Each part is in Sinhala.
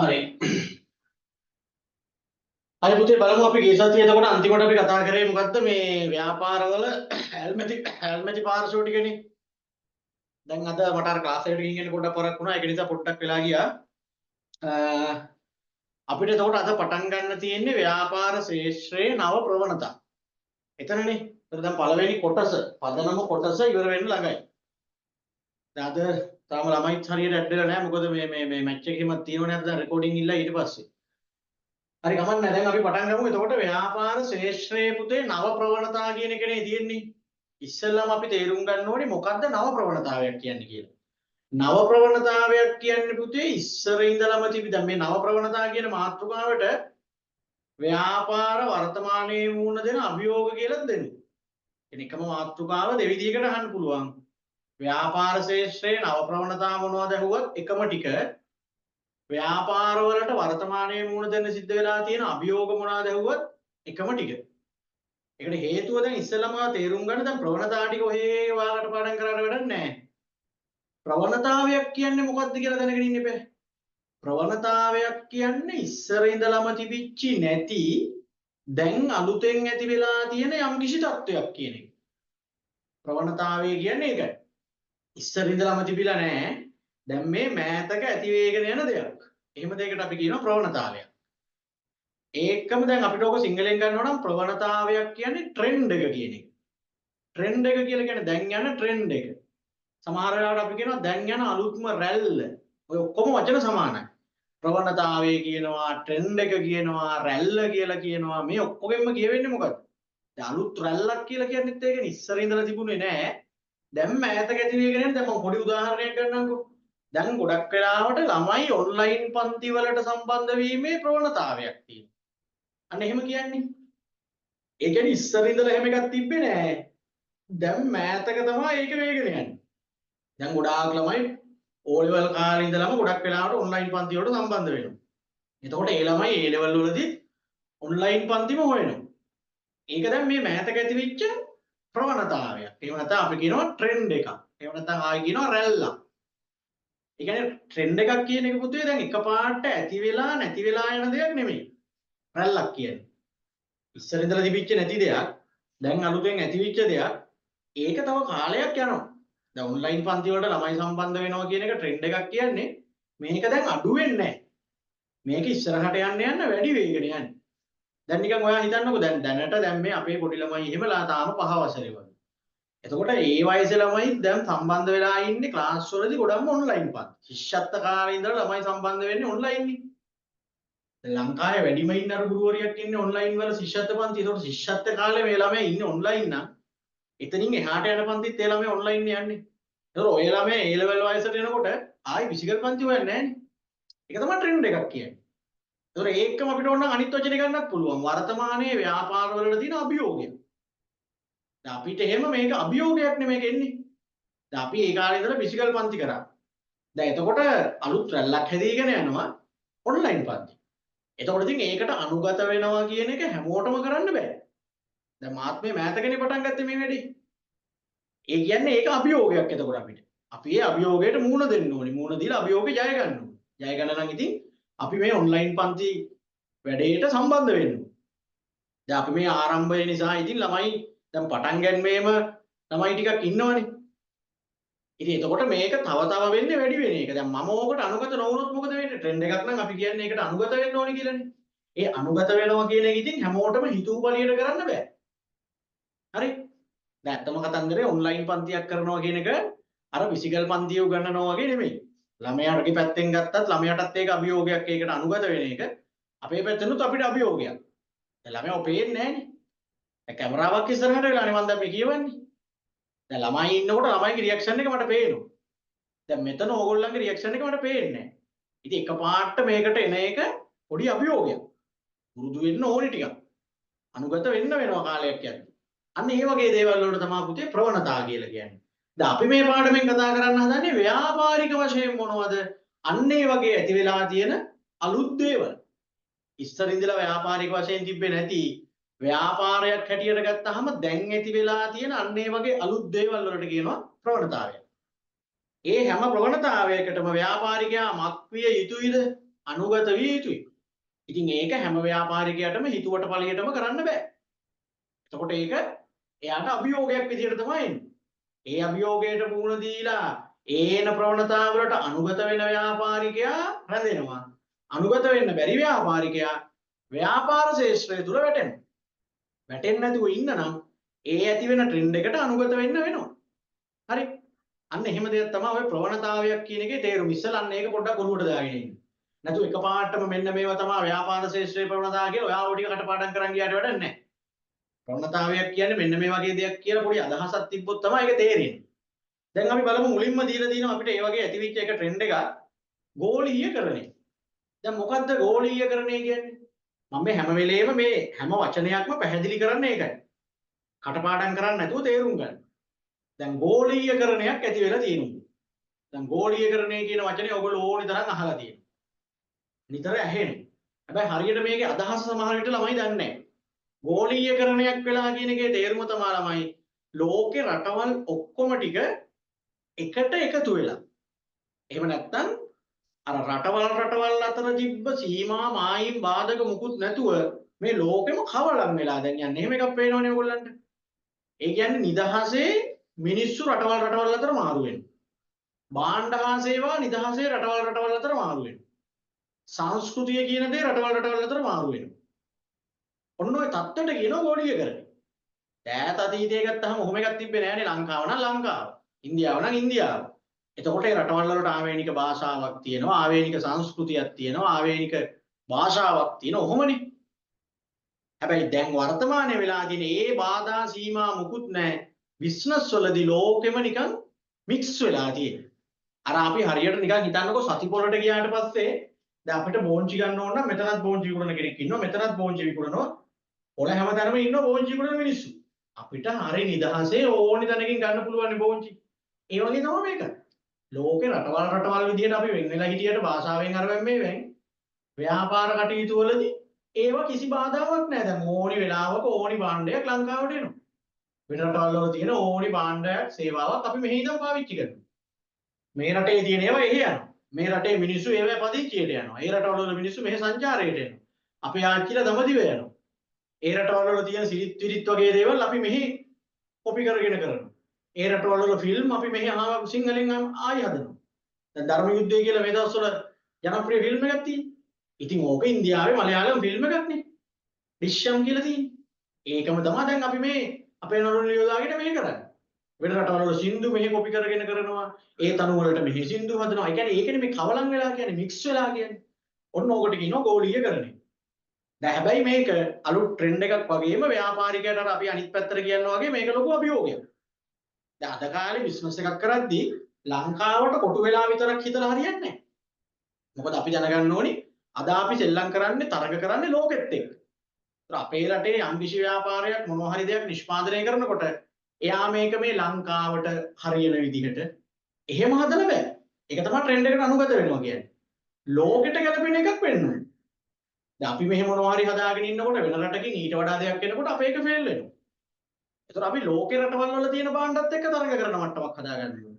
හරි. හරි පුතේ, බලමු. අපි ගිය සතියේ එතකොට අන්තිමට අපි කතා කරේ මොකද්ද? මේ ව්‍යාපාරවල ඇල්මැති ඇල්මැති පාර්ශ්ව ටිකනේ. දැන් අද මට අර ක්ලාස් එකට ගිහින් එන්න පොඩ්ඩක් පරක් වුණා. ඒක නිසා පොඩ්ඩක් වෙලා ගියා. අපිට එතකොට අද පටන් ගන්න තියෙන්නේ ව්‍යාපාර ක්ෂේත්‍රයේ නව ප්‍රවණතා. එතනනේ. ඒතර දැන් පළවෙනි කොටස, පදනම කොටස ඉවර වෙන්න ළඟයි. දැන් අද තාම ළමයිත් හරියට ඇඩ් වෙලා නැහැ. මොකද මේ මේ මේ මැච් එක එහෙමත් තියෙනවනේ අද. දැන් රෙකෝඩින් ඉල්ලලා ඊට පස්සේ. හරි, කමක් නැහැ. දැන් අපි පටන් ගමු. එතකොට ව්‍යාපාර ක්ෂේත්‍රයේ පුතේ නව ප්‍රවණතා කියන එකනේ තියෙන්නේ. ඉස්සෙල්ලාම අපි තේරුම් ගන්න ඕනේ මොකද්ද නව ප්‍රවණතාවයක් කියන්නේ කියලා. නව ප්‍රවණතාවයක් කියන්නේ පුතේ ඉස්සර ඉඳලම තිබි, දැන් මේ නව ප්‍රවණතා කියන මාතෘකාවට ව්‍යාපාර වර්තමානයේ මූණ දෙන අභියෝග කියලා දෙනවා. එන එකම මාතෘකාව දෙවිදිහකට අහන්න පුළුවන්. ව්‍යාපාර ක්ෂේත්‍රයේ නව ප්‍රවණතා මොනවද ඇහුවත් එකම ටික. ව්‍යාපාරවලට වර්තමානයේ මූණ දෙන්න සිද්ධ වෙලා තියෙන අභියෝග මොනවද ඇහුවත් එකම ටික. ඒකට හේතුව දැන් ඉස්සෙල්ලාම තේරුම් ගන්න, දැන් ප්‍රවණතා ටික ඔහේ ඔයාලට පාඩම් කරාට වැඩක් නැහැ. ප්‍රවණතාවයක් කියන්නේ මොකක්ද කියලා දැනගෙන ඉන්න එපා. ප්‍රවණතාවයක් කියන්නේ ඉස්සර ඉඳලම තිබිච්චි නැති, දැන් අලුතෙන් ඇති වෙලා තියෙන යම්කිසි තත්වයක් කියන එක. ප්‍රවණතාවය කියන්නේ ඒකයි. ඉස්සර ඉඳලම තිබිලා නැහැ. දැන් මේ මෑතක ඇති වෙගෙන යන දෙයක්. එහෙම දෙයකට අපි කියනවා ප්‍රවණතාවයක්. ඒකම දැන් අපිට ඕක සිංහලෙන් ගන්නවා නම් ප්‍රවණතාවයක් කියන්නේ ට්‍රෙන්ඩ් එක කියන එක. ට්‍රෙන්ඩ් එක කියලා කියන්නේ දැන් යන ට්‍රෙන්ඩ් එක. සමහර වෙලාවට අපි කියනවා දැන් යන අලුත්ම රැල්ල. ඔය ඔක්කොම වචන සමානයි. ප්‍රවණතාවය කියනවා, ට්‍රෙන්ඩ් එක කියනවා, රැල්ල කියලා කියනවා. මේ ඔක්කොගෙම කියවෙන්නේ මොකද්ද? දැන් අලුත් රැල්ලක් කියලා කියන්නේත් ඒකනේ. ඉස්සර ඉඳලා තිබුණේ නෑ. දැන් මෑතක ඇති වෙගෙන යන. දැන් මම පොඩි උදාහරණයක් ගන්නම්කෝ. දැන් ගොඩක් වෙලාවට ළමයි ඔන්ලයින් පන්ති වලට සම්බන්ධ වීමේ ප්‍රවණතාවයක් තියෙනවා. අන්න එහෙම කියන්නේ. ඒ කියන්නේ ඉස්සර ඉඳලා එහෙම එකක් තිබ්බේ නෑ. දැන් මෑතක තමයි ඒක වේගෙන යන්නේ. දැන් ගොඩාක් ළමයි O level කාලේ ඉඳලම ගොඩක් වෙලාවට ඔන්ලයින් පන්ති වලට සම්බන්ධ වෙනවා. එතකොට ඒ ළමයි A level වලදී ඔන්ලයින් පන්තිම හොයනවා. ඒක දැන් මේ මෑතක ඇතිවෙච්ච ප්‍රවණතාවයක්. එහෙම නැත්නම් අපි කියනවා ට්‍රෙන්ඩ් එකක්. එහෙම නැත්නම් ආයි කියනවා රැල්ලක්. ඒ කියන්නේ ට්‍රෙන්ඩ් එකක් කියන එක පුතේ දැන් එකපාරට ඇති වෙලා නැති වෙලා යන දෙයක් නෙමෙයි. රැල්ලක් කියන්නේ. ඉස්සර ඉඳලා තිබිච්ච නැති දෙයක්, දැන් අලුතෙන් ඇතිවෙච්ච දෙයක්. ඒක තව කාලයක් යනවා. දැන් ඔන්ලයින් පන්ති වලට ළමයි සම්බන්ධ වෙනවා කියන එක ට්‍රෙන්ඩ් එකක් කියන්නේ මේක දැන් අඩු වෙන්නේ නැහැ. මේක ඉස්සරහට යන්න යන්න වැඩි වෙගෙන යන්නේ. දැන් නිකන් ඔයා හිතන්නකෝ, දැන් දැනට දැන් මේ අපේ පොඩි ළමයි එහෙමලා තාම 5 වසරේ වගේ. එතකොට ඒ වයසේ ළමයි දැන් සම්බන්ධ වෙලා ඉන්නේ ක්ලාස් වලදී ගොඩක්ම ඔන්ලයින් පන්ති. ශිෂ්‍යත්ව කාලේ ඉඳලා ළමයි සම්බන්ධ වෙන්නේ ඔන්ලයින් නේ. දැන් ලංකාවේ වැඩිම ඉන්න අර ගුරුවරියක් ඉන්නේ ඔන්ලයින් වල ශිෂ්‍යත්ව පන්ති. එතකොට ශිෂ්‍යත්ව කාලේ මේ ළමයා ඉන්නේ ඔන්ලයින් නම් එතනින් එහාට යන පන්තිත් ඒ ළමයා ඔන්ලයින් යන්නේ. එතකොට ඔය ළමයා ඒ ලෙවල් වයසට එනකොට ආයි ෆිසිකල් පන්ති හොයන්නේ නැහනේ. ඒක තමයි ට්‍රෙන්ඩ් එකක් කියන්නේ. එතකොට ඒකම අපිට ඕන නම් අනිත් වචනේ ගන්නත් පුළුවන්. වර්තමානයේ ව්‍යාපාර වලට තියෙන අභියෝගය. දැන් අපිට එහෙම මේක අභියෝගයක් නෙමෙයි මේක එන්නේ. දැන් අපි ඒ කාලේ ඉඳලා ෆිසිකල් පන්ති කරා. දැන් එතකොට අලුත් රැල්ලක් හැදීගෙන යනවා ඔන්ලයින් පන්ති. එතකොට ඉතින් ඒකට අනුගත වෙනවා කියන එක හැමෝටම කරන්න බෑ. දැන් මාත් මේ මෑතකනේ පටන් ගත්තේ මේ වැඩේ. ඒ කියන්නේ ඒක අභියෝගයක් එතකොට අපිට. අපි ඒ අභියෝගයට මූණ දෙන්න ඕනේ. මූණ දීලා අභියෝගේ ජය ගන්න ඕනේ. ජය ගන්න නම් ඉතින් අපි මේ ඔන්ලයින් පන්ති වැඩේට සම්බන්ධ වෙන්න ඕනේ. දැන් අපි මේ ආරම්භය නිසා ඉතින් ළමයි දැන් පටන් ගැනීමේම ළමයි ටිකක් ඉන්නවනේ. ඉතින් එතකොට මේක තව තව වෙන්නේ වැඩි වෙන එක. දැන් මම ඕකට අනුගත නොවුනොත් මොකද වෙන්නේ? ට්‍රෙන්ඩ් එකක් නම් අපි කියන්නේ ඒකට අනුගත වෙන්න ඕනේ කියලානේ. ඒ අනුගත වෙනවා කියන එක ඉතින් හැමෝටම හිතුව පළියට කරන්න බෑ. හරි? දැන් ඇත්තම කතන්දරේ ඔන්ලයින් පන්තියක් කරනවා කියන එක අර ෆිසිකල් පන්තිය උගන්වනවා වගේ නෙමෙයි. ළමයාගේ පැත්තෙන් ගත්තත් ළමයාටත් ඒක අභියෝගයක්, ඒකට අනුගත වෙන එක. අපේ පැත්තෙනුත් අපිට අභියෝගයක්. දැන් ළමයාව පේන්නේ නෑනේ. දැන් කැමරාවක් ඉස්සරහට වෙලානේ මම දැන් මේ කියවන්නේ. දැන් ළමයි ඉන්නකොට ළමයිගේ රියැක්ෂන් එක මට පේනවා. දැන් මෙතන ඕගොල්ලන්ගේ රියැක්ෂන් එක මට පේන්නේ නෑ. ඉතින් එකපාරට මේකට එන එක පොඩි අභියෝගයක්. පුරුදු වෙන්න ඕනි ටිකක්. අනුගත වෙන්න වෙනවා කාලයක් යද්දි. අන්න ඒ වගේ දේවල් වලට තමයි පුතේ ප්‍රවණතා කියලා කියන්නේ. දැන් අපි මේ පාඩමෙන් කතා කරන්න හදන්නේ ව්‍යාපාරික වශයෙන් මොනවද? අන්න ඒ වගේ ඇති වෙලා තියෙන අලුත් දේවල්. ඉස්සර ඉඳලා ව්‍යාපාරික වශයෙන් තිබ්බේ නැති, ව්‍යාපාරයක් හැටියට ගත්තාම දැන් ඇති වෙලා තියෙන අන්න ඒ වගේ අලුත් දේවල් වලට කියනවා ප්‍රවණතාවය. ඒ හැම ප්‍රවණතාවයකටම ව්‍යාපාරිකයා මක් විය යුතුයිද? අනුගත විය යුතුයි. ඉතින් ඒක හැම ව්‍යාපාරිකයාටම හිතුවට ඵලයටම කරන්න බෑ. එතකොට ඒක එයාට අභියෝගයක් විදියට තමයි එන්නේ. ඒ අභියෝගයට මුහුණ දීලා ඒන ප්‍රවණතාවලට අනුගත වෙන ව්‍යාපාරිකයා රැඳෙනවා. අනුගත වෙන්න බැරි ව්‍යාපාරිකයා ව්‍යාපාර ක්ෂේත්‍රය තුල වැටෙනවා. වැටෙන්නේ නැතුව ඉන්න නම් ඒ ඇති වෙන ට්‍රෙන්ඩ් එකට අනුගත වෙන්න වෙනවා. හරි. අන්න එහෙම දෙයක් තමයි ඔය ප්‍රවණතාවයක් කියන එකේ තේරුම. ඉස්සෙල්ලා අන්න ඒක පොඩ්ඩක් ඔලුවට දාගෙන ඉන්න. නැතුව එකපාරටම මෙන්න මේවා තමයි ව්‍යාපාර ක්ෂේත්‍රයේ ප්‍රවණතාව කියලා ඔයා ඔය ටික කටපාඩම් කරන් ගියාට වැඩක් නැහැ. ප්‍රවණතාවයක් කියන්නේ මෙන්න මේ වගේ දෙයක් කියලා පොඩි අදහසක් තිබ්බොත් තමයි ඒක තේරෙන්නේ. දැන් අපි බලමු මුලින්ම දීලා තියෙනවා අපිට ඒ වගේ ඇතිවෙච්ච එක ට්‍රෙන්ඩ් එකක් ගෝලීයකරණය. දැන් මොකද්ද ගෝලීයකරණය කියන්නේ? මම මේ හැම වෙලේම මේ හැම වචනයක්ම පැහැදිලි කරන්නේ ඒකයි. කටපාඩම් කරන්නේ නැතුව තේරුම් ගන්න. දැන් ගෝලීයකරණයක් ඇති වෙලා තියෙනවා. දැන් ගෝලීයකරණය කියන වචනේ ඔයගොල්ලෝ ඕනි තරම් අහලා තියෙනවා. නිතර ඇහෙනවා. හැබැයි හරියට මේකේ අදහස සමහර විට ළමයි දන්නේ නැහැ. ගෝලීයකරණයක් වෙලා කියන එකේ තේරුම තමයි ළමයි ලෝකේ රටවල් ඔක්කොම ටික එකට එකතු වෙලා. එහෙම නැත්නම් අර රටවල් රටවල් අතර තිබ්බ සීමා මායිම් බාධක මුකුත් නැතුව මේ ලෝකෙම කවලම් වෙලා දැන් යන්නේ. එහෙම එකක් පේනවනේ ඔයගොල්ලන්ට. ඒ කියන්නේ නිදහසේ මිනිස්සු රටවල් රටවල් අතර මාරු වෙනවා. භාණ්ඩ හා සේවා නිදහසේ රටවල් රටවල් අතර මාරු වෙනවා. සංස්කෘතිය කියන දේ රටවල් රටවල් අතර මාරු වෙනවා. ඔන්න ඔය තත්ත්වයට කියනවා ගෝලීයකරණය. ඈත අතීතයේ ගත්තහම ඔහොම එකක් තිබ්බේ නෑනේ. ලංකාව නම් ලංකාව. ඉන්දියාව නම් ඉන්දියාව. එතකොට ඒ රටවල් වලට ආවේනික භාෂාවක් තියෙනවා, ආවේනික සංස්කෘතියක් තියෙනවා, ආවේනික භාෂාවක් තියෙනවා. ඔහොමනේ. හැබැයි දැන් වර්තමානයේ වෙලා තියෙන ඒ බාධා සීමා මුකුත් නෑ. බිස්නස් වලදී ලෝකෙම නිකන් මික්ස් වෙලා තියෙනවා. අර අපි හරියට නිකන් හිතන්නකෝ සතිපොළට ගියාට පස්සේ දැන් අපිට බෝංචි ගන්න ඕන නම් මෙතනත් බෝංචි විකුණන කෙනෙක් ඉන්නවා, මෙතනත් බෝංචි විකුණනවා. පොළ හැමතැනම ඉන්නවා බෝංචි විකුණන මිනිස්සු. අපිට හරි නිදහසේ ඕනි තැනකින් ගන්න පුළුවන් බෝංචි. ඒ වගේ තමයි මේක. ලෝකේ රටවල් රටවල් විදියට අපි වෙන් වෙලා හිටියට භාෂාවෙන් අරවෙන් මේවෙන් ව්‍යාපාර කටයුතු වලදී ඒවා කිසි බාධාවක් නෑ. දැන් ඕනි වෙලාවක ඕනි භාණ්ඩයක් ලංකාවට එනවා. වෙන රටවල් වල තියෙන ඕනි භාණ්ඩයක් සේවාවක් අපි මෙහි ඉඳන් පාවිච්චි කරනවා. මේ රටේ තියෙන ඒවා එහෙ යනවා. මේ රටේ මිනිස්සු ඒවා පදිංචියට යනවා. ඒ රටවල් වල මිනිස්සු මෙහෙ සංචාරයට එනවා. අපේ ආච්චිලා දඹදිව යනවා. ඒ රටවල් වල තියෙන සිරිත් විරිත් වගේ දේවල් අපි මෙහි කොපි කරගෙන කරනවා. ඒ රටවල් වල ෆිල්ම් අපි මෙහි ආව සිංහලෙන් ආයි හදනවා. දැන් ධර්ම යුද්ධය කියලා මේ දවස්වල ජනප්‍රිය ෆිල්ම් එකක් තියෙනවා. ඉතින් ඕක ඉන්දියාවේ මලයාලම් ෆිල්ම් එකක් නේ. ඩිශ්යම් කියලා තියෙන්නේ. ඒකම තමයි දැන් අපි මේ අපේ නළුන් යොදාගෙන මෙහෙ කරන්නේ. වෙන රටවල් වල සින්දු මෙහෙ කොපි කරගෙන කරනවා. ඒ තනු වලට මෙහෙ සින්දු හදනවා. ඒ කියන්නේ ඒකනේ මේ කවලම් වෙලා කියන්නේ, මික්ස් වෙලා කියන්නේ. ඔන්න ඕකට කියනවා ගෝලීයකරණය. දැන් හැබැයි මේක අලුත් ට්‍රෙන්ඩ් එකක් වගේම ව්‍යාපාරිකයාට අර අපි අනිත් පැත්තට කියනවා වගේ මේක ලොකු අභියෝගයක්. දැන් අද කාලේ බිස්නස් එකක් කරද්දී ලංකාවට කොටු වෙලා විතරක් හිතලා හරියන්නේ නැහැ. මොකද අපි දැනගන්න ඕනි අද අපි සෙල්ලම් කරන්නේ තරඟ කරන්නේ ලෝකෙත් එක්ක. ඒතර අපේ රටේ යම් කිසි ව්‍යාපාරයක් මොනවා හරි දෙයක් නිෂ්පාදනය කරනකොට එයා මේක මේ ලංකාවට හරියන විදිහට එහෙම හදලා බෑ. ඒක තමයි ට්‍රෙන්ඩ් එකට අනුගත වෙනවා කියන්නේ. ලෝකෙට ගැලපෙන එකක් වෙන්න ඕනේ. දැන් අපි මෙහෙම මොනවා හරි හදාගෙන ඉන්නකොට වෙන රටකින් ඊට වඩා දෙයක් එනකොට අපේ එක ෆේල් වෙනවා. ඒතර අපි ලෝකේ රටවල් වල තියෙන භාණ්ඩත් එක්ක තරඟ කරන මට්ටමක් හදාගන්න ඕනේ.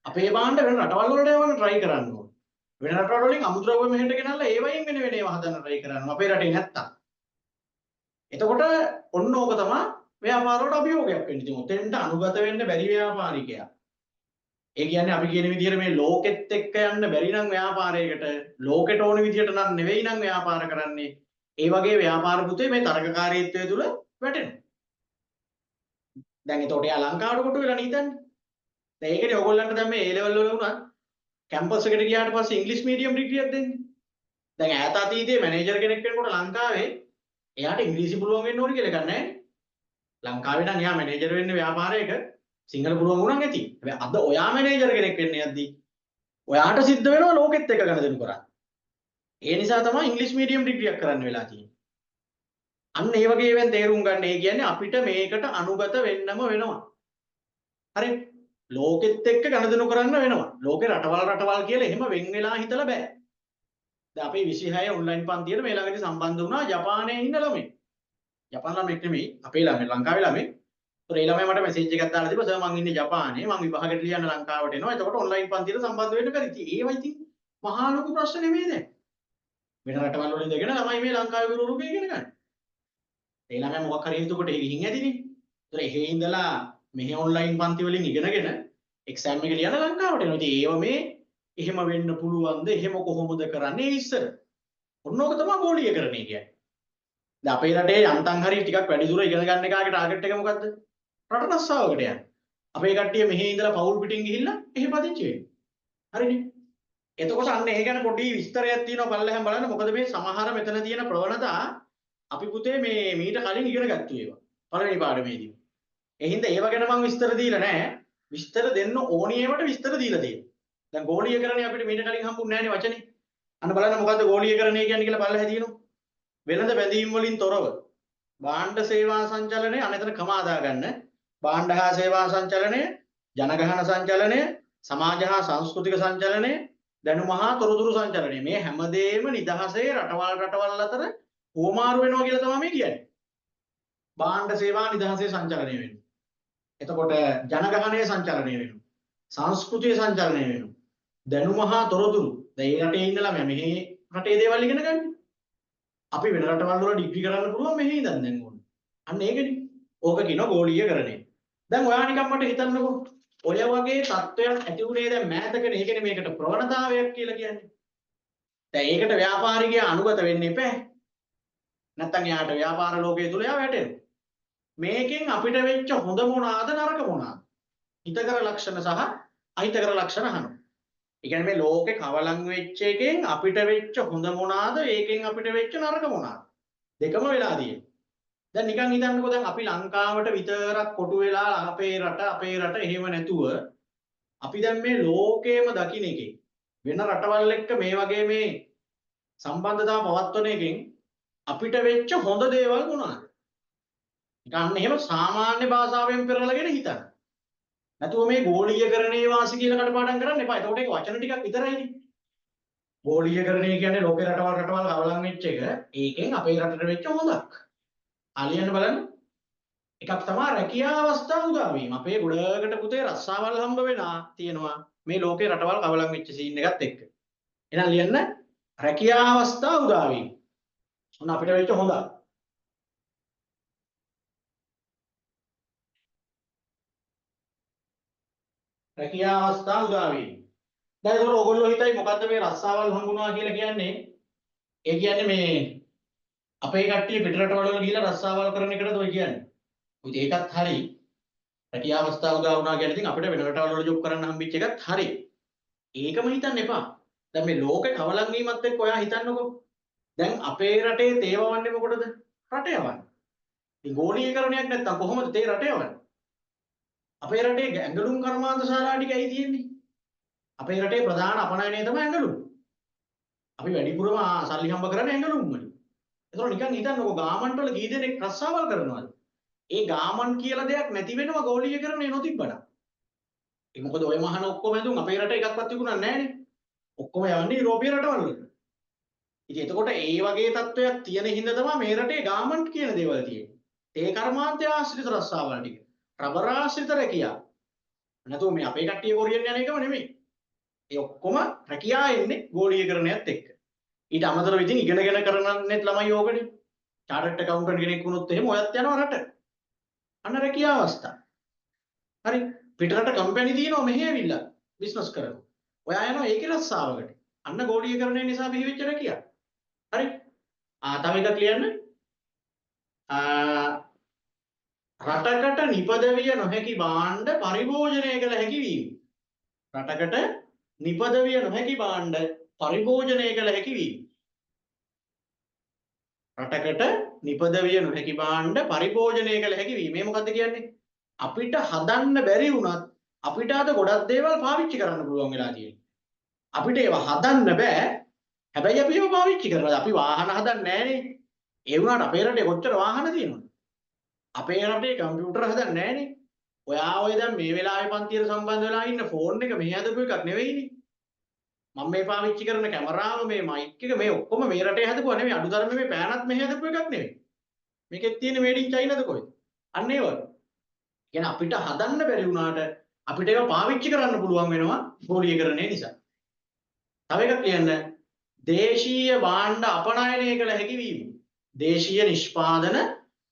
අපේ භාණ්ඩ වෙන රටවල් වලට යවන්න try කරන්න ඕනේ. වෙන රටවල් වලින් අමුද්‍රව්‍ය මෙහෙට ගෙනල්ලා ඒවයින් වෙන වෙන ඒවා හදන්න try කරන්න ඕනේ. අපේ රටේ නැත්තම්. එතකොට ඔන්න ඕක තමයි ව්‍යාපාර වලට අභියෝගයක් වෙන්නේ. ඉතින් ඔතෙන්ට අනුගත වෙන්න බැරි ව්‍යාපාරිකයා. ඒ කියන්නේ අපි කියන විදිහට මේ ලෝකෙත් එක්ක යන්න බැරි නම් ව්‍යාපාරයකට ලෝකෙට ඕන විදිහට නම් නෙවෙයි නම් ව්‍යාපාර කරන්නේ. ඒ වගේ ව්‍යාපාර පුතේ මේ තරගකාරීත්වය තුල වැටෙනවා. දැන් එතකොට එයා ලංකාවට කොටු වෙලා නේ හිතන්නේ. දැන් ඒකනේ ඔයගොල්ලන්ට දැන් මේ ඒ ලෙවල් වල වුණත් කැම්පස් එකට ගියාට පස්සේ ඉංග්‍රීසි මීඩියම් ඩිග්‍රියක් දෙන්නේ. දැන් ඈත අතීතයේ මැනේජර් කෙනෙක් වෙනකොට ලංකාවේ එයාට ඉංග්‍රීසි පුළුවන් වෙන්න ඕනි කියලා එකක් නැහැ නේ. ලංකාවේ නම් එයා මැනේජර් වෙන්නේ ව්‍යාපාරයක සිංහල පුළුවන් වුණා නම් ඇති. හැබැයි අද ඔයා මැනේජර් කෙනෙක් වෙන්න යද්දී ඔයාට සිද්ධ වෙනවා ලෝකෙත් එක්ක ගනුදෙනු කරන්න. ඒ නිසා තමයි ඉංග්‍රීසි මීඩියම් ඩිග්‍රියක් කරන්න වෙලා තියෙන්නේ. අන්න ඒ වගේ ඒවෙන් තේරුම් ගන්න. ඒ කියන්නේ අපිට මේකට අනුගත වෙන්නම වෙනවා. හරි? ලෝකෙත් එක්ක ගනුදෙනු කරන්න වෙනවා. ලෝකේ රටවල් රටවල් කියලා එහෙම වෙන් වෙලා හිතලා බෑ. දැන් අපේ 26 ඔන්ලයින් පන්තියට මේ ළඟදී සම්බන්ධ වුණා ජපානයේ ඉන්න ළමයි. ජපාන ළමෙක් නෙමෙයි අපේ ළමයි ලංකාවේ ළමයි. ඒතර ඒ ළමයා මට මැසේජ් එකක් දාලා තිබ්බා සර් මං ඉන්නේ ජපානයේ මං විභාගෙට ලියන්න ලංකාවට එනවා. එතකොට ඔන්ලයින් පන්තියට සම්බන්ධ වෙන්න බැරි. ඉතින් ඒවා ඉතින් මහා ලොකු ප්‍රශ්න නෙමෙයි දැන්. වෙන රටවල් වල ඉඳගෙන ළමයි මේ ලංකාවේ ගුරුවරු ඉගෙන ගන්න. ඒ ළමයා මොකක් හරි හේතුවකට එහෙ ගිහින් ඇතිනේ. ඒතර එහෙ ඉඳලා මෙහෙ ඔන්ලයින් පන්ති වලින් ඉගෙනගෙන එක්සෑම් එක ලියන්න ලංකාවට එනවා. ඉතින් ඒව මේ එහෙම වෙන්න පුළුවන්ද? එහෙම කොහොමද කරන්නේ ඉස්සර? ඔන්න ඕක තමයි ගෝලීයකරණය කියන්නේ. දැන් අපේ රටේ යන්තම් හරි ටිකක් වැඩි දුර ඉගෙන ගන්න එකාගේ ටාගට් එක මොකද්ද? රට රස්සාවකට යන්න. අපේ කට්ටිය මෙහෙ ඉඳලා පවුල් පිටින් ගිහිල්ලා එහෙ පදිංචි වෙනවා. හරිනේ? එතකොට අන්න ඒ ගැන පොඩි විස්තරයක් තියෙනවා පල්ලෙහාම බලන්න. මොකද මේ සමහර මෙතන තියෙන ප්‍රවණතා අපි පුතේ මේ මීට කලින් ඉගෙන ගත්තු ඒවා. පළවෙනි පාඩමේදී. ඒ හින්දා ඒව ගැන මම විස්තර දීලා නෑ. විස්තර දෙන්න ඕනි ඒවට විස්තර දීලා තියෙනවා. දැන් ගෝලීයකරණය අපිට මීට කලින් හම්බුන්නේ නෑනේ වචනේ. අන්න බලන්න මොකද්ද ගෝලීයකරණය කියන්නේ කියලා පල්ලෙහා තියෙනවා. වෙළඳ බැඳීම් වලින් තොරව භාණ්ඩ සේවා සංචලනය, අන්න එතන කමා දාගන්න. භාණ්ඩ හා සේවා සංචලනය, ජනගහන සංචලනය, සමාජ හා සංස්කෘතික සංචලනය, දැනුම හා තොරතුරු සංචලනය. මේ හැමදේම නිදහසේ රටවල් රටවල් අතර හුවමාරු වෙනවා කියලා තමයි මේ කියන්නේ. භාණ්ඩ සේවා නිදහසේ සංචලනය වෙනවා. එතකොට ජනගහනය සංචලනය වෙනවා. සංස්කෘතිය සංචලනය වෙනවා. දැනුම හා තොරතුරු. දැන් ඒ රටේ ඉන්න ළමයා මෙහි රටේ දේවල් ඉගෙන ගන්න. අපි වෙන රටවල් වල ඩිග්‍රී කරන්න පුළුවන් මෙහි ඉඳන් දැන් ඕන. අන්න ඒකනේ. ඕක කියනවා ගෝලීයකරණය. දැන් ඔයා නිකන් මට හිතන්නකෝ. ඔය වගේ තත්ත්වයක් ඇති වුණේ දැන් මෑතකනේ. ඒකනේ මේකට ප්‍රවණතාවයක් කියලා කියන්නේ. දැන් ඒකට ව්‍යාපාරිකයා අනුගත වෙන්න එපා. නැත්තම් එයාට ව්‍යාපාර ලෝකයේ තුල එයා වැටෙනවා. මේකෙන් අපිට වෙච්ච හොඳ මොනවාද නරක මොනවාද? හිතකර ලක්ෂණ සහ අහිතකර ලක්ෂණ අහනවා. ඒ කියන්නේ මේ ලෝකේ කවලම් වෙච්ච එකෙන් අපිට වෙච්ච හොඳ මොනවාද? ඒකෙන් අපිට වෙච්ච නරක මොනවාද? දෙකම වෙලා තියෙනවා. දැන් නිකන් හිතන්නකෝ, දැන් අපි ලංකාවට විතරක් කොටු වෙලා අපේ රට අපේ රට එහෙම නැතුව අපි දැන් මේ ලෝකේම දකින්න එකේ වෙන රටවල් එක්ක මේ වගේ මේ සම්බන්ධතාව පවත්වන එකෙන් අපිට වෙච්ච හොඳ දේවල් මොනවාද? නිකන් එහෙම සාමාන්‍ය භාෂාවෙන් පෙරලගෙන හිතන්න. නැතුව මේ ගෝලීයකරණයේ වාසි කියලා කටපාඩම් කරන්න එපා. එතකොට ඒක වචන ටිකක් විතරයිනේ. ගෝලීයකරණය කියන්නේ ලෝකේ රටවල් රටවල් කවලම් වෙච්ච එක. ඒකෙන් අපේ රටට වෙච්ච හොඳක්. ආලියන්න බලන්න. එකක් තමයි රැකියා අවස්ථා උදා වීම. අපේ ගොඩකට පුතේ රස්සාවල් හම්බ වෙනා තියෙනවා මේ ලෝකේ රටවල් කවලම් වෙච්ච සීන් එකත් එක්ක. එහෙනම් ලියන්න රැකියා අවස්ථා උදා වීම. ඔන්න අපිට වෙච්ච හොඳක්. රැකියා අවස්ථා උදා වීම. දැන් ඒතකොට ඔයගොල්ලෝ හිතයි මොකද්ද මේ රස්සාවල් හම්බුණා කියලා කියන්නේ? ඒ කියන්නේ මේ අපේ කට්ටිය පිට රටවල් වල ගිහිල්ලා රස්සාවල් කරන එකටද ඔය කියන්නේ? ඔය ඒකත් හරි. රැකියා අවස්ථා උදා වුණා කියන්නේ ඉතින් අපිට වෙන රටවල් වල ජොබ් කරන්න හම්බෙච්ච එකත් හරි. ඒකම හිතන්න එපා. දැන් මේ ලෝකේ කවලම් වීමත් එක්ක ඔයා හිතන්නකෝ. දැන් අපේ රටේ තේ වවන්නේ මොකටද? රට යවන්න. ඉතින් ගෝලීයකරණයක් නැත්තම් කොහොමද තේ රට යවන්නේ? අපේ රටේ ඇඟලුම් කර්මාන්ත ශාලා ටික ඇයි තියෙන්නේ? අපේ රටේ ප්‍රධාන අපනයනය තමයි ඇඟලුම්. අපි වැඩිපුරම සල්ලි හම්බ කරන්නේ ඇඟලුම් වලින්. ඒතකොට නිකන් හිතන්නකෝ ගාමන්ට් වල කී දෙනෙක් රස්සාවල් කරනවද? ඒ ගාමන්ට් කියලා දෙයක් නැති වෙනවා ගෝලීයකරණය නොතිබ්බනම්. ඒ මොකද ඔය මහන ඔක්කොම ඇඳුම් අපේ රටේ එකක්වත් විකුණන්නේ නැහනේ. ඔක්කොම යවන්නේ යුරෝපීය රටවල් වලට. ඉතින් එතකොට ඒ වගේ තත්ත්වයක් තියෙන හින්දා තමයි මේ රටේ ගාමන්ට් කියන දේවල් තියෙන්නේ. ඒ කර්මාන්තය ආශ්‍රිත රස්සාවල් ටික. රබර් ආශ්‍රිත රැකියා. නැතුව මේ අපේ කට්ටිය කොරියන් යන එකම නෙමෙයි. ඒ ඔක්කොම රැකියා එන්නේ ගෝලීයකරණයත් එක්ක. ඊට අමතරව ඉතින් ඉගෙනගෙන කරන්නේත් ළමයි ඕකනේ. චාටර්ඩ් ඇකවුන්ටන්ට් කෙනෙක් වුණොත් එහෙම ඔයත් යනවා රට. අන්න රැකියා අවස්ථා. හරි. පිටරට කම්පැනි තියෙනවා මෙහෙ ඇවිල්ලා බිස්නස් කරනවා. ඔයා යනවා ඒකේ රස්සාවකට. අන්න ගෝලීයකරණය නිසා බිහි වෙච්ච රැකියා. හරි. තව එකක් ලියන්න. රටකට නිපදවිය නොහැකි භාණ්ඩ පරිභෝජනය කළ හැකි වීම. රටකට නිපදවිය නොහැකි භාණ්ඩ පරිභෝජනය කළ හැකි වීම. රටකට නිපදවිය නොහැකි භාණ්ඩ පරිභෝජනය කළ හැකි වීම. මේ මොකද්ද කියන්නේ? අපිට හදන්න බැරි වුණත් අපිට අද ගොඩක් දේවල් පාවිච්චි කරන්න පුළුවන් වෙලා තියෙනවා. අපිට ඒවා හදන්න බෑ. හැබැයි අපි ඒවා පාවිච්චි කරනවා. අපි වාහන හදන්නේ නෑනේ. ඒ වුණාට අපේ රටේ කොච්චර වාහන තියෙනවද? අපේ රටේ කම්පියුටර් හදන්නේ නෑනේ. ඔයා ඔය දැන් මේ වෙලාවේ පන්තියට සම්බන්ධ වෙලා ඉන්න ෆෝන් එක මෙහි හදපු එකක් නෙවෙයිනේ. මම මේ පාවිච්චි කරන කැමරාව මේ මයික් එක මේ ඔක්කොම මේ රටේ හදපුවා නෙවෙයි. අඩුතරමේ මේ පෑනත් මෙහි හදපු එකක් නෙවෙයි. මේකෙත් තියෙන මේඩ් ඉන් චයිනාද කොහෙද? අන්න ඒ වගේ. කියන්නේ අපිට හදන්න බැරි වුණාට අපිට ඒවා පාවිච්චි කරන්න පුළුවන් වෙනවා ගෝලීයකරණය නිසා. තව එකක් කියන්න, දේශීය භාණ්ඩ අපනයනය කළ හැකි වීම. දේශීය නිෂ්පාදන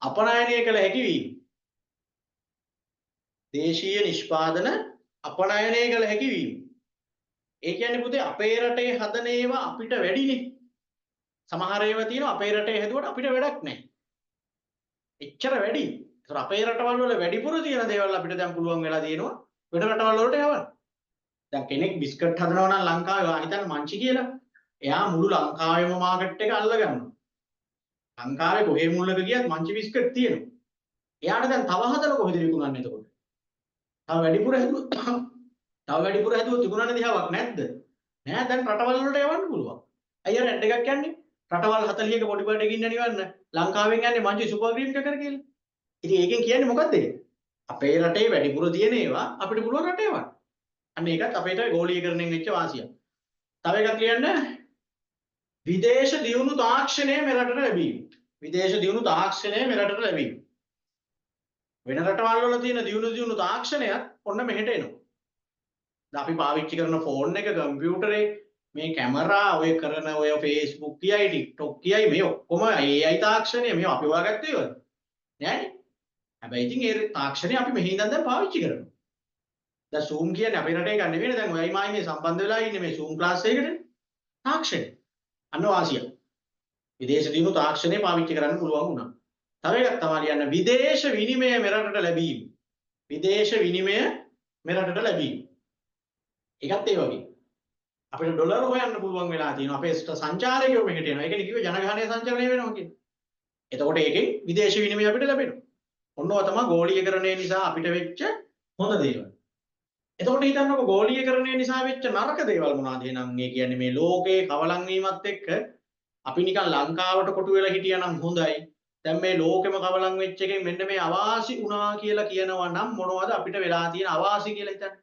අපනයනය කළ හැකි වීම. දේශීය නිෂ්පාදන අපනයනය කළ හැකි වීම. ඒ කියන්නේ පුතේ අපේ රටේ හදන ඒවා අපිට වැඩිනේ. සමහර ඒවා තියෙනවා අපේ රටේ හැදුවට අපිට වැඩක් නැහැ. එච්චර වැඩි. ඒතර අපේ රටවල් වල වැඩිපුර තියෙන දේවල් අපිට දැන් පුළුවන් වෙලා තියෙනවා වෙන රටවල් වලට යවන්න. දැන් කෙනෙක් බිස්කට් හදනවා නම් ලංකාවේ ඔයා හිතන්න මංචි කියලා. එයා මුළු ලංකාවෙම මාකට් එක අල්ල ගන්නවා. ලංකාවේ කොහේ මුල්ලක ගියත් මංචි බිස්කට් තියෙනවා. එයාට දැන් තව හදලා කොහෙද විකුණන්නේ එතකොට? තව වැඩිපුර හැදුවොත් තව වැඩිපුර හැදුවොත් විකුණන්න දිහාවක් නැද්ද? නෑ, දැන් රටවල් වලට යවන්න පුළුවන්. ඇයි අර ඇඩ් එකක් යන්නේ? රටවල් 40ක පොඩි බඩ ගින්න නිවන්න ලංකාවෙන් යන්නේ මංචි සුපර් ග්‍රීන් ක්‍රැකර් කියලා. ඉතින් ඒකෙන් කියන්නේ මොකද්ද ඒ? අපේ රටේ වැඩිපුර තියෙන ඒවා අපිට පුළුවන් රට යවන්න. අන්න ඒකත් අපේට ගෝලීයකරණයෙන් වෙච්ච වාසියක්. තව එකක් ලියන්න, විදේශ දියුණු තාක්ෂණය මෙරටට ලැබීම. විදේශ දියුණු තාක්ෂණය මෙරටට ලැබීම. වෙන රටවල් වල තියෙන දියුණු දියුණු තාක්ෂණයත් ඔන්න මෙහෙට එනවා. දැන් අපි පාවිච්චි කරන ෆෝන් එක, කම්පියුටරේ, මේ කැමරා, ඔය කරන ඔය Facebook කියයි, TikTok කියයි, මේ ඔක්කොම AI තාක්ෂණය මේ අපි හොයාගත්ත ඒවාද? නෑනේ. හැබැයි ඉතින් ඒ තාක්ෂණය අපි මෙහි ඉඳන් දැන් පාවිච්චි කරනවා. දැන් Zoom කියන්නේ අපේ රටේ එකක් නෙවෙයිනේ. දැන් ඔයයි මායි මේ සම්බන්ධ වෙලා ඉන්නේ මේ Zoom class එකකට. තාක්ෂණය. අන්න වාසිය. විදේශ දියුණු තාක්ෂණය පාවිච්චි කරන්න පුළුවන් වුණා. තව එකක් තමයි ලියන්න, විදේශ විනිමය මෙරටට ලැබීම. විදේශ විනිමය මෙරටට ලැබීම. ඒකත් ඒ වගේ. අපිට ඩොලර් හොයන්න පුළුවන් වෙලා තියෙනවා. අපේ සංචාරකයෝ මෙහෙට එනවා. ඒකනේ කිව්වේ ජනගහනය සංචාරණය වෙනවා කියලා. එතකොට ඒකෙන් විදේශ විනිමය අපිට ලැබෙනවා. ඔන්න ඔය තමයි ගෝලීයකරණය නිසා අපිට වෙච්ච හොඳ දේවල්. එතකොට හිතන්නකෝ ගෝලීයකරණය නිසා වෙච්ච නරක දේවල් මොනවාද එහෙනම්? ඒ කියන්නේ මේ ලෝකේ කවලම් වීමත් එක්ක අපි නිකන් ලංකාවට කොටු වෙලා හිටියා නම් හොඳයි. දැන් මේ ලෝකෙම කවලම් වෙච්ච එකෙන් මෙන්න මේ අවාසි වුණා කියලා කියනවා නම් මොනවද අපිට වෙලා තියෙන අවාසි කියලා හිතන්න.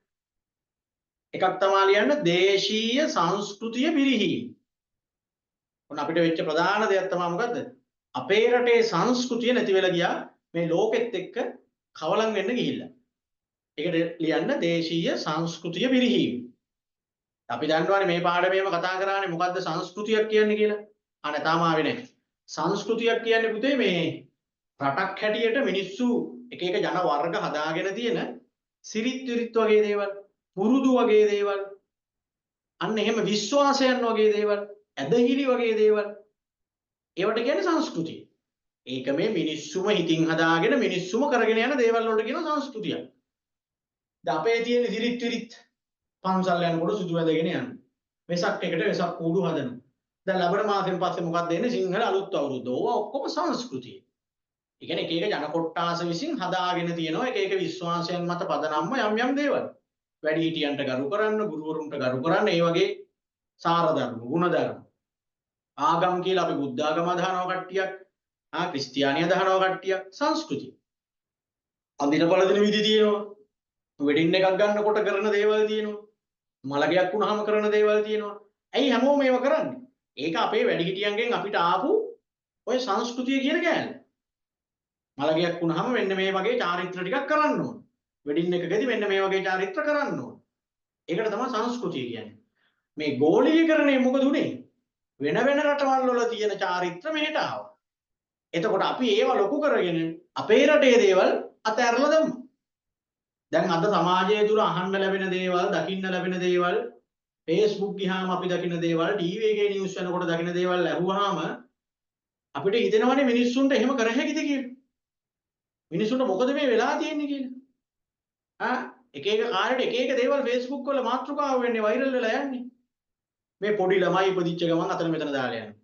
එකක් තමා ලියන්න, දේශීය සංස්කෘතිය පිරිහීම. ඔන්න අපිට වෙච්ච ප්‍රධාන දෙයක් තමයි මොකද්ද? අපේ රටේ සංස්කෘතිය නැති වෙලා ගියා මේ ලෝකෙත් එක්ක කවලම් වෙන්න ගිහිල්ලා. ඒකට ලියන්න දේශීය සංස්කෘතිය පිරිහීම. අපි දන්නවනේ මේ පාඩමේම කතා කරානේ මොකද්ද සංස්කෘතියක් කියන්නේ කියලා. අනේ තාම ආවේ නැහැ. සංස්කෘතියක් කියන්නේ පුතේ මේ රටක් හැටියට මිනිස්සු එක එක ජන වර්ග හදාගෙන තියෙන සිරිත් විරිත් වගේ දේවල්, පුරුදු වගේ දේවල්, අන්න එහෙම විශ්වාසයන් වගේ දේවල්, ඇදහිලි වගේ දේවල්, ඒවට කියන්නේ සංස්කෘතිය. ඒක මේ මිනිස්සුම හිතින් හදාගෙන මිනිස්සුම කරගෙන යන දේවල් වලට කියනවා සංස්කෘතියක්. දැන් අපේ තියෙන සිරිත් විරිත් පන්සල් යනකොට සුදු ඇඳගෙන යනවා. වෙසක් එකට වෙසක් කූඩු හදනවා. දැන් ලබන මාසෙන් පස්සේ මොකක්ද එන්නේ? සිංහල අලුත් අවුරුද්ද. ඕවා ඔක්කොම සංස්කෘතිය. ඒ කියන්නේ එක එක ජන කොට්ටාස විසින් හදාගෙන තියෙනවා එක එක විශ්වාසයන් මත පදනම්ව යම් යම් දේවල්. වැඩිහිටියන්ට ගරු කරන්න, ගුරුවරුන්ට ගරු කරන්න, ඒ වගේ සාර ධර්ම, ගුණ ධර්ම. ආගම් කියලා අපි බුද්ධ ආගම අදහනවා කට්ටියක්, ක්‍රිස්තියානි අදහනවා කට්ටියක්, සංස්කෘතිය. අඳින පළඳින විදි තියෙනවා. වෙඩින් එකක් ගන්නකොට කරන දේවල් තියෙනවා. මලගයක් වුණාම කරන දේවල් තියෙනවා. ඇයි හැමෝම මේව කරන්නේ? ඒක අපේ වැඩිහිටියන්ගෙන් අපිට ආපු ඔය සංස්කෘතිය කියන කෑල්ල. මලගයක් වුණාම මෙන්න මේ වගේ චාරිත්‍ර ටිකක් කරන්න ඕන. වෙඩින් එකකදී මෙන්න මේ වගේ චාරිත්‍ර කරන්න ඕන. ඒකට තමයි සංස්කෘතිය කියන්නේ. මේ ගෝලීයකරණය මොකද උනේ? වෙන වෙන රටවල් වල තියෙන චාරිත්‍ර මෙහෙට ආවා. එතකොට අපි ඒවා ලොකු කරගෙන අපේ රටේ දේවල් අතහැරලා දැම්මා. දැන් අද සමාජය තුල අහන්න ලැබෙන දේවල්, දකින්න ලැබෙන දේවල්, Facebook ගියාම අපි දකින දේවල්, ටීවී එකේ නිවුස් යනකොට දකින දේවල් ඇහුවාම අපිට හිතෙනවනේ මිනිස්සුන්ට එහෙම කර හැකිද කියලා. මිනිස්සුන්ට මොකද මේ වෙලා තියෙන්නේ කියලා. ආ එක එක කාලෙට එක එක දේවල් Facebook වල මාතෘකාව වෙන්නේ, වෛරල් වෙලා යන්නේ. මේ පොඩි ළමයි ඉපදිච්ච ගමන් අතන මෙතන දාලා යනවා.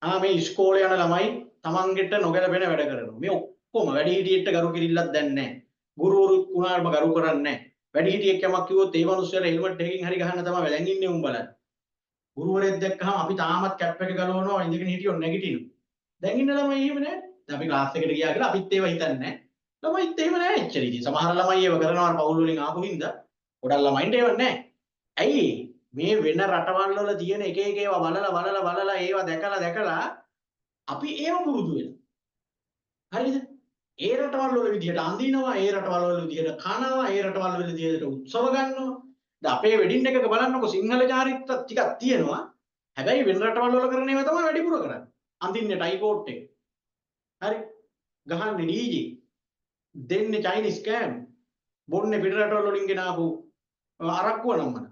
ආ මේ ඉස්කෝලේ යන ළමයි තමන්ගෙට නොගැලපෙන වැඩ කරනවා. මේ ඔක්කොම වැඩිහිටියෙක්ට ගරු කිරිල්ලක් දැන් නැහැ. ගුරුවරු උනාම ගරු කරන්නේ නැහැ. වැඩිහිටියෙක් යමක් කිව්වොත් ඒ මනුස්සයාට හෙල්මට් එකකින් හරි ගහන්න තමයි දැන් ඉන්නේ උන් බලන්න. ගුරුවරයෙක් දැක්කහම අපි තාමත් කැප් එක ගලවනවා, ඉඳගෙන හිටියොත් නැගිටිනවා. දැන් ඉන්න ළමයි එහෙම නෑ. දැන් අපි ක්ලාස් එකට ගියා කියලා අපිත් ඒව හිතන්නේ නෑ. ළමයිත් එහෙම නෑ එච්චර ඉතින්. සමහර ළමයි ඒව කරනවා අර පවුල් වලින් ආපු හින්දා. ගොඩක් ළමයින්ට ඒව නෑ. ඇයි මේ වෙන රටවල් වල තියෙන එක එක ඒවා බලලා බලලා බලලා ඒවා දැකලා දැකලා අපි ඒව පුරුදු වෙනවා. හරිද? ඒ රටවල් වල විදිහට අඳිනවා, ඒ රටවල් වල විදිහට කනවා, ඒ රටවල් වල විදිහට උත්සව ගන්නවා. දැන් අපේ වෙඩින් එකක බලන්නකො සිංහල චාරිත්‍රක් ටිකක් තියෙනවා. හැබැයි වෙන රටවල් වල කරන ඒවා තමයි වැඩිපුර කරන්නේ. අඳින්නේ ටයි කෝට් එක. හරි. ගහන්නේ ඩීජේ. දෙන්නේ චයිනීස් කෑම. බොන්නේ පිට රටවල් වලින් ගෙන ආපු අරක්කුව නම් මන.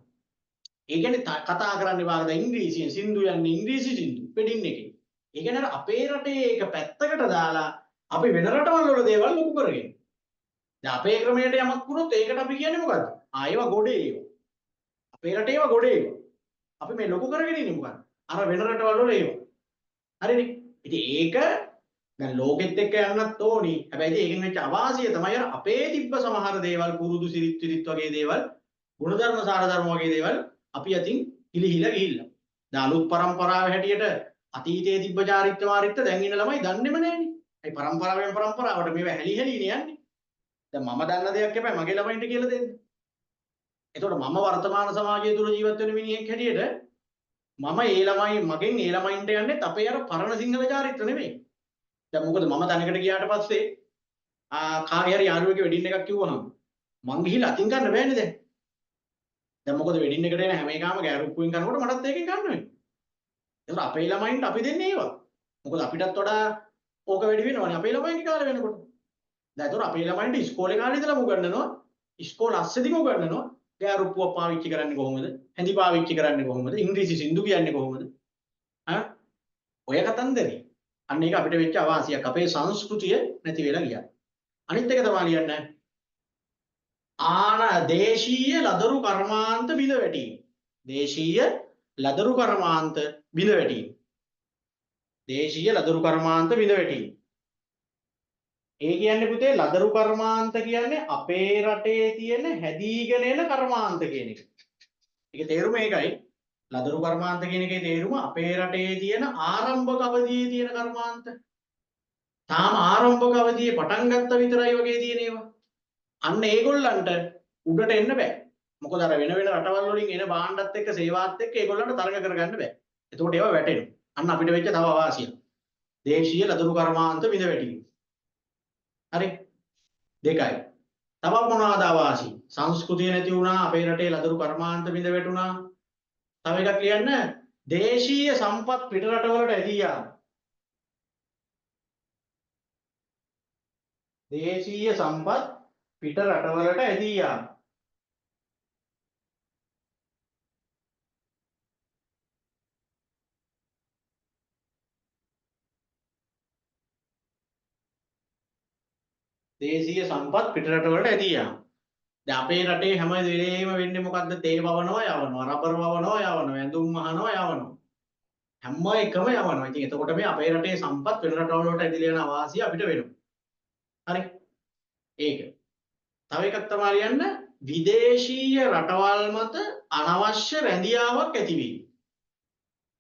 ඒ කියන්නේ කතා කරන්නේ වාගද ඉංග්‍රීසියෙන්, සින්දු යන්නේ ඉංග්‍රීසි සින්දු වෙඩින් එකේ. ඒ කියන්නේ අර අපේ රටේ ඒක පැත්තකට දාලා අපි වෙන රටවල් වල දේවල් ලොකු කරගෙන. දැන් අපේ ක්‍රමයට යමක් වුණොත් ඒකට අපි කියන්නේ මොකද්ද? ආ ඒවා ගොඩේ ඒවා. අපේ රටේ ඒවා ගොඩේ ඒවා. අපි මේ ලොකු කරගෙන ඉන්නේ මොකද්ද? අර වෙන රටවල් වල ඒවා. හරිනේ. ඉතින් ඒක දැන් ලෝකෙත් එක්ක යන්නත් ඕනි. හැබැයි ඉතින් ඒකෙන් වෙච්ච අවාසිය තමයි අර අපේ තිබ්බ සමහර දේවල් පුරුදු සිරිත් විරිත් වගේ දේවල්, ගුණධර්ම සාර ධර්ම වගේ දේවල් අපි අතින් ඉලිහිලා ගිහිල්ලා. දැන් අලුත් පරම්පරාව හැටියට අතීතයේ තිබ්බ චාරිත්‍ර වාරිත්‍ර දැන් ඉන්න ළමයි දන්නේම නෑනේ. ඒ පරම්පරාවෙන් පරම්පරාවට මේවා හැලි හැලි නේ යන්නේ. දැන් මම දන්න දෙයක් එපා මගේ ළමයින්ට කියලා දෙන්න. එතකොට මම වර්තමාන සමාජය තුල ජීවත් වෙන මිනිහෙක් හැටියට මම ඒ ළමයි මගෙන් ඒ ළමයින්ට යන්නේත් අපේ අර පරණ සිංහල චාරිත්‍ර නෙමෙයි. දැන් මොකද මම තැනකට ගියාට පස්සේ කාගේ හරි යාළුවෙක්ගේ වෙඩින් එකක් කිව්වහම මං ගිහිල්ලා අතින් ගන්න බෑනේ දැන්. දැන් මොකද වෙඩින් එකට එන හැම එකම ගෑරුප්පුවෙන් කරනකොට මටත් ඒකෙන් ගන්න වෙනවා. ඒතර අපේ ළමයින්ට අපි දෙන්නේ ඒවා. මොකද අපිටත් වඩා ඕක වැඩි වෙනවනේ අපේ ළමයින්ගේ කාලේ වෙනකොට. දැන් ඒතර අපේ ළමයින්ට ඉස්කෝලේ කාලේ ඉඳලම උගන්වනවා. ඉස්කෝල අස්සෙදිම උගන්වනවා. ගෑරුප්පුවක් පාවිච්චි කරන්නේ කොහොමද? හැඳි පාවිච්චි කරන්නේ කොහොමද? ඉංග්‍රීසි සින්දු කියන්නේ කොහොමද? ආ ඔය කතන්දරේ. අන්න ඒක අපිට වෙච්ච අවාසියක්. අපේ සංස්කෘතිය නැති වෙලා ගියා. අනිත් එක තමයි ලියන්න. ආන දේශීය ලදරු කර්මාන්ත බිඳ වැටීම. දේශීය ලදරු කර්මාන්ත බිඳ වැටීම. දේශීය ලදරු කර්මාන්ත බිඳ වැටීම. ඒ කියන්නේ පුතේ ලදරු කර්මාන්ත කියන්නේ අපේ රටේ තියෙන හැදීගෙන එන කර්මාන්ත කියන එක. ඒකේ තේරුම ඒකයි. ලදරු කර්මාන්ත කියන එකේ තේරුම අපේ රටේ තියෙන ආරම්භක අවදියේ තියෙන කර්මාන්ත. තාම ආරම්භක අවදියේ පටන් ගත්ත විතරයි වගේ තියෙන ඒවා. අන්න ඒගොල්ලන්ට උඩට එන්න බෑ. මොකද අර වෙන වෙන රටවල් වලින් එන භාණ්ඩත් එක්ක සේවාත් එක්ක ඒගොල්ලන්ට තරඟ කරගන්න බෑ. එතකොට ඒවා වැටෙනවා. අන්න අපිට වෙච්ච තව අවාසියක්. දේශීය ලදරු කර්මාන්ත බිඳ වැටීම. හරි. දෙකයි. තවත් මොනවාද අවාසි? සංස්කෘතිය නැති වුණා, අපේ රටේ ලදරු කර්මාන්ත බිඳ වැටුණා. තව එකක් ලියන්න, දේශීය සම්පත් පිට රටවලට ඇදී යාම. දේශීය සම්පත් පිට රටවලට ඇදී යාම. දේශීය සම්පත් පිට රටවලට ඇදී යාම. දැන් අපේ රටේ හැම වෙලේම වෙන්නේ මොකද්ද? තේ වවනවා යවනවා, රබර් වවනවා යවනවා, ඇඳුම් මහනවා යවනවා. හැම එකම යවනවා. ඉතින් එතකොට මේ අපේ රටේ සම්පත් වෙන රටවල් වලට ඇදලා යන අවාසිය අපිට වෙනවා. හරි. ඒක. තව එකක් තමයි ලියන්න, විදේශීය රටවල් මත අනවශ්‍ය රැඳියාවක් ඇතිවීම.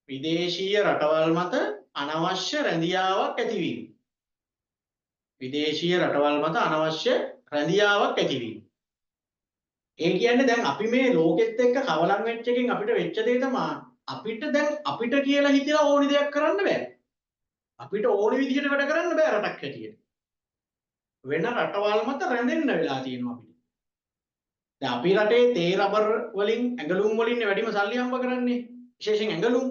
විදේශීය රටවල් මත අනවශ්‍ය රැඳියාවක් ඇතිවීම. විදේශීය රටවල් මත අනවශ්‍ය රැඳියාවක් ඇතිවීම. ඒ කියන්නේ දැන් අපි මේ ලෝකෙත් එක්ක කවලම් වෙච්ච එකෙන් අපිට වෙච්ච දේ තමයි අපිට දැන් අපිට කියලා හිතලා ඕනි දෙයක් කරන්න බෑ. අපිට ඕනි විදිහට වැඩ කරන්න බෑ රටක් හැටියට. වෙන රටවල් මත රැඳෙන්න වෙලා තියෙනවා අපිට. දැන් අපි රටේ තේ රබර් වලින් ඇඟලුම් වලින් වැඩිම සල්ලි හම්බ කරන්නේ. විශේෂයෙන් ඇඟලුම්.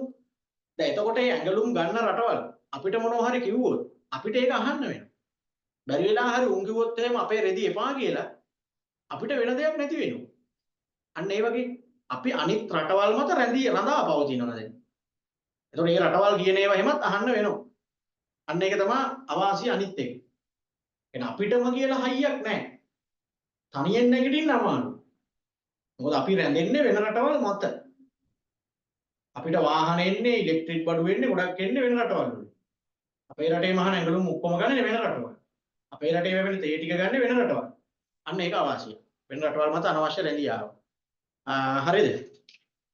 දැන් එතකොට මේ ඇඟලුම් ගන්න රටවල් අපිට මොනවා හරි කිව්වොත් අපිට ඒක අහන්න වෙනවා. බැරි වෙලා හරි උන් කිව්වොත් එහෙම අපේ රෙදි එපා කියලා අපිට වෙන දෙයක් නැති වෙනවා. අන්න ඒ වගේ අපි අනිත් රටවල් මත රඳා පවතිනවා දැන්. එතකොට මේ රටවල් කියන ඒවා එහෙමත් අහන්න වෙනවා. අන්න ඒක තමයි අවාසිය අනිත් එක. එහෙනම් අපිටම කියලා හයියක් නැහැ. තනියෙන් නැගිටින්න අමාරුයි. මොකද අපි රැඳෙන්නේ වෙන රටවල් මත. අපිට වාහන එන්නේ, ඉලෙක්ට්‍රික් බඩු එන්නේ, ගොඩක් එන්නේ වෙන රටවල් වලින්. අපේ රටේ මහන ඇඟලුම් ඔක්කොම ගන්නේ වෙන රටවල්. අපේ රටේ වෙන තේ ටික ගන්නේ වෙන රටවල්. අන්න ඒක අවාසිය. වෙන රටවල් මත අනවශ්‍ය රැඳියාව. හරිද?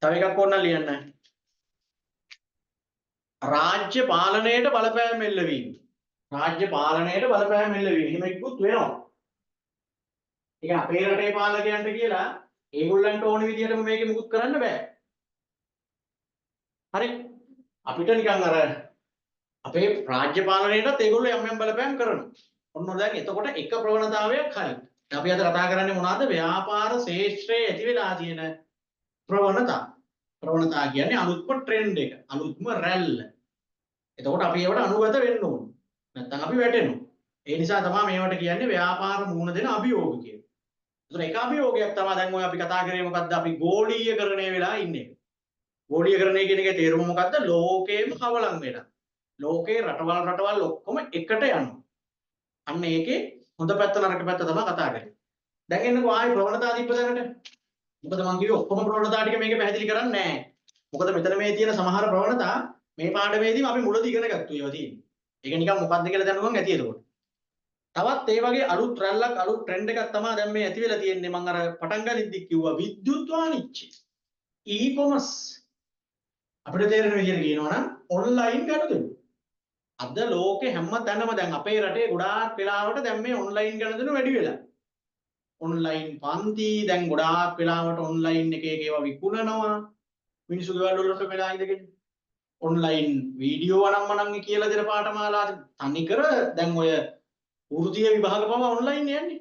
තව එකක් ඕනනම් ලියන්න. රාජ්‍ය පාලනයට බලපෑම් එල්ලවීම. රාජ්‍ය පාලනයට බලපෑම් එල්ලවීම. එහෙම එකකුත් වෙනවා. ඒ කියන්නේ අපේ රටේ පාලකයන්ට කියලා ඒගොල්ලන්ට ඕන විදිහටම මේකේ මුකුත් කරන්න බෑ. හරි? අපිට නිකන් අර අපේ රාජ්‍ය පාලනයටත් ඒගොල්ලෝ යම් යම් බලපෑම් කරනවා. ඔන්න දැන් එතකොට එක ප්‍රවණතාවයක් හරි. අපි අද කතා කරන්නේ මොනවාද? ව්‍යාපාර ශේෂ්ත්‍රයේ ඇති වෙලා තියෙන ප්‍රවණතා. ප්‍රවණතා කියන්නේ අලුත්ම ට්‍රෙන්ඩ් එක, අලුත්ම රැල්ල. එතකොට අපි ඒවට අනුගත වෙන්න ඕන. නැත්නම් අපි වැටෙනවා. ඒ නිසා තමයි මේවට කියන්නේ ව්‍යාපාර මුහුණ දෙන අභියෝග කියලා. එතකොට එක අභියෝගයක් තමයි දැන් ඔය අපි කතා කරේ මොකද්ද? අපි ගෝලීයකරණය වෙලා ඉන්නේ. ගෝලීයකරණය කියන එකේ තේරුම මොකද්ද? ලෝකේම කවලම් වෙලා. ලෝකේ රටවල් රටවල් ඔක්කොම එකට යනවා. අන්න ඒකේ හොඳ පැත්ත නරක පැත්ත තමයි කතා කරන්නේ. දැන් එන්නකෝ ආයේ ප්‍රවණතා තිබ්බ තැනට. මොකද මං කිව්වේ ඔක්කොම ප්‍රවණතා ටික මේකේ පැහැදිලි කරන්නේ නැහැ. මොකද මෙතන මේ තියෙන සමහර ප්‍රවණතා මේ පාඩමේදීම අපි මුලදී ඉගෙන ගත්තු ඒවා තියෙන්නේ. ඒක නිකන් මොකද්ද කියලා දැනුවන් ඇති එතකොට. තවත් ඒ වගේ අලුත් රැල්ලක් අලුත් ට්‍රෙන්ඩ් එකක් තමයි දැන් මේ ඇති වෙලා තියෙන්නේ. මං අර පටන් ගනිද්දි කිව්වා විද්‍යුත් වාණිජ්‍ය. E-commerce. අපිට තේරෙන විදිහට කියනවා නම් ඔන්ලයින් ගනුදෙනු. අද ලෝකේ හැම තැනම දැන් අපේ රටේ ගොඩාක් වෙලාවට දැන් මේ ඔන්ලයින් ගනුදෙනු වැඩි වෙලා. ඔන්ලයින් පන්ති දැන් ගොඩාක් වෙලාවට ඔන්ලයින් එක එක ඒවා විකුණනවා. මිනිස්සු ගෙවල් වලට වෙලා ඉඳගෙන ඔන්ලයින් වීඩියෝ අනම්මනම් කියලා දෙන පාඨමාලා තනිකර දැන් ඔය වෘත්තීය විභාග පවා ඔන්ලයින් යන්නේ.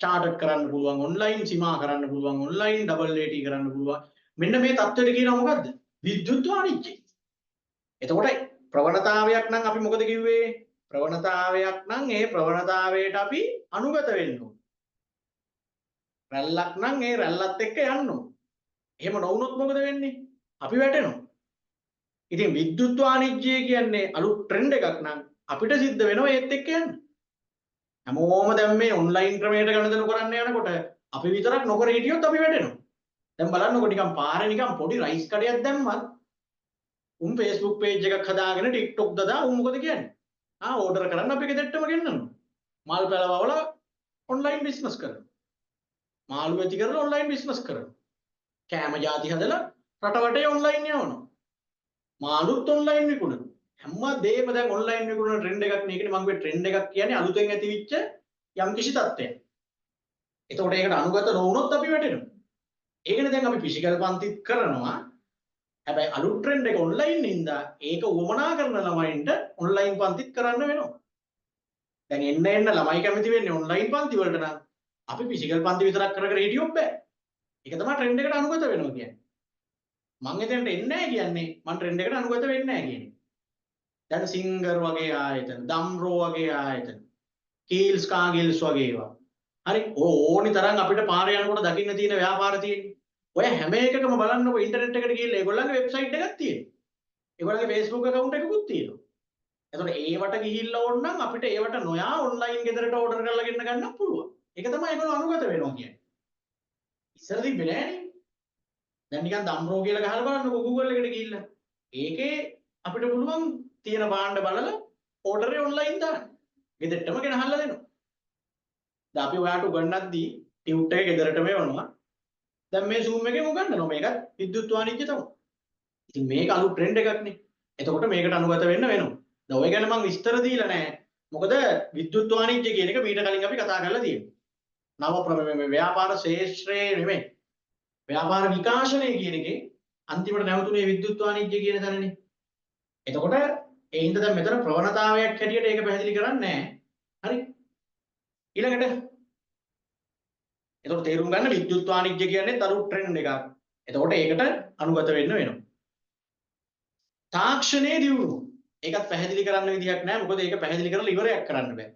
චාටර්ඩ් කරන්න පුළුවන් ඔන්ලයින්, සීමා කරන්න පුළුවන් ඔන්ලයින්, ඩබල් ඒටි කරන්න පුළුවන්. මෙන්න මේ තත්ත්වයට කියනවා මොකද්ද? විද්‍යුත් වාණිජ්‍ය. එතකොට ප්‍රවණතාවයක් නම් අපි මොකද කිව්වේ? ප්‍රවණතාවයක් නම් ඒ ප්‍රවණතාවයට අපි අනුගත වෙන්න ඕන. රැල්ලක් නම් ඒ රැල්ලත් එක්ක යන්න ඕන. එහෙම නොවුනොත් මොකද වෙන්නේ? අපි වැටෙනවා. ඉතින් විද්‍යුත් වාණිජ්‍ය කියන්නේ අලුත් ට්‍රෙන්ඩ් එකක් නම් අපිට සිද්ධ වෙනවා ඒත් එක්ක යන්න. හැමෝම දැන් මේ ඔන්ලයින් ක්‍රමයට ගනුදෙනු කරන්න යනකොට අපි විතරක් නොකර හිටියොත් අපි වැටෙනවා. දැන් බලන්නකො නිකන් පාරේ නිකන් පොඩි රයිස් කඩයක් දැම්මත් උන් Facebook page එකක් හදාගෙන TikTok දදා උන් මොකද කියන්නේ? ආ ඕඩර් කරන්න අපි ගෙදරටම ගෙන්නනවා. මල් පැලවවල ඔන්ලයින් බිස්නස් කරනවා. මාළු ඇති කරලා ඔන්ලයින් බිස්නස් කරනවා. කෑම ජාති හදලා රට වටේ ඔන්ලයින් යවනවා. මාළුත් ඔන්ලයින් විකුණනවා. හැම දෙයක්ම දැන් ඔන්ලයින් විකුණන ට්‍රෙන්ඩ් එකක් නේ. ඒකනේ මං කිව්වේ ට්‍රෙන්ඩ් එකක් කියන්නේ අලුතෙන් ඇතිවිච්ච යම්කිසි තත්ත්වයක්. එතකොට ඒකට අනුගත නොවුනොත් අපි වැටෙනවා. ඒකනේ දැන් අපි ෆිසිකල් පන්තිත් කරනවා. හැබැයි අලුත් ට්‍රෙන්ඩ් එක ඔන්ලයින් හින්දා ඒක උවමනා කරන ළමයින්ට ඔන්ලයින් පන්තිත් කරන්න වෙනවා. දැන් එන්න එන්න ළමයි කැමති වෙන්නේ ඔන්ලයින් පන්ති වලට නම් අපි ෆිසිකල් පන්ති විතරක් කර කර හිටියොත් බෑ. ඒක තමයි ට්‍රෙන්ඩ් එකට අනුගත වෙනවා කියන්නේ. මං එතනට එන්නේ නැහැ කියන්නේ මං ට්‍රෙන්ඩ් එකට අනුගත වෙන්නේ නැහැ කියන්නේ. දැන් සිංගර් වගේ ආයතන, දම්රෝ වගේ ආයතන, කීල්ස් කාගිල්ස් වගේ ඒවා. හරි ඕනි තරම් අපිට පාරේ යනකොට දකින්න තියෙන ව්‍යාපාර තියෙන්නේ. ඔය හැම එකකම බලන්නකො ඉන්ටර්නෙට් එකට ගිහිල්ලා ඒගොල්ලන්ගේ වෙබ්සයිට් එකක් තියෙනවා. ඒගොල්ලන්ගේ Facebook account එකකුත් තියෙනවා. එතකොට ඒවට ගිහිල්ලා ඕන නම් අපිට ඒවට නොයා ඔන්ලයින් ගෙදරට ඕඩර් කරලා ගෙන්න ගන්න පුළුවන්. ඒක තමයි ඒගොල්ලෝ අනුගත වෙනවා කියන්නේ. ඉස්සර තිබ්බේ නෑනේ. දැන් නිකන් දම්රෝ කියලා ගහලා බලන්නකො Google එකට ගිහිල්ලා. ඒකේ අපිට පුළුවන් තියෙන භාණ්ඩ බලලා ඕඩර් එක ඔන්ලයින් දාන්න. ගෙදරටම ගෙනහල්ලා දෙනවා. දැන් අපි ඔයාට උගන්වද්දී ටියුට් එක ගෙදරටම එවනවා. දැන් මේ Zoom එකෙන් උගන්වනවා. මේකත් විද්‍යුත් වාණිජ්‍ය තමයි. ඉතින් මේක අලුත් ට්‍රෙන්ඩ් එකක් නේ. එතකොට මේකට අනුගත වෙන්න වෙනවා. දැන් ඔය ගැන මං විස්තර දීලා නෑ. මොකද විද්‍යුත් වාණිජ්‍ය කියන එක මීට කලින් අපි කතා කරලා තියෙනවා. නව ප්‍රම මේ ව්‍යාපාර ශේෂ්ත්‍රයේ නෙමෙයි. ව්‍යාපාර විකාශනය කියන එකේ අන්තිමට නැවතුනේ විද්‍යුත් වාණිජ්‍ය කියන තැනනේ. එතකොට ඒ හින්දා දැන් මෙතන ප්‍රවණතාවයක් හැටියට ඒක පැහැදිලි කරන්නේ නෑ. හරි. ඊළඟට එතකොට තේරුම් ගන්න විද්‍යුත් වාණිජ්‍ය කියන්නේ අලුත් ට්‍රෙන්ඩ් එකක්. එතකොට ඒකට අනුගත වෙන්න වෙනවා. තාක්ෂණයේ දියුණුව. ඒකත් පැහැදිලි කරන්න විදිහක් නෑ. මොකද ඒක පැහැදිලි කරලා ඉවරයක් කරන්න බෑ.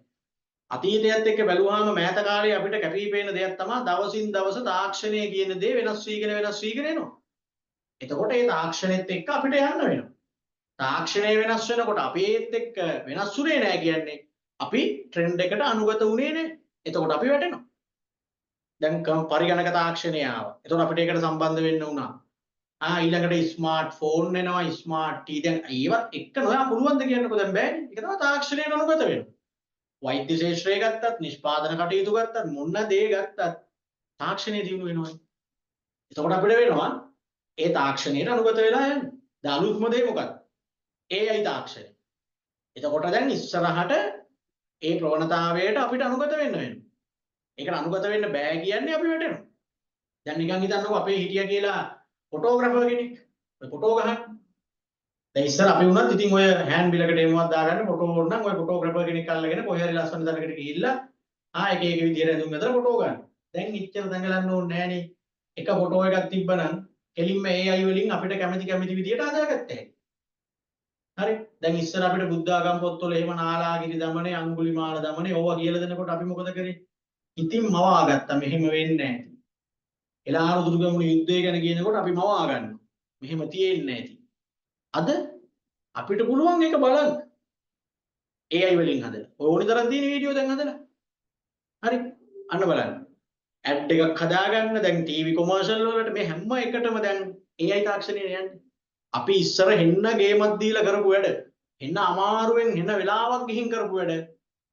අතීතයත් එක්ක බැලුවාම මෑත කාලේ අපිට කැපී පෙනෙන දෙයක් තමයි දවසින් දවස තාක්ෂණය කියන දේ වෙනස් වීගෙන වෙනස් වීගෙන එනවා. එතකොට ඒ තාක්ෂණෙත් එක්ක අපිට යන්න වෙනවා. තාක්ෂණය වෙනස් වෙනකොට අපි ඒත් එක්ක වෙනස් වුණේ නෑ කියන්නේ අපි ට්‍රෙන්ඩ් එකට අනුගත වුණේ නෑ. එතකොට අපි වැටෙනවා. දැන් පරිගණක තාක්ෂණය ආවා. එතකොට අපිට ඒකට සම්බන්ධ වෙන්න වුණා. ආ ඊළඟට ස්මාර්ට් ෆෝන් එනවා, ස්මාර්ට් ටී දැන් ඒවත් එක්ක නොයා පුළුවන් ද කියන්නකෝ දැන් බෑනේ. ඒක තමයි තාක්ෂණයට අනුගත වෙනවා. වෛද්‍ය ශාස්ත්‍රය ගත්තත්, නිෂ්පාදන කටයුතු ගත්තත්, මොන දේ ගත්තත් තාක්ෂණය දියුණු වෙනවා. එතකොට අපිට වෙනවා ඒ තාක්ෂණයට අනුගත වෙලා යන්න. දැන් අලුත්ම දේ මොකක්ද? AI තාක්ෂණය. එතකොට දැන් ඉස්සරහට ඒ ප්‍රවණතාවයට අපිට අනුගත වෙන්න වෙනවා. ඒකට අනුගත වෙන්න බෑ කියන්නේ අපි වැටෙනවා. දැන් නිකන් හිතන්නකෝ අපේ හිටියා කියලා ෆොටෝග්‍රැෆර් කෙනෙක්. ඔය ෆොටෝ ගහන්න. දැන් ඉස්සර අපි වුණත් ඉතින් ඔය හෑන්ඩ් බිලකට එහෙමවත් දාගන්න ෆොටෝ ඕන නම් ඔය ෆොටෝග්‍රැෆර් කෙනෙක් අල්ලගෙන කොහේ හරි ලස්සන තැනකට ගිහිල්ලා ආ එක එක විදියට ඇඳුම් ඇඳලා ෆොටෝ ගන්න. දැන් ඉච්චර දඟලන්න ඕනේ නෑනේ. එක ෆොටෝ එකක් තිබ්බනම් කෙලින්ම AI වලින් අපිට කැමති කැමති විදියට හදාගත්ත හැකි. හරි. දැන් ඉස්සර අපිට බුද්ධ ආගම් පොත්වල එහෙම නාලාගිරි දමනේ, අඟුලිමාල දමනේ ඕවා කියලා දෙනකොට අපි මොකද කරේ? ඉතින් මවාගත්තා මෙහෙම වෙන්නේ නැහැ. එළාර දුරුගමුණු යුද්ධය ගැන කියනකොට අපි මවා ගන්නවා. මෙහෙම තියෙන්නේ නැති. අද අපිට පුළුවන් ඒක බලන්න. AI වලින් හදලා. ඔය ඕනි තරම් තියෙන වීඩියෝ දැන් හදලා. හරි. අන්න බලන්න. ඇඩ් එකක් හදාගන්න දැන් ටීවී කොමර්ෂල් වලට මේ හැම එකටම දැන් AI තාක්ෂණය යන්නේ. අපි ඉස්සර හෙන්න ගේමක් දීලා කරපු වැඩ, හෙන්න අමාරුවෙන් හෙන්න වෙලාවක් ගිහින් කරපු වැඩ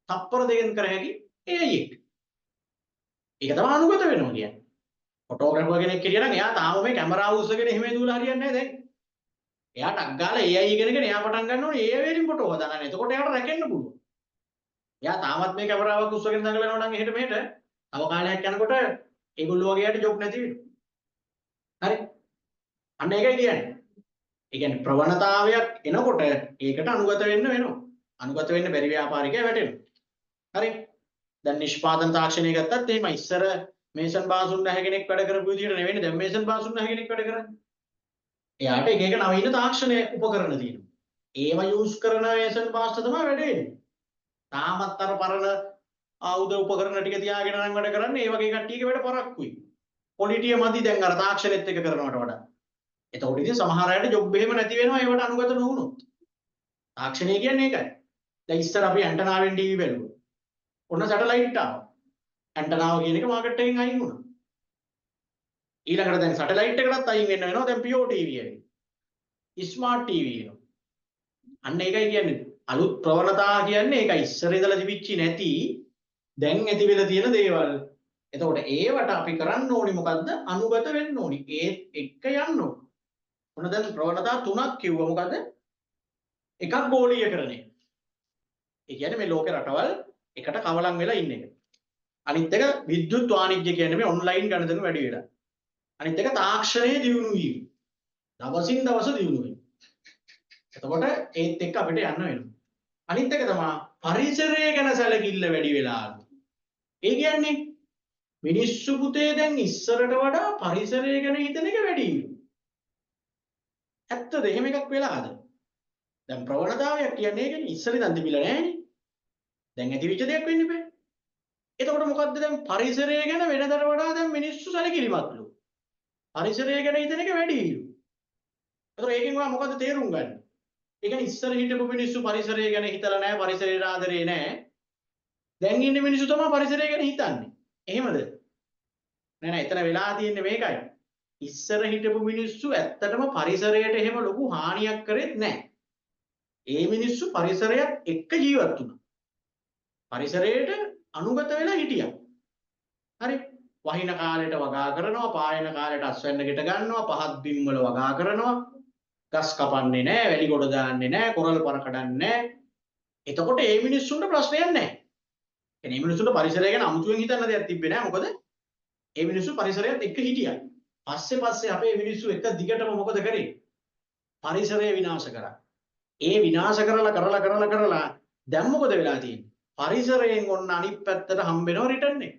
තප්පර දෙකෙන් කර හැකි AI එක්ක. ඒක තමයි අනුගත වෙනවා කියන්නේ. ෆොටෝග්‍රැෆර් කෙනෙක් හිටියා නම් එයා තාම මේ කැමරාව උස්සගෙන එහෙම දුවලා හරියන්නේ නැහැ දැන්. එයා ටක් ගාලා AI ඉගෙනගෙන එයා පටන් ගන්න ඕනේ AI වලින් ෆොටෝ හදාගන්න. එතකොට එයාට රැකෙන්න පුළුවන්. එයා තාමත් මේ කැමරාවක් උස්සගෙන දඟලනවා නම් එහෙට මෙහෙට තව කාලයක් යනකොට ඒගොල්ලෝ වගේ යට ජොබ් නැති වෙනවා. හරි. අන්න ඒකයි කියන්නේ. ඒ කියන්නේ ප්‍රවණතාවයක් එනකොට ඒකට අනුගත වෙන්න වෙනවා. අනුගත වෙන්න බැරි ව්‍යාපාරිකයා වැටෙනවා. හරි. දැන් නිෂ්පාදන තාක්ෂණය ගත්තත් එහෙමයි. ඉස්සර මේසන් බාසුන් නැහැ කෙනෙක් වැඩ කරපු විදිහට නෙවෙයි දැන් මේසන් බාසුන් නැහැ කෙනෙක් වැඩ කරන්නේ. එයාට එක එක නවීන තාක්ෂණ උපකරණ තියෙනවා. ඒවා යූස් කරන මේසන් බාස්ට තමයි වැඩ වෙන්නේ. තාමත් අර පරණ ආයුධ උපකරණ ටික තියාගෙන නම් වැඩ කරන්නේ ඒ වගේ කට්ටියගේ වැඩ පරක්කුයි. ක්වොලිටිය මදි දැන් අර තාක්ෂණෙත් එක්ක කරනවට වඩා. එතකොට ඉතින් සමහර අයට ජොබ් එහෙම නැති වෙනවා ඒවට අනුගත නොවුනොත්. තාක්ෂණය කියන්නේ ඒකයි. දැන් ඉස්සර අපි ඇන්ටනාවෙන් ටීවී බැලුවා. ඔන්න සැටලයිට් ආවා. ඇන්ටනාව කියන එක මාකට් එකෙන් අයින් වුණා. ඊළඟට දැන් සැටලයිට් එකටත් අයින් වෙන්න වෙනවා දැන් PO TV ඇවිල්ලා. ස්මාර්ට් TV එනවා. අන්න ඒකයි කියන්නේ අලුත් ප්‍රවණතා කියන්නේ ඒකයි. ඉස්සර ඉඳලා තිබිච්ච නැති දැන් ඇති වෙලා තියෙන දේවල්. එතකොට ඒවට අපි කරන්න ඕනි මොකද්ද? අනුගත වෙන්න ඕනි. ඒත් එක්ක යන්න ඕනි. ඔන්න දැන් ප්‍රවණතා තුනක් කිව්වා මොකද්ද? එකක් ගෝලීයකරණය. ඒ කියන්නේ මේ ලෝකේ රටවල් එකට කවලම් වෙලා ඉන්න එක. අනිත් එක විද්‍යුත් වාණිජ්‍ය කියන්නේ මේ ඔන්ලයින් ගණිතන වැඩි වෙලා. අනිත් එක තාක්ෂණයේ දියුණු වීම. දවසින් දවස දියුණු වෙනවා. එතකොට ඒත් එක්ක අපිට යන්න වෙනවා. අනිත් එක තමයි පරිසරය ගැන සැලකිල්ල වැඩි වෙලා. ඒ කියන්නේ මිනිස්සු පුතේ දැන් ඉස්සරට වඩා පරිසරය ගැන හිතන එක වැඩි. ඇත්තද එහෙම එකක් වෙලාද? දැන් ප්‍රවණතාවයක් කියන්නේ ඒකනේ. ඉස්සර ඉඳන් තිබිලා නෑනේ. දැන් ඇති වෙච්ච දෙයක් වෙන්න බෑ. එතකොට මොකද්ද දැන් පරිසරය ගැන වෙනදට වඩා දැන් මිනිස්සු සැලකිලිමත්ලු. පරිසරය ගැන හිතන එක වැඩිලු. එතකොට ඒකෙන් ඔයා මොකද්ද තේරුම් ගන්නේ? ඒ කියන්නේ ඉස්සර හිටපු මිනිස්සු පරිසරය ගැන හිතලා නෑ, පරිසරයට ආදරේ නෑ. දැන් ඉන්න මිනිස්සු තමයි පරිසරය ගැන හිතන්නේ. එහෙමද? නෑ නෑ, එතන වෙලා තියෙන්නේ මේකයි. ඉස්සර හිටපු මිනිස්සු ඇත්තටම පරිසරයට එහෙම ලොකු හානියක් කරෙත් නෑ. ඒ මිනිස්සු පරිසරයත් එක්ක ජීවත් වුණා. පරිසරයට අනුගත වෙලා හිටියා. හරි. වහින කාලෙට වගා කරනවා, පායන කාලෙට අස්වැන්න ගෙට ගන්නවා, පහත් බිම් වල වගා කරනවා, ගස් කපන්නේ නෑ, වැලි ගොඩ දාන්නේ නෑ, කොරල් පර කඩන්නේ නෑ. එතකොට ඒ මිනිස්සුන්ට ප්‍රශ්නයක් නෑ. ඒ කියන්නේ මේ මිනිස්සුන්ට පරිසරය ගැන අමුතුවෙන් හිතන්න දෙයක් තිබ්බේ නෑ. මොකද ඒ මිනිස්සු පරිසරයත් එක්ක හිටියා. පස්සේ පස්සේ අපේ මිනිස්සු එක දිගටම මොකද කරේ? පරිසරය විනාශ කරා. ඒ විනාශ කරලා කරලා කරලා කරලා දැන් මොකද වෙලා තියෙන්නේ? පරිසරයෙන් ඔන්න අනිත් පැත්තට හම්බ වෙනවා රිටර්න් එක.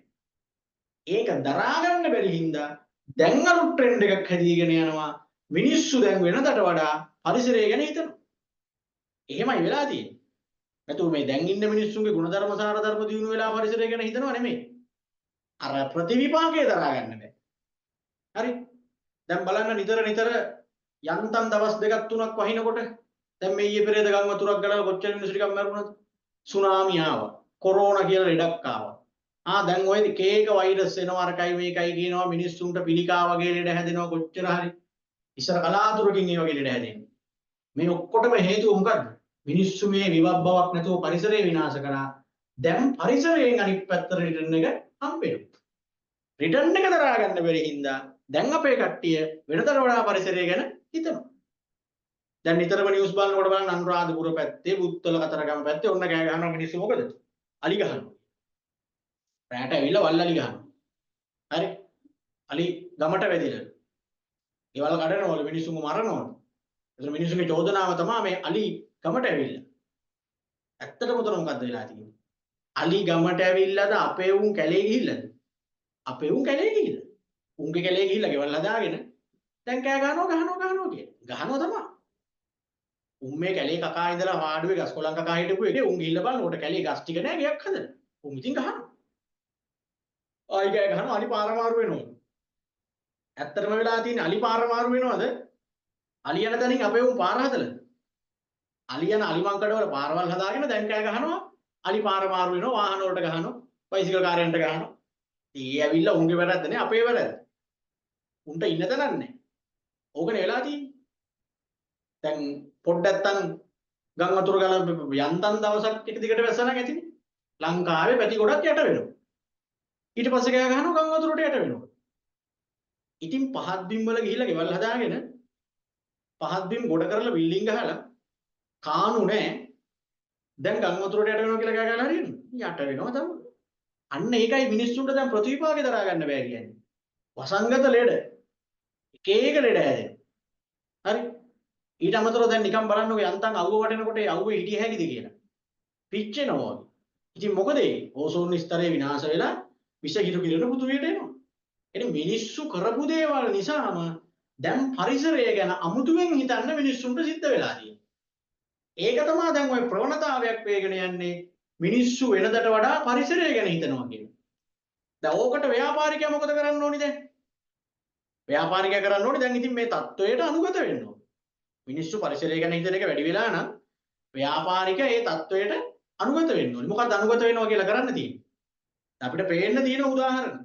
ඒක දරා ගන්න බැරි හින්දා දැන් අලුත් ට්‍රෙන්ඩ් එකක් හැදීගෙන යනවා. මිනිස්සු දැන් වෙනදට වඩා පරිසරය ගැන හිතනවා. එහෙමයි වෙලා තියෙන්නේ. නැතුව මේ දැන් ඉන්න මිනිස්සුන්ගේ ගුණධර්ම සාර ධර්ම දියුණු වෙලා පරිසරය ගැන හිතනවා නෙමෙයි. අර ප්‍රතිවිපාකය දරා ගන්න බැහැ. හරි. දැන් බලන්න නිතර නිතර යන්තම් දවස් දෙකක් තුනක් වහිනකොට දැන් මේ ඊයේ පෙරේද ගම් වතුරක් ගලලා කොච්චර මිනිස්සු ටිකක් මැරුණාද? සුනාමි ආවා. කොරෝනා කියලා ලෙඩක් ආවා. ආ දැන් ඔය එක එක වෛරස් එනවා අරකයි මේකයි කියනවා මිනිස්සුන්ට පිළිකා වගේ ලෙඩ හැදෙනවා කොච්චර හරි. ඉස්සර කලාතුරකින් ඒ වගේ ලෙඩ හැදෙන්නේ. මේ ඔක්කොටම හේතුව මොකද්ද? මිනිස්සු මේ විවක් බවක් නැතුව පරිසරය විනාශ කරා. දැන් පරිසරයෙන් අනිත් පැත්තට රිටර්න් එක හම්බ වෙනවා. රිටර්න් එක දරා ගන්න බැරි හින්දා දැන් අපේ කට්ටිය වෙනතට වඩා පරිසරය ගැන හිතනවා. දැන් නිතරම නිවුස් බලනකොට බලන්න අනුරාධපුර පැත්තේ, බුත්තල කතරගම පැත්තේ ඔන්න කෑ ගහනවා මිනිස්සු මොකද? අලි ගහනවා. රැට ඇවිල්ලා වල් අලි ගහනවා. හරි? අලි ගමට වැදිලා. ගෙවල් කඩනවලු මිනිස්සුන්ව මරනවලු. එතන මිනිස්සුන්ගේ චෝදනාව තමයි මේ අලි ගමට ඇවිල්ලා. ඇත්තටම උතන මොකද්ද වෙලා තියෙන්නේ? අලි ගමට ඇවිල්ලාද අපේ උන් කැලේ ගිහිල්ලාද? අපේ උන් කැලේ ගිහිල්ලා. උන්ගේ කැලේ ගිහිල්ලා ගෙවල් හදාගෙන දැන් කෑ ගහනවා ගහනවා ගහනවා කියලා. ගහනවා තමයි. උන් මේ කැලේ කකා ඉඳලා වාඩුවේ ගස් කොළන් කකා හිටපු එකේ උන් ගිහිල්ලා බලනකොට කැලේ ගස් ටික නෑ ගෙයක් හදලා. උන් ඉතින් ගහනවා. ආයි කෑ ගහනවා අලි පාර මාරු වෙනවා. ඇත්තටම වෙලා තියෙන්නේ අලි පාර මාරු වෙනවද? අලි යන තැනින් අපේ උන් පාර හදලාද? අලි යන අලි මංකඩවල පාරවල් හදාගෙන දැන් කෑ ගහනවා අලි පාර මාරු වෙනවා වාහන වලට ගහනවා බයිසිකල් කාරයන්ට ගහනවා. ඉතින් ඒ ඇවිල්ලා උන්ගේ වැරද්ද නේ අපේ වැරද්ද. උන්ට ඉන්න තැනක් නෑ. ඕකනේ වෙලා තියෙන්නේ. දැන් පොඩ්ඩක් නැත්තම් ගම් වතුර ගල යන්තම් දවසක් එක දිගට වැස්සා නම් ඇතිනේ. ලංකාවේ පැති ගොඩක් යට වෙනවා. ඊට පස්සේ කෑ ගහනවා ගම් වතුරට යට වෙනවා. ඉතින් පහත් බිම් වල ගිහිල්ලා ගෙවල් හදාගෙන පහත් බිම් ගොඩ කරලා බිල්ඩින් ගහලා කානු නෑ. දැන් ගම් වතුරට යට වෙනවා කියලා කෑ ගහලා හරියන්නේ. යට වෙනවා තමයි. අන්න ඒකයි මිනිස්සුන්ට දැන් ප්‍රතිවිපාකේ දරා ගන්න බෑ කියන්නේ. වසංගත ලෙඩ. එක එක ලෙඩ හැදෙනවා. හරි. ඊට අමතරව දැන් නිකන් බලන්නකෝ යන්තම් අවුව වටෙනකොට ඒ අවුවේ හිටිය හැකිද කියලා. පිච්චෙනවා වගේ. ඉතින් මොකද ඒ? ඕසෝන් ස්තරය විනාශ වෙලා විෂ හිරු කිරණ පෘථුවියට එනවා. එනේ මිනිස්සු කරපු දේවල් නිසාම දැන් පරිසරය ගැන අමුතුවෙන් හිතන්න මිනිස්සුන්ට සිද්ධ වෙලා තියෙනවා. ඒක තමයි දැන් ඔය ප්‍රවණතාවයක් වේගෙන යන්නේ මිනිස්සු වෙනදට වඩා පරිසරය ගැන හිතනවා කියන. දැන් ඕකට ව්‍යාපාරිකයා මොකද කරන්න ඕනි දැන්? ව්‍යාපාරිකයා කරන්න ඕනි දැන් ඉතින් මේ තත්ත්වයට අනුගත වෙන්න ඕනි. මිනිස්සු පරිසරය ගැන හිතන එක වැඩි වෙලා නම් ව්‍යාපාරිකයා ඒ තත්ත්වයට අනුගත වෙන්න ඕනි. මොකක්ද අනුගත වෙනවා කියලා කරන්න තියෙන්නේ? අපිට පේන්න තියෙන උදාහරණ.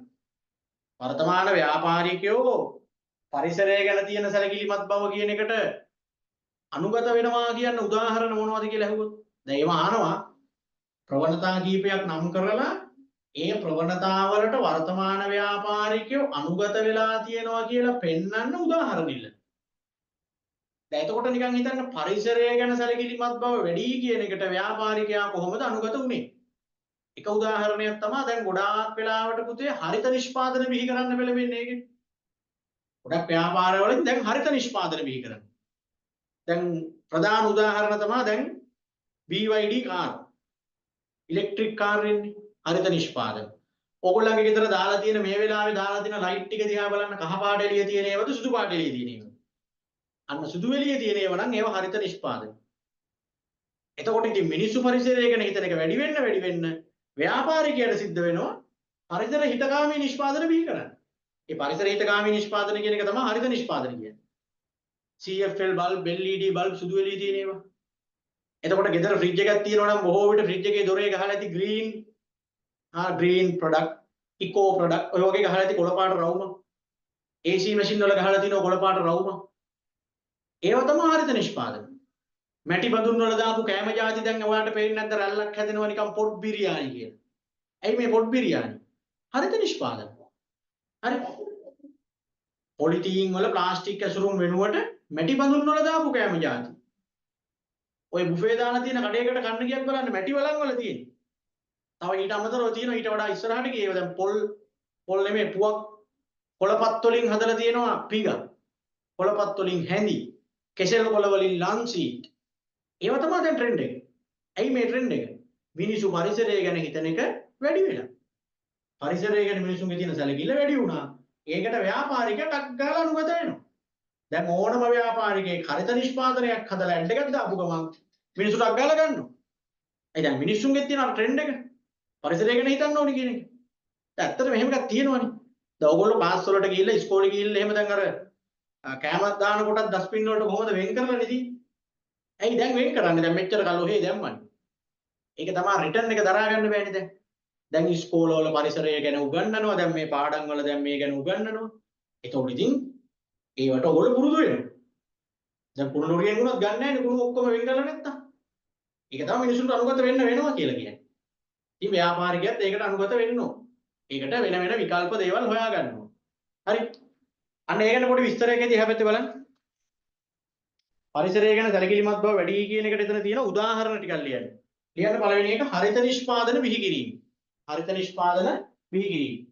වර්තමාන ව්‍යාපාරිකයෝ පරිසරය ගැන තියෙන සැලකිලිමත් බව කියන එකට අනුගත වෙනවා කියන උදාහරණ මොනවද කියලා ඇහුවොත් දැන් ඒවා අහනවා ප්‍රවණතා කීපයක් නම් කරලා ඒ ප්‍රවණතාවලට වර්තමාන ව්‍යාපාරිකයෝ අනුගත වෙලා තියෙනවා කියලා පෙන්වන්න උදාහරණ ඉල්ලන. දැන් එතකොට නිකන් හිතන්න පරිසරය ගැන සැලකිලිමත් බව වැඩි කියන එකට ව්‍යාපාරිකයා කොහොමද අනුගත වුනේ? එක උදාහරණයක් තමයි දැන් ගොඩාක් වෙලාවට පුතේ හරිත නිෂ්පාදන බිහි කරන්න පෙළඹෙන්නේ ඒකේ. ගොඩක් ව්‍යාපාරවලින් දැන් හරිත නිෂ්පාදන බිහි කරනවා. දැන් ප්‍රධාන උදාහරණ තමයි දැන් BYD car. Electric car එන්නේ හරිත නිෂ්පාදන. ඕගොල්ලන්ගේ ගෙදර දාලා තියෙන මේ වෙලාවේ දාලා තියෙන ලයිට් ටික දිහා බලන්න කහ පාට එළිය තියෙන ඒවාද සුදු පාට එළිය තියෙන ඒවාද? අන්න සුදු එළිය තියෙන ඒවා නම් ඒවා හරිත නිෂ්පාදන. එතකොට ඉතින් මිනිස්සු පරිසරය ගැන හිතන එක වැඩි වෙන්න වැඩි වෙන්න ව්‍යාපාරිකයාට සිද්ධ වෙනවා පරිසර හිතකාමී නිෂ්පාදන බිහි කරන්න. ඒ පරිසර හිතකාමී නිෂ්පාදන කියන එක තමයි හරිත නිෂ්පාදන කියන්නේ. CFL bulb, LED bulb සුදු එළිය තියෙන ඒවා. එතකොට ගෙදර ෆ්‍රිජ් එකක් තියෙනවා නම් බොහෝ විට ෆ්‍රිජ් එකේ දොරේ ගහලා ඇති ග්‍රීන් ග්‍රීන් ප්‍රොඩක්ට්, ඉකෝ ප්‍රොඩක්ට් ඔය වගේ ගහලා ඇති කොළ පාට රවුම. AC machine වල ගහලා තියෙනවා කොළ පාට රවුම. ඒවා තමයි හරිත නිෂ්පාදන. මැටි බඳුන් වල දාපු කෑම ජාති දැන් ඔයාලට පේන්නේ නැද්ද රැල්ලක් හැදෙනවා නිකන් පොට් බිරියානි කියලා. ඇයි මේ පොට් බිරියානි? හරිත නිෂ්පාදන. හරි. පොලිතීන් වල ප්ලාස්ටික් ඇසුරුම් වෙනුවට මැටි බඳුන් වල දාපු කෑම ජාති. ඔය බුෆේ දාලා තියෙන කඩේකට කන්න ගියත් බලන්න මැටි වලන් වල තියෙන. තව ඊට අමතරව තියෙනවා ඊට වඩා ඉස්සරහට ගියේ ඒවා දැන් පොල් පොල් නෙමෙයි පුවක් කොළපත් වලින් හදලා තියෙනවා පිඟ. කොළපත් වලින් හැඳි, කෙසෙල් කොළ වලින් ලන් සීට්. ඒවා තමයි දැන් ට්‍රෙන්ඩ් එක. ඇයි මේ ට්‍රෙන්ඩ් එක? මිනිස්සු පරිසරය ගැන හිතන එක වැඩි වෙලා. පරිසරය ගැන මිනිස්සුන්ගේ තියෙන සැලකිල්ල වැඩි වුණා. ඒකට ව්‍යාපාරිකයා ටක් ගාලා අනුගත වෙනවා. දැන් ඕනම ව්‍යාපාරිකයෙක් හරිත නිෂ්පාදනයක් හදලා ඇඩ් එකක් දාපු ගමන් මිනිස්සු ටක් ගාලා ගන්නවා. ඒ දැන් මිනිස්සුන්ගේ තියෙන අර ට්‍රෙන්ඩ් එක පරිසරය ගැන හිතන්න ඕනි කියන එක. දැන් ඇත්තටම එහෙම එකක් තියෙනවනේ. දැන් ඔයගොල්ලෝ ක්ලාස් වලට ගිහිල්ලා ඉස්කෝලේ ගිහිල්ලා එහෙම දැන් අර කෑම දාන කොටත් ඩස්බින් වලට කොහොමද වෙන් කරලානේ තියෙන්නේ. ඇයි දැන් වෙන් කරන්නේ? දැන් මෙච්චර කල් ඔහේ දැම්මනේ. ඒක තමයි රිටර්න් එක දරා ගන්න බෑනේ දැන්. දැන් ඉස්කෝලවල පරිසරය ගැන උගන්වනවා. දැන් මේ පාඩම් වල දැන් මේ ගැන උගන්වනවා. එතකොට ඉතින් ඒවට ඔයගොල්ලෝ පුරුදු වෙනවා. දැන් කුණු ලොරියෙන් වුණත් ගන්න නෑනේ කුණු ඔක්කොම වෙන් කරලා නැත්තම්. ඒක තමයි මිනිසුන්ට අනුගත වෙන්න වෙනවා කියලා කියන්නේ. ඉතින් ව්‍යාපාරිකයත් ඒකට අනුගත වෙන්න ඕන. ඒකට වෙන වෙන විකල්ප දේවල් හොයා ගන්න ඕන. හරි. අන්න ඒ ගැන පොඩි විස්තරයක් ඇති එහා පැත්තේ බලන්න. පරිසරය ගැන සැලකිලිමත් බව වැඩි කියන එකට එතන තියෙන උදාහරණ ටිකක් ලියන්න. ලියන්න පළවෙනි එක හරිත නිෂ්පාදන බිහි කිරීම. හරිත නිෂ්පාදන බිහි කිරීම.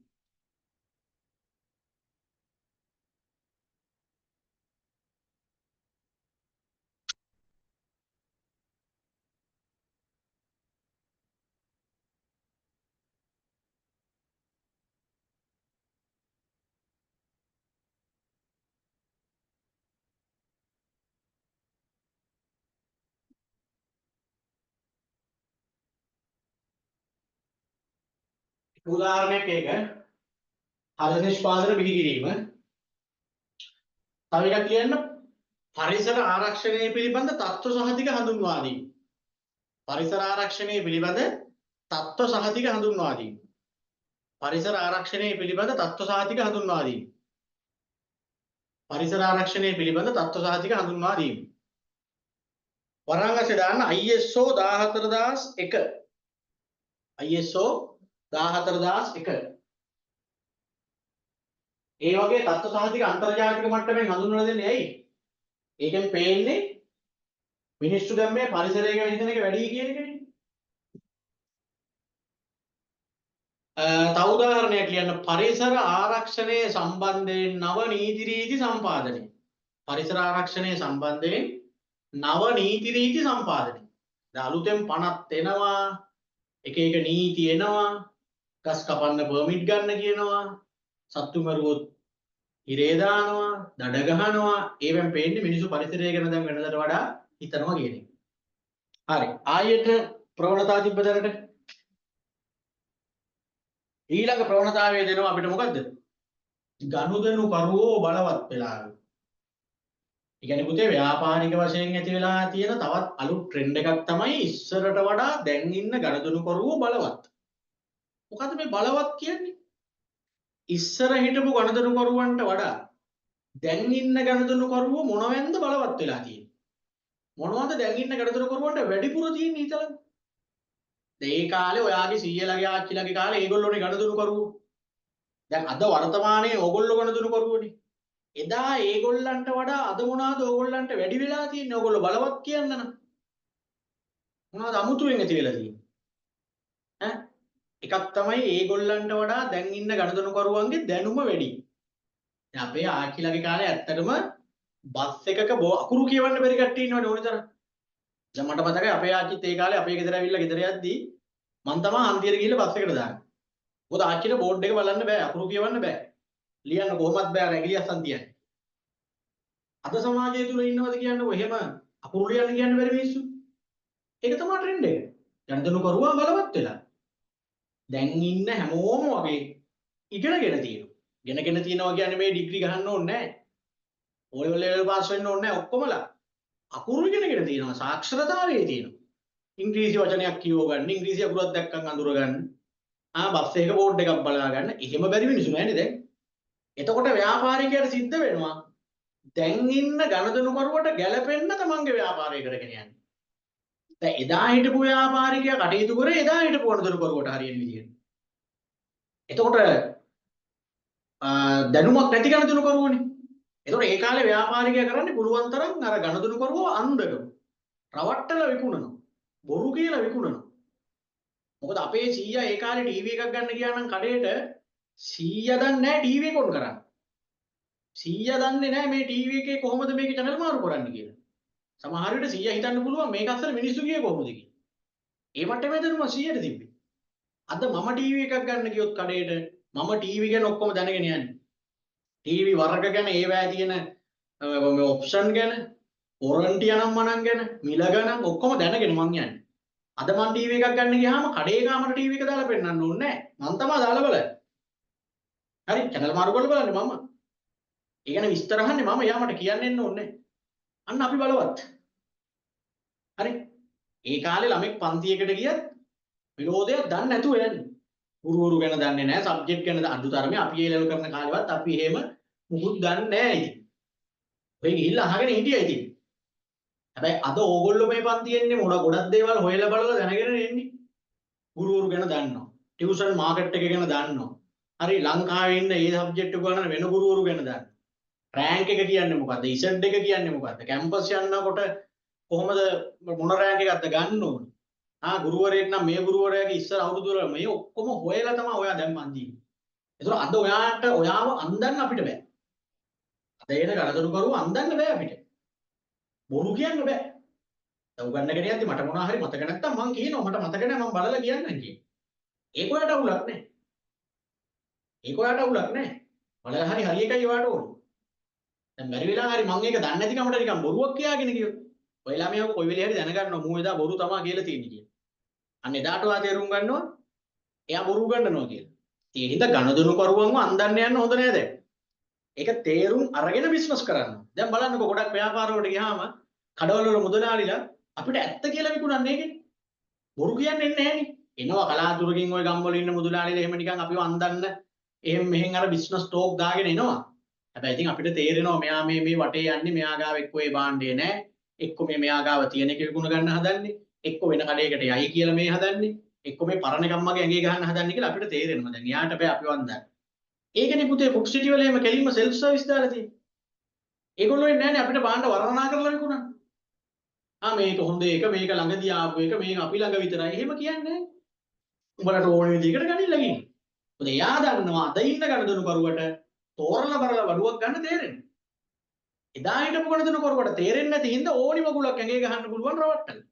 උදාහරණයක් ඒක. හරිත නිෂ්පාදන බිහි කිරීම. තව එකක් කියන්න, පරිසර ආරක්ෂණය පිළිබඳ තත්ත්ව සහතික හඳුන්වා දීම. පරිසර ආරක්ෂණය පිළිබඳ තත්ත්ව සහතික හඳුන්වා දීම. පරිසර ආරක්ෂණය පිළිබඳ තත්ත්ව සහතික හඳුන්වා දීම. පරිසර ආරක්ෂණය පිළිබඳ තත්ත්ව සහතික හඳුන්වා දීම. වරහන් අස්සේ දාන්න ISO 14001. ISO 14001. ඒ වගේ තත්ත්ව සහතික අන්තර්ජාතික මට්ටමින් හඳුන්වලා දෙන්නේ ඇයි? ඒකෙන් පේන්නේ මිනිස්සු දැන් මේ පරිසරය ගැන හිතන එක වැඩි කියන එකනේ. තව උදාහරණයක් ලියන්න, පරිසර ආරක්ෂණය සම්බන්ධයෙන් නව නීති රීති සම්පාදනය. පරිසර ආරක්ෂණය සම්බන්ධයෙන් නව නීති රීති සම්පාදනය. දැන් අලුතෙන් පනත් එනවා, එක එක නීති එනවා, ගස් කපන්න පර්මිට් ගන්න කියනවා, සත්තු මරුවොත් හිරේ දානවා, දඩ ගහනවා. ඒවෙන් පේන්නේ මිනිස්සු පරිසරය ගැන දැන් වෙනදට වඩා හිතනවා කියන එක. හරි. ආයෙත් ප්‍රවණතා තිබ්බ දැනට ඊළඟ ප්‍රවණතාවය දෙනවා අපිට මොකද්ද? ගනුදෙනු කරුවෝ බලවත් වෙලාලු. ඒ කියන්නේ පුතේ ව්‍යාපාරික වශයෙන් ඇති වෙලා තියෙන තවත් අලුත් ට්‍රෙන්ඩ් එකක් තමයි ඉස්සරට වඩා දැන් ඉන්න ගනුදෙනු කරුවෝ බලවත්. මොකද්ද මේ බලවත් කියන්නේ? ඉස්සර හිටපු ගනුදෙනු කරුවන්ට වඩා දැන් ඉන්න ගනුදෙනු කරුවෝ මොනවෙන්ද බලවත් වෙලා තියෙන්නේ? මොනවද දැන් ඉන්න ගනුදෙනු කරුවන්ට වැඩිපුර තියෙන්නේ හිතලා? දැන් ඒ කාලේ ඔයාගේ සීයලාගේ ආච්චිලාගේ කාලේ ඒගොල්ලෝනේ ගනුදෙනු කරුවෝ. දැන් අද වර්තමානයේ ඕගොල්ලෝ ගනුදෙනු කරුවෝනේ. එදා ඒගොල්ලන්ට වඩා අද මොනවාද ඕගොල්ලන්ට වැඩි වෙලා තියෙන්නේ? ඕගොල්ලෝ බලවත් කියන්න නම් මොනවද අමුතුවෙන් ඇති වෙලා තියෙන්නේ? ඈ එකක් තමයි ඒගොල්ලන්ට වඩා දැන් ඉන්න ගනුදෙනු කරුවන්ගේ දැනුම වැඩි. දැන් අපේ ආච්චිලාගේ කාලේ ඇත්තටම බස් එකක අකුරු කියවන්න බැරි කට්ටිය ඉන්නවනේ ඕනේ තරම්. දැන් මට මතකයි අපේ ආච්චිත් ඒ කාලේ අපේ ගෙදර ඇවිල්ලා ගෙදර යද්දී මං තමා හන්දියට ගිහිල්ලා බස් එකට දාන්නේ. මොකද ආච්චිට බෝඩ් එක බලන්න බෑ, අකුරු කියවන්න බෑ. ලියන්න කොහොමත් බෑ, රැගිලි අස්සන් තියන්නේ. අද සමාජය තුල ඉන්නවද කියන්නකෝ එහෙම අකුරු ලියන්න කියන්න බැරි මිනිස්සු? ඒක තමයි ට්‍රෙන්ඩ් එක. ගනුදෙනු කරුවා බලවත් වෙලා. දැන් ඉන්න හැමෝම වගේ ඉගෙනගෙන තියෙනවා. ඉගෙනගෙන තියෙනවා කියන්නේ මේ ඩිග්‍රී ගහන්න ඕනේ නෑ. ඕ ලෙවල් ලෙවල් පාස් වෙන්න ඕනේ නෑ ඔක්කොමලා. අකුරු ඉගෙනගෙන තියෙනවා, සාක්ෂරතාවයේ තියෙනවා. ඉංග්‍රීසි වචනයක් කියව ගන්න, ඉංග්‍රීසි අකුරක් දැක්කම අඳුර ගන්න. බස් එකක බෝඩ් එකක් බලා ගන්න. එහෙම බැරි මිනිස්සු නෑනේ දැන්. එතකොට ව්‍යාපාරිකයාට සිද්ධ වෙනවා දැන් ඉන්න ගනුදෙනු කරුවට ගැලපෙන්න තමන්ගේ ව්‍යාපාරය කරගෙන යන්න. දැන් එදා හිටපු ව්‍යාපාරිකයා කටයුතු කරේ එදා හිටපු ගනුදෙනු කරුවට හරියන විදියට. එතකොට දැනුමක් නැති ගනුදෙනු කරුවනේ. එතකොට ඒ කාලේ ව්‍යාපාරිකයා කරන්නේ පුළුවන් තරම් අර ගනුදෙනු කරුවව අන්දනවා. රවට්ටලා විකුණනවා. බොරු කියලා විකුණනවා. මොකද අපේ සීයා ඒ කාලේ ටීවී එකක් ගන්න ගියා නම් කඩේට සීයා දන්නේ නැහැ ටීවී එක ඔන් කරන්න. සීයා දන්නේ නැහැ මේ ටීවී එකේ කොහොමද මේකේ චැනල් මාරු කරන්න කියලා. සමහර විට සීයා හිතන්න පුළුවන් මේක අස්සට මිනිස්සු ගියේ කොහොමද කියලා. ඒ මට්ටමේ දැනුම සීයට තිබ්බේ. අද මම ටීවී එකක් ගන්න ගියොත් කඩේට මම ටීවී ගැන ඔක්කොම දැනගෙන යන්නේ. ටීවී වර්ග ගැන, ඒවැය තියෙන මේ ඔප්ෂන් ගැන, වොරන්ටි අනම් මනම් ගැන, මිල ගණන් ඔක්කොම දැනගෙන මං යන්නේ. අද මං ටීවී එකක් ගන්න ගියාම කඩේ කාමර ටීවී එක දාලා පෙන්නන්න ඕනේ නෑ. මං තමා දාලා බලන්නේ. හරි, චැනල් මාරු කරලා බලන්නේ මම. ඒ ගැන විස්තර අහන්නේ මම, එයා මට කියන්න එන්න ඕනේ නෑ. අන්න අපි බලවත්. හරි. ඒ කාලේ ළමෙක් පන්තියකට ගියත් විරෝධයක් දන්නේ නැතුව යන්නේ. ගුරුවරු ගැන දන්නේ නැහැ, සබ්ජෙක්ට් ගැන අඩු තරමේ අපි ඒ ලෙවල් කරන කාලෙවත් අපි එහෙම මුකුත් දන්නේ නැහැ ඉතින්. ඔය ගිහිල්ලා අහගෙන හිටියා ඉතින්. හැබැයි අද ඕගොල්ලෝ මේ පන්තියේ ඉන්නේ මොන ගොඩක් දේවල් හොයලා බලලා දැනගෙන එන්නේ. ගුරුවරු ගැන දන්නවා. ටියුෂන් මාකට් එක ගැන දන්නවා. හරි, ලංකාවේ ඉන්න ඒ සබ්ජෙක්ට් එක ගන්න වෙන ගුරුවරු ගැන දන්නවා. රෑන්ක් එක කියන්නේ මොකද්ද? ඉසෙඩ් එක කියන්නේ මොකද්ද? කැම්පස් යනකොට කොහොමද මොන රෑන්ක් එකක්ද ගන්න ඕනේ? ගුරුවරයෙක් නම් මේ ගුරුවරයාගේ ඉස්සර අවුරුදු වල මේ ඔක්කොම හොයලා තමයි ඔයා දැන් පන්තියේ ඉන්නේ. ඒතර අද ඔයාට ඔයාව අන්දන්න අපිට බෑ. අද එන ගණදෙනු කරුව අන්දන්න බෑ අපිට. බොරු කියන්න බෑ. දැන් උගන්නගෙන යද්දි මට මොනවා හරි මතක නැත්තම් මං කියනවා මට මතක නෑ මං බලලා කියන්නම් කියලා. ඒක ඔයාට අවුලක් නෑ. ඒක ඔයාට අවුලක් නෑ. බලලා හරි හරි එකයි ඔයාට ඕනේ. දැන් බැරි වෙලා හරි මං ඒක දන්නේ නැති කමට නිකන් බොරුවක් කියාගෙන ගියොත් ඔය ළමයා කොයි වෙලේ හරි දැනගන්නවා මූ එදා බොරු තමා කියලා තියෙන්නේ කියලා. අන්න එදාට ඔයා තේරුම් ගන්නවා එයා බොරු උගන්නනවා කියලා. ඒ හින්දා ගනුදෙනු කරුවන්ව අන්දන්න යන්න හොඳ නෑ දැන්. ඒක තේරුම් අරගෙන බිස්නස් කරන්න. දැන් බලන්නකෝ ගොඩක් ව්‍යාපාර වලට ගියාම කඩවල වල මුදලාලිලා අපිට ඇත්ත කියලා විකුණන්නේ ඒකනේ. බොරු කියන්නේ නෑනේ. එනවා කලාතුරකින් ওই ගම්වල ඉන්න මුදලාලිලා එහෙම නිකන් අපිව අන්දන්න එහෙම මෙහෙන් අර බිස්නස් ටෝක් දාගෙන එනවා. හැබැයි ඉතින් අපිට තේරෙනවා මෙයා මේ මේ වටේ යන්නේ මෙයා ගාව එක්ක ඒ භාණ්ඩේ නෑ. එක්ක මේ මෙයා ගාව තියෙන එක විකුණ ගන්න හදන්නේ. එක්ක වෙන කඩේකට යයි කියලා මේ හදන්නේ. එක්ක මේ පරණ එකක් මගේ ඇඟේ ගහන්න හදන්නේ කියලා අපිට තේරෙනවා. දැන් එයාට බෑ අපිව අන්දන්න. ඒකනේ පුතේ බුක් සිටි වල එහෙම කෙලින්ම සෙල්ෆ් සර්විස් දාලා තියෙන්නේ. ඒගොල්ලෝ එන්නේ නෑනේ අපිට භාණ්ඩ වර්ණනා කරලා විකුණන්න. ආ මේක හොඳ එක, මේක ළඟදී ආපු එක, මේක අපි ළඟ විතරයි. එහෙම කියන්නේ නෑ. උඹලට ඕන විදිහකට ගනින්න ගිහින්. මොකද එයා දන්නවා අද ඉන්න ගනුදෙනු කරුවට තෝරලා බලලා වඩුවක් ගන්න තේරෙන්නේ. එදා හිටපු ගනුදෙනු කරුවට තේරෙන්නේ නැති හින්දා ඕනි මගුලක් ඇඟේ ගහන්න පුළුවන් රවට්ටලා.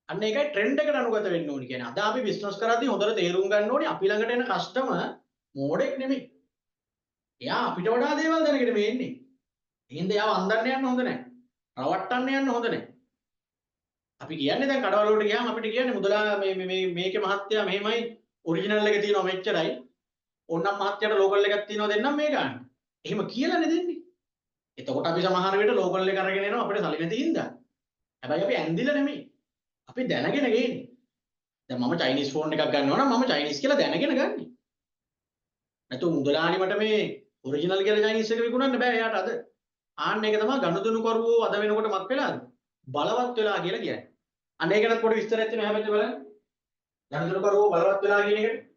අන්න ඒකයි ට්‍රෙන්ඩ් එකට අනුගත වෙන්න ඕනි කියන්නේ. අද අපි බිස්නස් කරද්දී හොඳට තේරුම් ගන්න ඕනි අපි ළඟට එන කස්ටමර් මෝඩෙක් නෙමෙයි. එයා අපිට වඩා දේවල් දැනගෙන මේ එන්නේ. ඒ හින්දා එයාව අන්දන්න යන්න හොඳ නෑ. රවට්ටන්න යන්න හොඳ නෑ. අපි කියන්නේ දැන් කඩවල වලට ගියාම අපිට කියන්නේ මුදලා මේ මේ මේකේ මහත්තයා මෙහෙමයි ඔරිජිනල් එක තියෙනවා මෙච්චරයි. ඕන්නම් මහත්තයාට ලෝකල් එකක් තියෙනවා දෙන්නම් මේ ගන්න. එහෙම කියලානේ දෙන්නේ. එතකොට අපි සමහර විට ලෝකල් එක අරගෙන එනවා අපිට සල්ලි නැති හින්දා. හැබැයි අපි ඇන්දිලා නෙමෙයි. අපි දැනගෙන ගේන්නේ. දැන් මම චයිනීස් ෆෝන් එකක් ගන්නවා නම් මම චයිනීස් කියලා දැනගෙන ගන්නෙ. නැතුව මුදලාලි මට මේ ඔරිජිනල් කියලා චයිනීස් එක විකුණන්න බෑ එයාට අද. ආන්න ඒක තමයි ගනුදෙනු කරුවෝ අද වෙනකොට මක් වෙලාද? බලවත් වෙලා කියලා කියන්නේ. අන්න ඒක ගැනත් පොඩි විස්තරයක් තියෙනවා එහා පැත්තේ බලන්න. ගනුදෙනු කරුවෝ බලවත් වෙලා කියන එකට.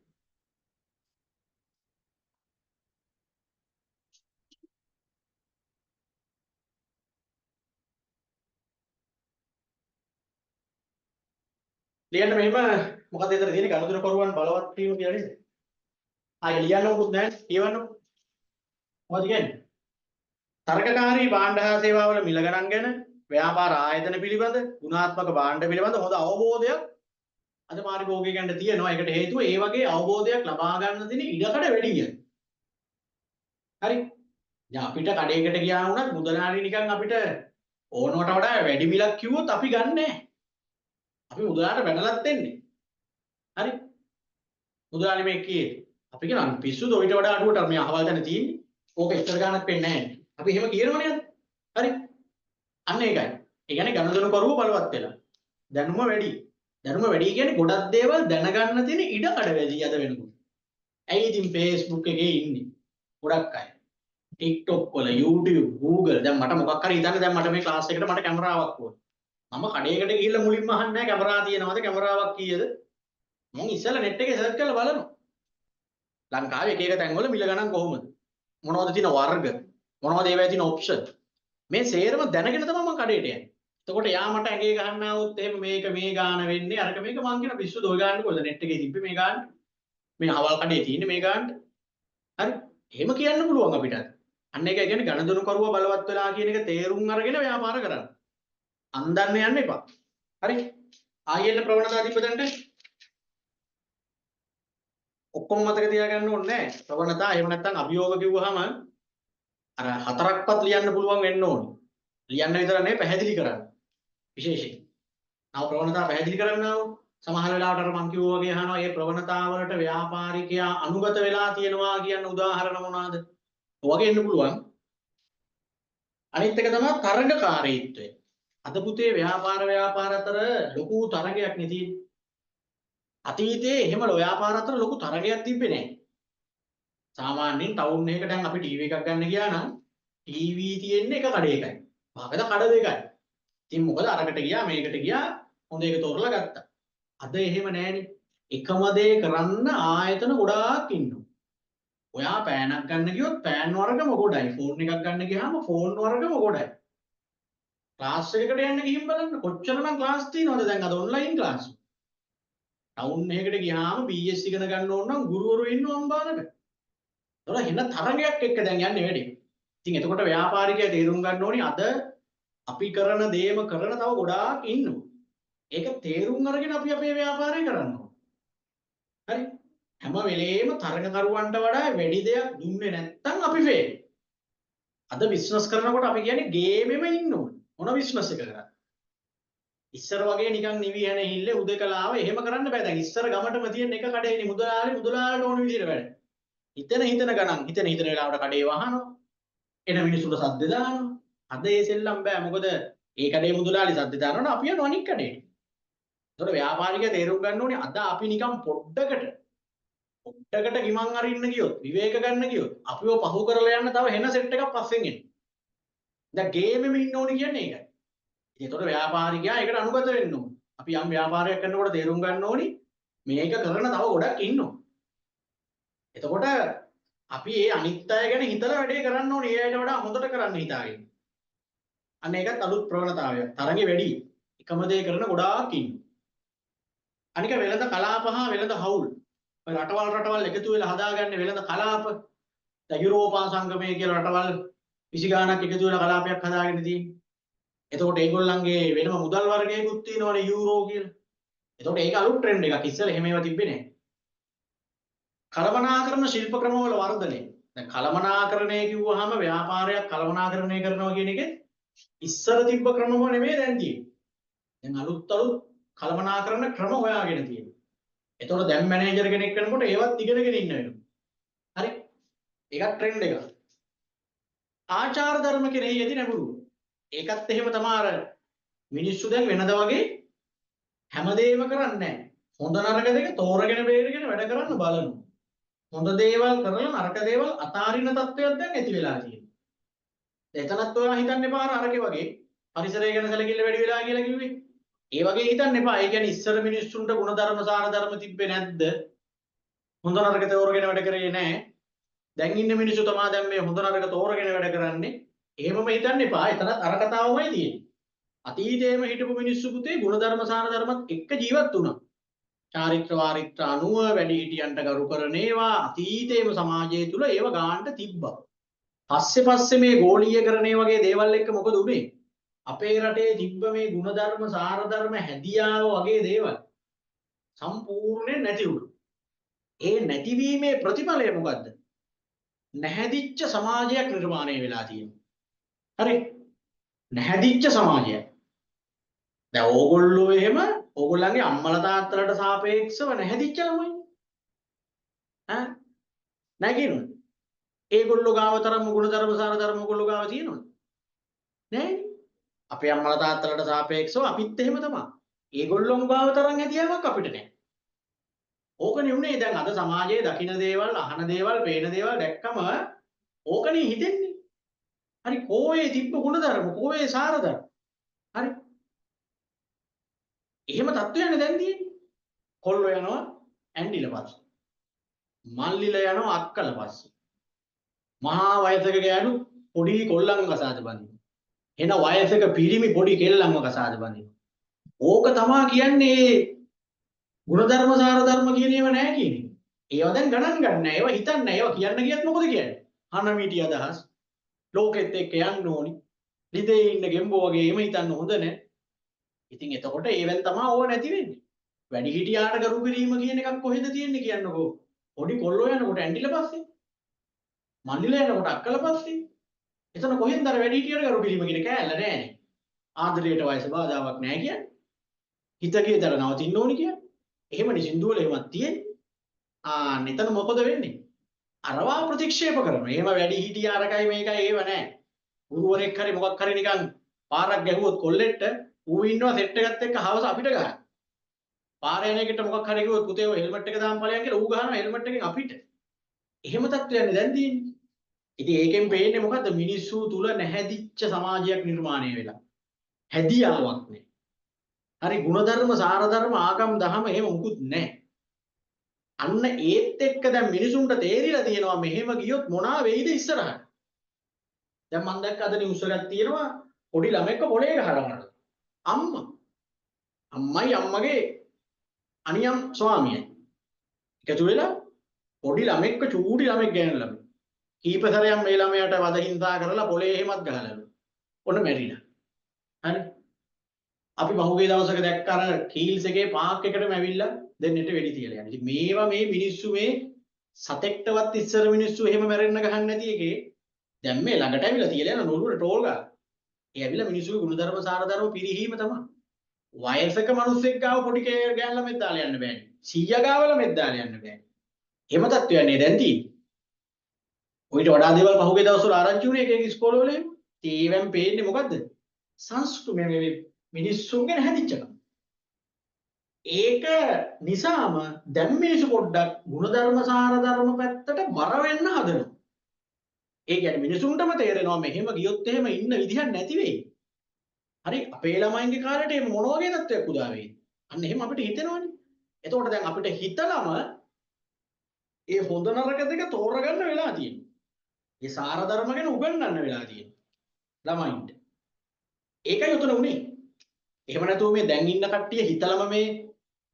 ලියන්න මෙහෙම මොකද එතන තියෙන්නේ ගනුදෙනු කරුවන් බලවත් වීම කියලා නේද? ආ ඒක ලියන්න මොකුත් නැහැ කියවන්නකො. මොකද කියන්නේ? තර්කකාරී භාණ්ඩ හා සේවාවල මිල ගණන් ගැන, ව්‍යාපාර ආයතන පිළිබඳ, ගුණාත්මක භාණ්ඩ පිළිබඳ හොඳ අවබෝධයක් අද පාරිභෝගිකයන්ට තියෙනවා. ඒකට හේතුව ඒ වගේ අවබෝධයක් ලබා ගන්න තියෙන ඉඩකඩ වැඩි කියන්නේ. හරි? දැන් අපිට කඩේකට ගියා වුණත් මුදලාලි නිකන් අපිට ඕනවට වඩා වැඩි මිලක් කිව්වොත් අපි ගන්නෑ. අපි මුදලාට බැනලත් එන්නේ. හරි? මුදලාලි මේ කියේ අපි කියනවා පිස්සුද ඔయిత වඩා අඩුවට මේ අහවල් තැන තියෙන්නේ. ඕක ඉස්තර ගානක් වෙන්නේ නැහැ. අපි එහෙම කියනවා නේද? හරි? අන්න ඒකයි. ඒ කියන්නේ ගනුදෙනු කරුව බලවත් වෙලා. දැනුම වැඩි. දැනුම වැඩි කියන්නේ ගොඩක් දේවල් දැනගන්න තියෙන ඉඩ කඩ වැඩි අද වෙනකොට. ඇයි ඉතින් Facebook එකේ ඉන්නේ ගොඩක් අය. TikTok වල, YouTube, Google දැන් මට මොකක් හරි හිතන්න දැන් මට මේ ක්ලාස් එකට මට කැමරාවක් ඕන. මම කඩේකට ගිහිල්ලා මුලින්ම අහන්නේ නැහැ කැමරා තියෙනවද කැමරාවක් කීයද? මං ඉස්සෙල්ලා නෙට් එකේ සර්ච් කරලා බලනවා. ලංකාවේ එක එක තැන්වල මිල ගණන් කොහොමද? මොනවද තියෙන වර්ග? මොනවද ඒවැ තියෙන ඔප්ෂන්? මේ සේරම දැනගෙන තමයි මං කඩේට යන්නේ. එතකොට යා මට ඇඟේ ගහන්න ආවොත් එහෙම මේක මේ ගාන වෙන්නේ අරක මේක මං කියන පිස්සුද ඔය ගානට කොහෙද නෙට් එකේ තිබ්බේ මේ ගානට? මේ හවල් කඩේ තියෙන්නේ මේ ගානට. හරි? එහෙම කියන්න පුළුවන් අපිට. අන්න ඒකයි කියන්නේ ගණදුණු කරුව බලවත් වෙලා කියන එක තේරුම් අරගෙන ව්‍යාපාර කරන්න. අන්දන්න යන්න එපා. හරි? ආයෙත් ප්‍රවණතා තිබ්බ තැනට ඔක්කොම මතක තියාගන්න ඕනේ නෑ. ප්‍රවණතා එහෙම නැත්නම් අභියෝග කිව්වහම අර හතරක්වත් ලියන්න පුළුවන් වෙන්න ඕනේ. ලියන්න විතර නෙවෙයි පැහැදිලි කරන්න. විශේෂයෙන්. නව ප්‍රවණතා පැහැදිලි කරන්න ආවොත් සමහර වෙලාවට අර මං කිව්වා වගේ අහනවා මේ ප්‍රවණතා වලට ව්‍යාපාරිකයා අනුගත වෙලා තියෙනවා කියන උදාහරණ මොනවාද? ඔය වගේ එන්න පුළුවන්. අනිත් එක තමයි තරඟකාරීත්වය. අද පුතේ ව්‍යාපාර ව්‍යාපාර අතර ලොකු තරගයක් නේ තියෙන්නේ. අතීතයේ එහෙම ව්‍යාපාර අතර ලොකු තරගයක් තිබ්බේ නෑ. සාමාන්‍යයෙන් ටවුන් එකකට දැන් අපි ටීවී එකක් ගන්න ගියා නම් ටීවී තියෙන්නේ එක කඩේකයි. පහකද කඩ දෙකයි. ඉතින් මොකද අරකට ගියා මේකට ගියා හොඳ එක තෝරලා ගත්තා. අද එහෙම නෑනේ. එකම දේ කරන්න ආයතන ගොඩාක් ඉන්නවා. ඔයා පෑනක් ගන්න ගියොත් පෑන් වර්ගම ගොඩයි. ෆෝන් එකක් ගන්න ගියාම ෆෝන් වර්ගම ගොඩයි. ක්ලාස් එකකට යන්න ගිහින් බලන්න කොච්චරනම් ක්ලාස් තියෙනවද දැන් අද ඔන්ලයින් ක්ලාස්. ටවුන් එකකට ගියාම BS ඉගෙන ගන්න ඕන නම් ගුරුවරු ඉන්නව අම්බානක. ඒතකොට එන තරගයක් එක්ක දැන් යන්නේ වැඩි. ඉතින් එතකොට ව්‍යාපාරිකයා තේරුම් ගන්න ඕනි අද අපි කරන දේම කරන තව ගොඩාක් ඉන්නවා. ඒක තේරුම් අරගෙන අපි අපේ ව්‍යාපාරය කරන්න ඕන. හරි? හැම වෙලේම තරගකරුවන්ට වඩා වැඩි දෙයක් දුන්නේ නැත්නම් අපි ෆේල්. අද බිස්නස් කරනකොට අපි කියන්නේ ගේමෙම ඉන්න ඕනේ. මොන බිස්නස් එක කරත්. ඉස්සර වගේ නිකන් නිවි හැන හිල්ලේ උදකලාව එහෙම කරන්න බෑ. දැන් ඉස්සර ගමටම තියෙන එක කඩේනේ මුදලාලි මුදලාලට ඕන විදිහට වැඩ. හිතන හිතන ගණන් හිතන හිතන වෙලාවට කඩේ වහනවා. එන මිනිස්සුන්ට සද්ද දානවා. අද ඒ සෙල්ලම් බෑ. මොකද ඒ කඩේ මුදලාලි සද්ද දානවනේ අපි යනවා අනික් කඩේට. ඒතකොට ව්‍යාපාරිකයා තේරුම් ගන්න ඕනේ අද අපි නිකන් පොඩ්ඩකට පොඩ්ඩකට ගිමන් අරින්න ගියොත් විවේක ගන්න ගියොත් අපිව පහු කරලා යන්න තව හෙන සෙට් එකක් පස්සෙන් එනවා. දැන් ගේමෙම ඉන්න ඕනේ කියන්නේ ඒකයි. ඉතින් ඒතකොට ව්‍යාපාරිකයා ඒකට අනුගත වෙන්න ඕනේ. අපි යම් ව්‍යාපාරයක් කරනකොට තේරුම් ගන්න ඕනි මේක කරන තව ගොඩක් ඉන්නවා. එතකොට අපි ඒ අනිත් අය ගැන හිතලා වැඩේ කරන්න ඕනේ. ඒ අයට වඩා හොඳට කරන්න හිතාගෙන. අන්න ඒකත් අලුත් ප්‍රවණතාවයක්. තරඟේ වැඩි. එකම දේ කරන ගොඩාක් ඉන්නවා. අනික වෙළඳ කලාප හා වෙළඳ හවුල්. ඔය රටවල් රටවල් එකතු වෙලා හදාගන්න වෙළඳ කලාප. දැන් යුරෝපා සංගමය කියලා රටවල් 20 ගාණක් එකතු වෙලා කලාපයක් හදාගෙන තියෙන්නේ. එතකොට ඒගොල්ලන්ගේ වෙනම මුදල් වර්ගයකුත් තියෙනවනේ යූරෝ කියලා. එතකොට ඒක අලුත් ට්‍රෙන්ඩ් එකක්. ඉස්සර එහෙම ඒවා තිබ්බේ නෑ. කළමනාකරන ශිල්ප ක්‍රමවල වර්ධනය. දැන් කළමනාකරණය කිව්වහම ව්‍යාපාරයක් කළමනාකරණය කරනවා කියන එකේ ඉස්සර තිබ්බ ක්‍රමම නෙමෙයි දැන් තියෙන්නේ. දැන් අලුත් අලුත් කළමනාකරන ක්‍රම හොයාගෙන තියෙනවා. එතකොට දැන් මැනේජර් කෙනෙක් වෙනකොට ඒවත් ඉගෙනගෙන ඉන්න වෙනවා. හරි? ඒකත් ට්‍රෙන්ඩ් එකක්. ආචාර ධර්ම කෙරෙහි ඇති නැඹුරුව. ඒකත් එහෙම තමයි අර මිනිස්සු දැන් වෙනද වගේ හැමදේම කරන්නේ නැහැ. හොඳ නරක දෙක තෝරගෙන බේරගෙන වැඩ කරන්න බලනවා. හොඳ දේවල් කරලා නරක දේවල් අතාරින තත්ත්වයක් දැන් ඇති වෙලා තියෙනවා. එතනත් ඔයා හිතන්න එපා අර අරකේ වගේ පරිසරය ගැන සැලකිල්ල වැඩි වෙලා කියලා කිව්වේ. ඒ වගේ හිතන්න එපා. ඒ කියන්නේ ඉස්සර මිනිස්සුන්ට ගුණධර්ම සාර ධර්ම තිබ්බේ නැද්ද? හොඳ නරක තෝරගෙන වැඩ කරේ නැහැ. දැන් ඉන්න මිනිස්සු තමා දැන් මේ හොඳ නරක තෝරගෙන වැඩ කරන්නේ. එහෙමම හිතන්න එපා. එතනත් අර කතාවමයි තියෙන්නේ. අතීතයේම හිටපු මිනිස්සු පුතේ ගුණධර්ම සාර ධර්මත් එක්ක ජීවත් වුණා. චාරිත්‍ර වාරිත්‍ර අනුව වැඩිහිටියන්ට ගරු කරන ඒවා අතීතයේම සමාජය තුල ඒව ගාන්ට තිබ්බා. පස්සේ පස්සේ මේ ගෝලීය කරන වගේ දේවල් එක්ක මොකද උනේ? අපේ රටේ තිබ්බ මේ ගුණධර්ම සාර ධර්ම හැදියාව වගේ දේවල් සම්පූර්ණයෙන් නැති වුණා. ඒ නැතිවීමේ ප්‍රතිඵලය මොකද්ද? නැහැදිච්ච සමාජයක් නිර්මාණය වෙලා තියෙනවා. හරි? නැහැදිච්ච සමාජයක්. දැන් ඕගොල්ලෝ එහෙම ඕගොල්ලන්ගේ අම්මලා තාත්තලාට සාපේක්ෂව නැහැදිච්ච ළමයි. ඈ නෑ කියනවද? ඒගොල්ලෝ ගාව තරම් ගුණධර්ම සාර ධර්ම ඕගොල්ලෝ ගාව තියෙනවද? නෑනේ. අපේ අම්මලා තාත්තලාට සාපේක්ෂව අපිත් එහෙම තමයි. ඒගොල්ලොන් ගාව තරම් හැදියාවක් අපිට නෑ. ඕකනේ උනේ දැන් අද සමාජයේ දකින දේවල්, අහන දේවල්, පේන දේවල් දැක්කම ඕකනේ හිතෙන්නේ. හරි කෝවේ තිබ්බ ගුණධර්ම, කෝවේ සාර ධර්ම. හරි. එහෙම තත්ත්වයනේ දැන් තියෙන්නේ. කොල්ලෝ යනවා ඇන්ඩිල පස්සේ. මල්ලිලා යනවා අක්කල පස්සේ. මහා වයසක ගෑනු පොඩි කොල්ලන් කසාද බඳිනවා. එන වයසක පිරිමි පොඩි කෙල්ලන්ව කසාද බඳිනවා. ඕක තමා කියන්නේ ගුණධර්ම සාර ධර්ම කියන ඒවා නෑ කියන එක. ඒවා දැන් ගණන් ගන්න නෑ. ඒවා හිතන්නේ නෑ. ඒවා කියන්න ගියත් මොකද කියන්නේ? හනමිටි අදහස්. ලෝකෙත් එක්ක යන්න ඕනි. ලිදේ ඉන්න ගෙම්බෝ වගේ එහෙම හිතන්න හොඳ නෑ. ඉතින් එතකොට ඒවෙන් තමා ඕව නැති වෙන්නේ. වැඩිහිටියාට ගරු කිරීම කියන එකක් කොහෙද තියෙන්නේ කියන්නකෝ. පොඩි කොල්ලෝ යනකොට ඇන්ටිල පස්සේ. මල්ලිලා යනකොට අක්කල පස්සේ. එතන කොහෙන්ද අර වැඩිහිටියට ගරු කිරීම කියන කෑල්ල නෑනේ. ආදරයට වයස බාධාවක් නෑ කියන්නේ. හිත ගිය තැන නවතින්න ඕනි කියන්නේ. එහෙමනේ සින්දුවල එහෙමත් තියෙන්නේ. ආ එතන මොකද වෙන්නේ? අරවා ප්‍රතික්ෂේප කරනවා. එහෙම වැඩිහිටිය අරකයි මේකයි ඒව නෑ. ගුරුවරයෙක් හරි මොකක් හරි නිකන් පාරක් ගැහුවොත් කොල්ලෙට්ට ඌ ඉන්නවා සෙට් එකත් එක්ක හවස අපිට ගහන. පාර යන එකට මොකක් හරි කිව්වොත් පුතේ ඔය හෙල්මට් එක දාන් ඵලයන් කියලා ඌ ගහනවා හෙල්මට් එකෙන් අපිට. එහෙම තත්ත්වයන්නේ දැන් තියෙන්නේ. ඉතින් ඒකෙන් පේන්නේ මොකද්ද? මිනිස්සු තුල නැහැදිච්ච සමාජයක් නිර්මාණය වෙලා. හැදියාවක් නෑ. හරි ගුණධර්ම සාර ධර්ම ආගම් දහම එහෙම මුකුත් නෑ. අන්න ඒත් එක්ක දැන් මිනිසුන්ට තේරිලා තියෙනවා මෙහෙම ගියොත් මොනවා වෙයිද ඉස්සරහට. දැන් මං දැක්ක අද නිවුස් එකක් තියෙනවා පොඩි ළමෙක්ව පොලේ ගහලා මරලා. අම්මා. අම්මයි අම්මගේ අනියම් ස්වාමියයි. එකතු වෙලා පොඩි ළමෙක්ව චූටි ළමෙක් ගෑනු ළමෙක්. කීප සැරයක් මේ ළමයාට වද හිංසා කරලා පොලේ එහෙමත් ගහලාලු. ඔන්න මැරිලා. හරි. අපි පහුගිය දවසක දැක්ක අර කීල්ස් එකේ පාක් එකටම ඇවිල්ලා දෙන්නෙට වෙඩි තියලා යනවා. ඉතින් මේවා මේ මිනිස්සු මේ සතෙක්ටවත් ඉස්සර මිනිස්සු එහෙම මැරෙන්න ගහන්නේ නැති එකේ දැන් මේ ළඟට ඇවිල්ලා තියලා යන නොළුවට ටෝල් ගාලා. ඒ ඇවිල්ලා මිනිස්සුගේ ගුණධර්ම සාර ධර්ම පිරිහීම තමයි. වයසක මිනිස්සෙක් ගාව පොඩි ගෑනු ළමෙක් දාලා යන්න බෑනේ. සීයා ගාව ළමෙක් දාලා යන්න බෑනේ. එහෙම තත්ත්වයක් නේ දැන් තියෙන්නේ. ඔయిత වඩා දේවල් පහුගිය දවස්වල ආරංචි වුණේ එක එක ඉස්කෝලවල එහෙම. ඉතින් ඒවෙන් පේන්නේ මොකද්ද? සංස්කෘතිය මේ මිනිස්සුන්ගෙන හැදිච්ච එක. ඒක නිසාම දැන් මිනිස්සු පොඩ්ඩක් ගුණධර්ම සාර ධර්ම පැත්තට බර වෙන්න හදනවා. ඒ කියන්නේ මිනිසුන්ටම තේරෙනවා මෙහෙම ගියොත් එහෙම ඉන්න විදිහක් නැති වෙයි. හරි, අපේ ළමයින්ගේ කාලේට එහෙම මොන වගේ තත්ත්වයක් උදා වෙයිද? අන්න එහෙම අපිට හිතෙනවනේ. එතකොට දැන් අපිට හිතලම ඒ හොඳ නරක දෙක තෝරගන්න වෙලා තියෙනවා. ඒ සාර ධර්ම ගැන උගන්වන්න වෙලා තියෙනවා ළමයින්ට. ඒකයි උතන උනේ. එහෙම නැතුව මේ දැන් ඉන්න කට්ටිය හිතලම මේ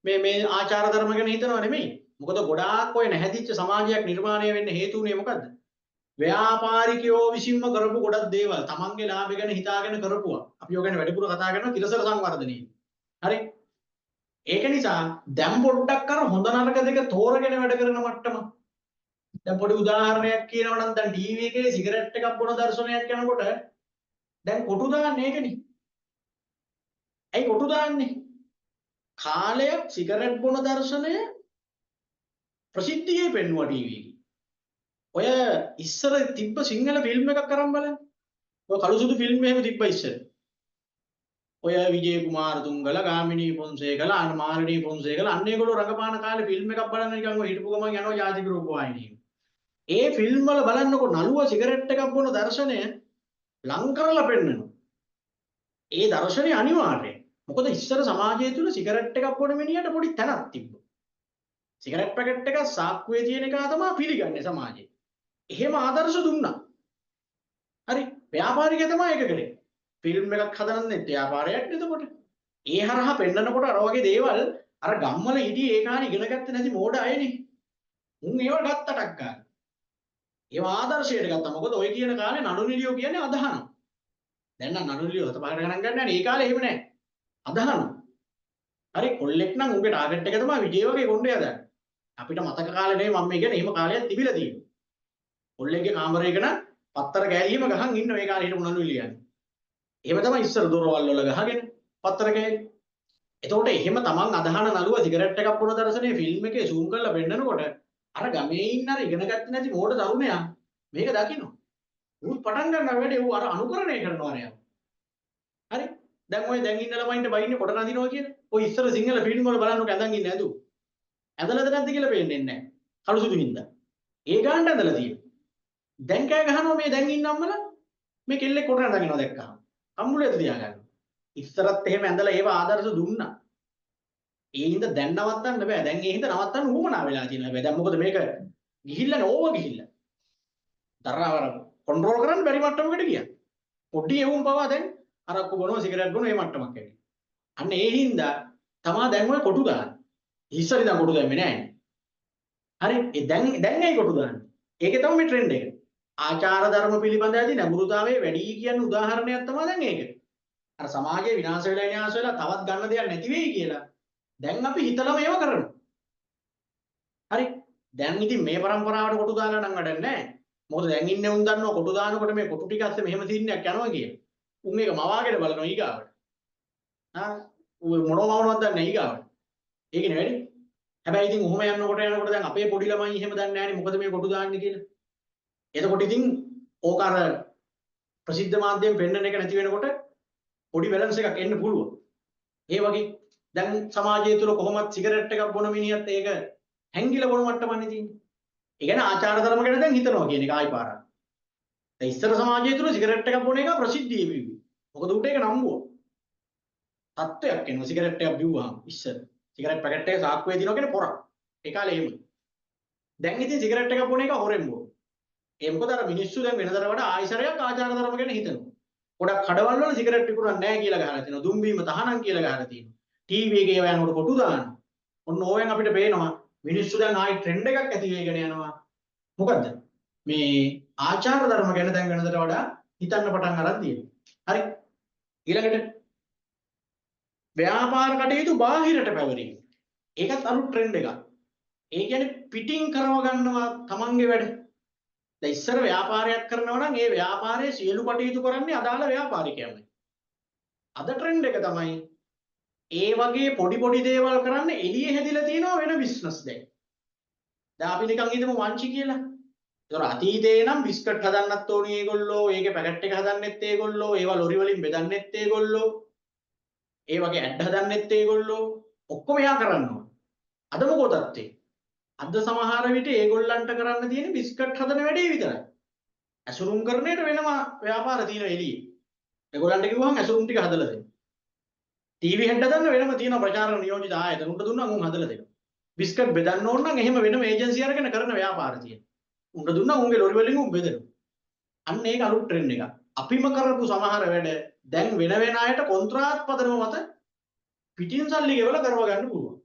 මේ මේ ආචාර ධර්ම ගැන හිතනව නෙමෙයි. මොකද ගොඩාක් ඔය නැහැදිච්ච සමාජයක් නිර්මාණය වෙන්න හේතු උනේ මොකද්ද? ව්‍යාපාරිකයෝ විසින්ම කරපු ගොඩක් දේවල් තමන්ගේ ලාභය ගැන හිතාගෙන කරපුවා. අපි ඔය ගැන වැඩිපුර කතා කරනවා තිරසර සංවර්ධනයේ. හරි? ඒක නිසා දැන් පොඩ්ඩක් අර හොඳ නරක දෙක තෝරගෙන වැඩ කරන මට්ටම. දැන් පොඩි උදාහරණයක් කියනවා නම් දැන් ටීවී එකේ සිගරට් එකක් බොන දර්ශනයක් යනකොට දැන් කොටු දාන්නේ ඒකනේ. ඇයි කොටු දාන්නේ? කාලයක් සිගරට් බොන දර්ශනය ප්‍රසිද්ධියේ පෙන්නුවා ටීවී එකේ. ඔය ඉස්සර තිබ්බ සිංහල ෆිල්ම් එකක් අරන් බලන්න. ඔය කළු සුදු ෆිල්ම් එහෙම තිබ්බ ඉස්සර. ඔය විජේ කුමාරතුංගල, ගාමිණී ෆොන්සේකලා, අන මාලිනී ෆොන්සේකලා අන්න ඒගොල්ලෝ රඟපාන කාලේ ෆිල්ම් එකක් බලන්න නිකන් ඔය හිටපු ගමන් යනවා ජාතික රූපවාහිනියේ. ඒ ෆිල්ම් වල බලන්නකො නළුවා සිගරට් එකක් බොන දර්ශනය ලං කරලා පෙන්නනවා. ඒ දර්ශනය අනිවාර්යයි. මොකද ඉස්සර සමාජය තුල සිගරට් එකක් බොන මිනිහට පොඩි තැනක් තිබ්බා. සිගරට් පැකට් එකක් සාක්කුවේ තියෙන එක තමයි පිළිගන්නේ සමාජයේ. එහෙම ආදර්ශ දුන්නා. හරි, ව්‍යාපාරිකයා තමයි ඒක කරේ. ෆිල්ම් එකක් හදනන්නේ ව්‍යාපාරයක් නේද එතකොට. ඒ හරහා පෙන්නනකොට අර වගේ දේවල් අර ගම්වල හිටියේ ඒ කාලේ ඉගෙන ගත්තේ නැති මෝඩ අයනේ. උන් ඒව ගත්ත ටක් ගන්න. ඒව ආදර්ශයට ගත්තා. මොකද ඔය කියන කාලේ නඩු නිලියෝ කියන්නේ අදහනවා. දැන් නම් නඩු නිලියෝ හත පහකට ගණන් ගන්න නෑ. ඒ කාලේ එහෙම නෑ. අදහනවා. හරි, කොල්ලෙක් නම් උන්ගේ ටාගට් එක තමයි විජේ වගේ කොණ්ඩේ හදන්නේ. අපිට මතක කාලේ නෙවෙයි මම මේ කියන්නේ, එහෙම කාලයක් තිබිලා තියෙනවා. කොල්ලෙක්ගේ කාමරයක නම් පත්තර කෑලි එහෙම ගහන් ඉන්න මේ කාලේ හිටපු නළු නිලියන්. එහෙම තමයි ඉස්සර දොරවල් වල ගහගෙන පත්තර කෑලි. එතකොට එහෙම තමන් අදහන නළුවා සිගරට් එකක් බොන දර්ශනයේ ෆිල්ම් එකේ සූම් කරලා පෙන්නනකොට අර ගමේ ඉන්න අර ඉගෙන ගත්තේ නැති මෝඩ තරුණයා මේක දකිනවා. ඌ පටන් ගන්නවා වැඩේ, ඌ අර අනුකරණය කරනවා අරයා. හරි? දැන් ඔය දැන් ඉන්න ළමයින්ට බයින්නේ කොට නදිනවා කියලා. ඔය ඉස්සර සිංහල ෆිල්ම් වල බලන්නකො ඇඳන් ඉන්නේ ඇඳු. ඇඳලාද නැද්ද කියලා පේන්නේ නැහැ. කළු සුදු හින්දා. ඒ ගානට ඇඳලා තියෙනවා. දැන් කෑ ගහනවා මේ දැන් ඉන්න අම්මලා මේ කෙල්ලෙක් කොට නඳන් යනවා දැක්කහම. කම්මුලේ අත තියාගන්නවා. ඉස්සරත් එහෙම ඇඳලා ඒව ආදර්ශ දුන්නා. ඒ හින්දා දැන් නවත්තන්න බෑ. දැන් ඒ හින්දා නවත්තන්න උවමනා වෙලා තියෙනවා. හැබැයි දැන් මොකද මේක ගිහිල්ලානේ ඕව ගිහිල්ලා. තරහව අර කන්ට්‍රෝල් කරන්න බැරි මට්ටමකට ගියා. පොඩි එවුන් පවා දැන් අරක්කු බොනවා සිගරට් බොනවා මේ මට්ටමක් ඇවිත්. අන්න ඒ හින්දා තමා දැන් ඔය කොටු දාන්නේ. ඉස්සර ඉඳන් කොටු දැම්මේ නෑනේ. හරි, ඒ දැන් දැන් ඇයි කොටු දාන්නේ? ඒකේ තමයි මේ ට්‍රෙන්ඩ් එක. ආචාර ධර්ම පිළිබඳ ඇති නැඹුරුතාවය වැඩි කියන උදාහරණයක් තමයි දැන් ඒක. අර සමාජයේ විනාශ වෙලා විනාශ වෙලා තවත් ගන්න දෙයක් නැති වෙයි කියලා දැන් අපි හිතලම ඒව කරනවා. හරි, දැන් ඉතින් මේ પરම්පරාවට කොටු දාලා නම් වැඩක් නෑ. මොකද දැන් ඉන්නේ උන් දන්නවා කොටු දානකොට මේ කොටු ටික අස්සේ මෙහෙම සීන් එකක් යනවා කියලා. උන් ඒක මවාගෙන බලනවා ඊගාවට. ආ ඌ මොනව මවනවද දන්නේ නෑ ඊගාවට. ඒකනේ වැඩි. හැබැයි ඉතින් ඔහොම යනකොට යනකොට දැන් අපේ පොඩි ළමයි එහෙම දන්නේ නෑනේ මොකද මේ කොටු දාන්නේ කියලා. එතකොට ඉතින් ඕක අර ප්‍රසිද්ධ මාධ්‍යයෙන් පෙන්වන එක නැති වෙනකොට පොඩි බැලන්ස් එකක් එන්න පුළුවන්. ඒ වගේ දැන් සමාජය තුල කොහොමත් සිගරට් එකක් බොන මිනිහත් ඒක හැංගිලා බොන මට්ටමන්නේ තියෙන්නේ. ඒ කියන්නේ ආචාර ධර්ම ගැන දැන් හිතනවා කියන එක ආයි පාරක්. දැන් ඉස්සර සමාජය තුල සිගරට් එකක් බොන එක ප්‍රසිද්ධියේ බිව්වේ. මොකද ඌට ඒක නම්බුවා. තත්ත්වයක් එනවා සිගරට් එකක් බිව්වහම ඉස්සර. සිගරට් පැකට් එක සාක්කුවේ තියෙනවා කියන්නේ පොරක්. ඒ කාලේ එහෙම. දැන් ඉතින් සිගරට් එකක් බොන එක හොරෙන් බොන. ඒ මොකද අර මිනිස්සු දැන් වෙනදට වඩා ආයිසරයක් ආචාර ධර්ම ගැන හිතනවා. ගොඩක් කඩවල් වල සිගරට් විකුණන්නේ නැහැ කියලා ගහලා තියෙනවා. දුම් බීම තහනම් කියලා ගහලා තියෙනවා. ටීවී එකේ ඒවා යනකොට කොටු දානවා. ඔන්න ඕවෙන් අපිට පේනවා මිනිස්සු දැන් ආයි ට්‍රෙන්ඩ් එකක් ඇති වෙගෙන යනවා. මොකද්ද? මේ ආචාර ධර්ම ගැන දැන් වෙනදට වඩා හිතන්න පටන් අරන් තියෙනවා. හරි. ඊළඟට ව්‍යාපාර කටයුතු බාහිරට පැවරීම. ඒකත් අලුත් ට්‍රෙන්ඩ් එකක්. ඒ කියන්නේ පිටින් කරව ගන්නවා තමන්ගේ වැඩ. දැන් ඉස්සර ව්‍යාපාරයක් කරනවා නම් ඒ ව්‍යාපාරයේ සියලු කටයුතු කරන්නේ අදාළ ව්‍යාපාරිකයමයි. අද ට්‍රෙන්ඩ් එක තමයි ඒ වගේ පොඩි පොඩි දේවල් කරන්න එළියේ හැදිලා තියෙනවා වෙන බිස්නස් දැන්. දැන් අපි නිකන් හිතමු වංචි කියලා. ඒතර අතීතේ නම් බිස්කට් හදන්නත් ඕනි ඒගොල්ලෝ, ඒකේ පැකට් එක හදන්නෙත් ඒගොල්ලෝ, ඒවා ලොරි වලින් බෙදන්නෙත් ඒගොල්ලෝ, ඒ වගේ ඇඩ් හදන්නෙත් ඒගොල්ලෝ, ඔක්කොම එයා කරන්න ඕන. අද මොකෝ තත්ත්වේ? අද සමහර විට ඒගොල්ලන්ට කරන්න තියෙන බිස්කට් හදන වැඩේ විතරයි. ඇසුරුම් කරන්නේට වෙනම ව්‍යාපාර තියෙන එළියේ. ඒගොල්ලන්ට කිව්වහම ඇසුරුම් ටික හදලා දෙනවා. ටීවී හෙඩ් හදන්න වෙනම තියෙන ප්‍රචාරණ නියෝජිත ආයතන උන්ට දුන්නා උන් හදලා දෙනවා. බිස්කට් බෙදන්න ඕන නම් එහෙම වෙනම ඒජන්සි අරගෙන කරන ව්‍යාපාර තියෙනවා. උන්ට දුන්නා උන්ගේ ලොරි වලින් උන් බෙදෙනවා. අන්න ඒක අලුත් ට්‍රෙන්ඩ් එකක්. අපිම කරපු සමහර වැඩ දැන් වෙන වෙන අයට කොන්ත්‍රාත් පදනම මත පිටින් සල්ලි ගෙවලා කරව ගන්න පුළුවන්.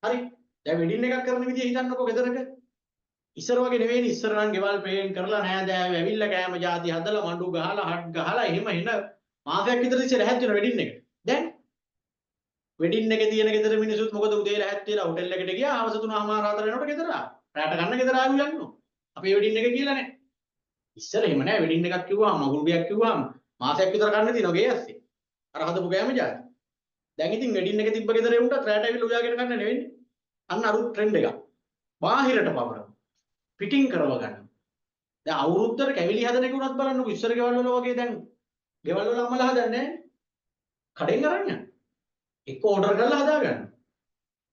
හරි. දැන් වෙඩින් එකක් කරන විදිය හිතන්නකෝ ගෙදරක. ඉස්සර වගේ නෙවෙයිනේ. ඉස්සර නම් ගෙවල් පේන් කරලා නෑ දෑව ඇවිල්ලා කෑම ජාති හදලා මඬු ගහලා හට් ගහලා එහෙම එන මාසයක් විතර තිස්සේ ලැහැත් වෙන වෙඩින් එක. දැන් වෙඩින් එකේ තියෙන ගෙදර මිනිස්සුත් මොකද උදේ ලැහැත් වෙලා හොටෙල් එකට ගියා හවස 3:30 4 වෙනකොට ගෙදර ආවා. රැට කන්න ගෙදර ආවු යන්නෝ. අපේ වෙඩින් එක කියලා නෑ. ඉස්සර එහෙම නෑ. වෙඩින් එකක් කිව්වහම මගුල් ගෙයක් කිව්වහම මාසයක් විතර කන්න තියෙනවා ගේ ඇස්සේ. අර හදපු කෑම ජාති. දැන් ඉතින් වෙඩින් එක තිබ්බ ගෙදර උන්ටත් රැට ඇවිල්ලා උයාගෙන කන්න නෙවෙන්නේ. අන්න අලුත් ට්‍රෙන්ඩ් එකක්. බාහිරට පවරන. පිටින් කරව ගන්න. දැන් අවුරුද්දට කැවිලි හදන එක උනත් බලන්නකෝ ඉස්සර ගෙවල් වල වගේ දැන් ගෙවල් වල අම්මලා හදන්නේ නෑ. කඩෙන් අරන් යන්න. එක්ක ඕඩර් කරලා හදා ගන්න.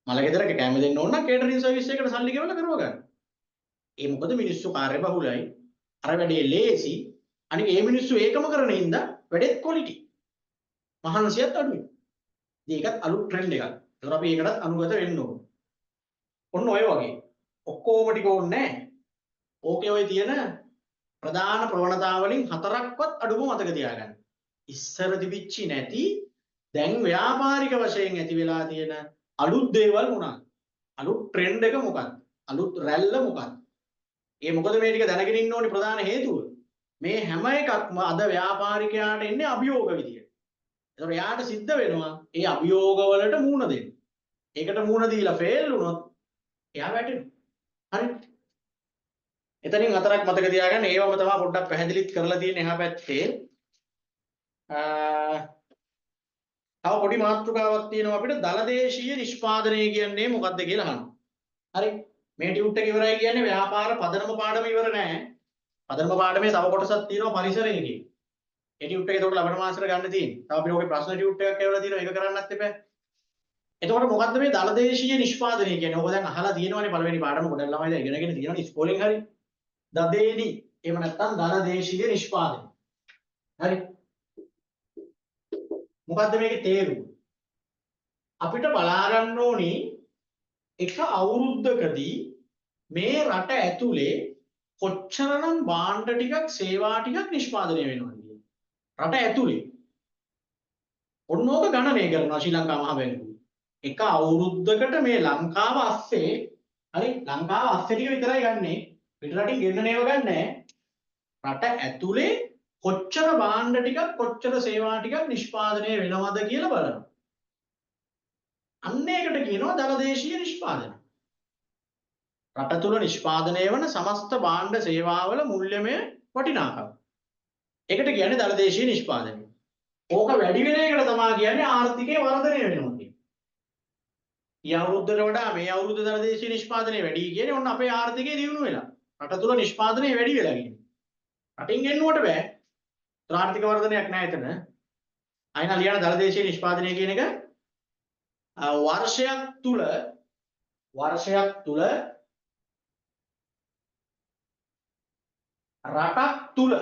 මල ගෙදරක කැම දෙන්න ඕන නම් කේටරින් සර්විස් එකකට සල්ලි ගෙවලා කරව ගන්න. ඒ මොකද මිනිස්සු කාර්ය බහුලයි. අර වැඩේ ලේසි. අනික ඒ මිනිස්සු ඒකම කරන හින්දා වැඩේත් ක්වොලිටි. මහන්සියත් අඩුයි. ඉතින් ඒකත් අලුත් ට්‍රෙන්ඩ් එකක්. ඒතර අපි ඒකටත් අනුගත වෙන්න ඕන. ඔන්න ඔය වගේ. ඔක්කොම ටික ඕනේ නෑ. ඕකේ ඔය තියෙන ප්‍රධාන ප්‍රවණතා වලින් හතරක්වත් අඩුම මතක තියාගන්න. ඉස්සර තිබිච්චි නැති දැන් ව්‍යාපාරික වශයෙන් ඇති වෙලා තියෙන අලුත් දේවල් මොනවාද? අලුත් ට්‍රෙන්ඩ් එක මොකක්ද? අලුත් රැල්ල මොකක්ද? ඒ මොකද මේ ටික දැනගෙන ඉන්න ඕනි ප්‍රධාන හේතුව. මේ හැම එකක්ම අද ව්‍යාපාරිකයාට එන්නේ අභියෝග විදියට. ඒතකොට එයාට සිද්ධ වෙනවා ඒ අභියෝග වලට මූණ දෙන්න. ඒකට මූණ දීලා ෆේල් වුණොත් එයා වැටෙනවා. හරි? එතනින් හතරක් මතක තියාගන්න. ඒවම තමයි පොඩ්ඩක් පැහැදිලිත් කරලා තියෙන්නේ එහා පැත්තේ. තව පොඩි මාතෘකාවක් තියෙනවා අපිට දලදේශීය නිෂ්පාදනය කියන්නේ මොකක්ද කියලා අහනවා. හරි. මේ ටියුට් එක ඉවරයි කියන්නේ ව්‍යාපාර පදනම පාඩම ඉවර නෑ. පදනම පාඩමේ තව කොටසක් තියෙනවා පරිසරය කියන. ඒ ටියුට් එක එතකොට ලබන මාසෙට ගන්න තියෙන්නේ. තව අපි ඔගේ ප්‍රශ්න ටියුට් එකක් ඇවිල්ලා තියෙනවා ඒක කරන්නත් එපා. එතකොට මොකද්ද මේ දලදේශීය නිෂ්පාදනය කියන්නේ? ඔබ දැන් අහලා තියෙනවනේ පළවෙනි පාඩම ගොඩක් ළමයි දැන් ඉගෙනගෙන තියෙනවනේ ඉස්කෝලෙන් හරි. දදේනි එහෙම නැත්නම් දලදේශීය නිෂ්පාදනය. හරි. මොකද්ද මේකේ තේරුම? අපිට බලා ගන්න ඕනි එක අවුරුද්දකදී මේ රට ඇතුලේ කොච්චරනම් භාණ්ඩ ටිකක් සේවා ටිකක් නිෂ්පාදනය වෙනවද කියලා. රට ඇතුලේ. ඔන්න ඕක ගණනය කරනවා ශ්‍රී ලංකා මහ බැංකුව. එක අවුරුද්දකට මේ ලංකාව අස්සේ හරි ලංකාව අස්සේ ටික විතරයි ගන්නෙ. පිට රටින් ගෙන්නන ඒවා ගන්නෑ. රට ඇතුලේ කොච්චර භාණ්ඩ ටිකක් කොච්චර සේවා ටිකක් නිෂ්පාදනය වෙනවද කියලා බලනවා. අන්න ඒකට කියනවා දලදේශීය නිෂ්පාදන. රට තුල නිෂ්පාදනය වන සමස්ත භාණ්ඩ සේවාවල මූල්‍යමය වටිනාකම. ඒකට කියන්නේ දලදේශීය නිෂ්පාදනය. ඕක වැඩි වෙන එකට තමයි කියන්නේ ආර්ථිකය වර්ධනය වෙනවා කියන්නේ. ඊ අවුරුද්දට වඩා මේ අවුරුද්ද දලදේශීය නිෂ්පාදනය වැඩි කියන්නේ ඔන්න අපේ ආර්ථිකය දියුණු වෙලා. රට තුල නිෂ්පාදනය වැඩි වෙලා කියන්නේ. රටින් ගෙන්නුවට බෑ. ආර්ථික වර්ධනයක් නෑ එතන. අයන ලියන දලදේශීය නිෂ්පාදනය කියන එක වර්ෂයක් තුල රටක් තුල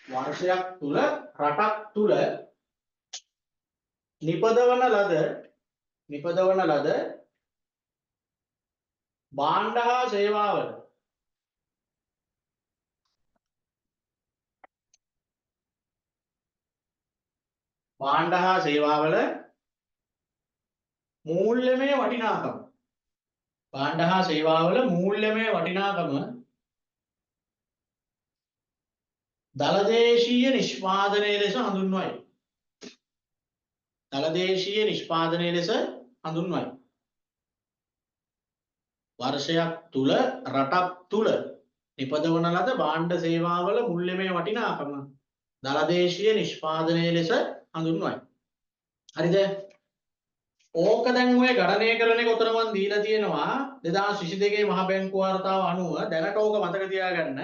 වර්ෂයක් තුල රටක් තුල නිපදවන ලද භාණ්ඩ හා සේවාවල භාණ්ඩ හා සේවාවල මූල්‍යමය වටිනාකම භාණ්ඩ හා සේවාවල මූල්‍යමය වටිනාකම දලදේශීය නිෂ්පාදනය ලෙස හඳුන්වයි. දලදේශීය නිෂ්පාදනය ලෙස හඳුන්වයි. වර්ෂයක් තුල රටක් තුල නිපදවන ලද භාණ්ඩ සේවාවල මූල්‍යමය වටිනාකම දලදේශීය නිෂ්පාදනය ලෙස හඳුන්වයි. හරිද? ඕක දැන් ඔය ගණනය කරන එක උතන මං දීලා තියෙනවා 2022 මහ බැංකු වාර්තාව අනුව. දැනට ඕක මතක තියාගන්න.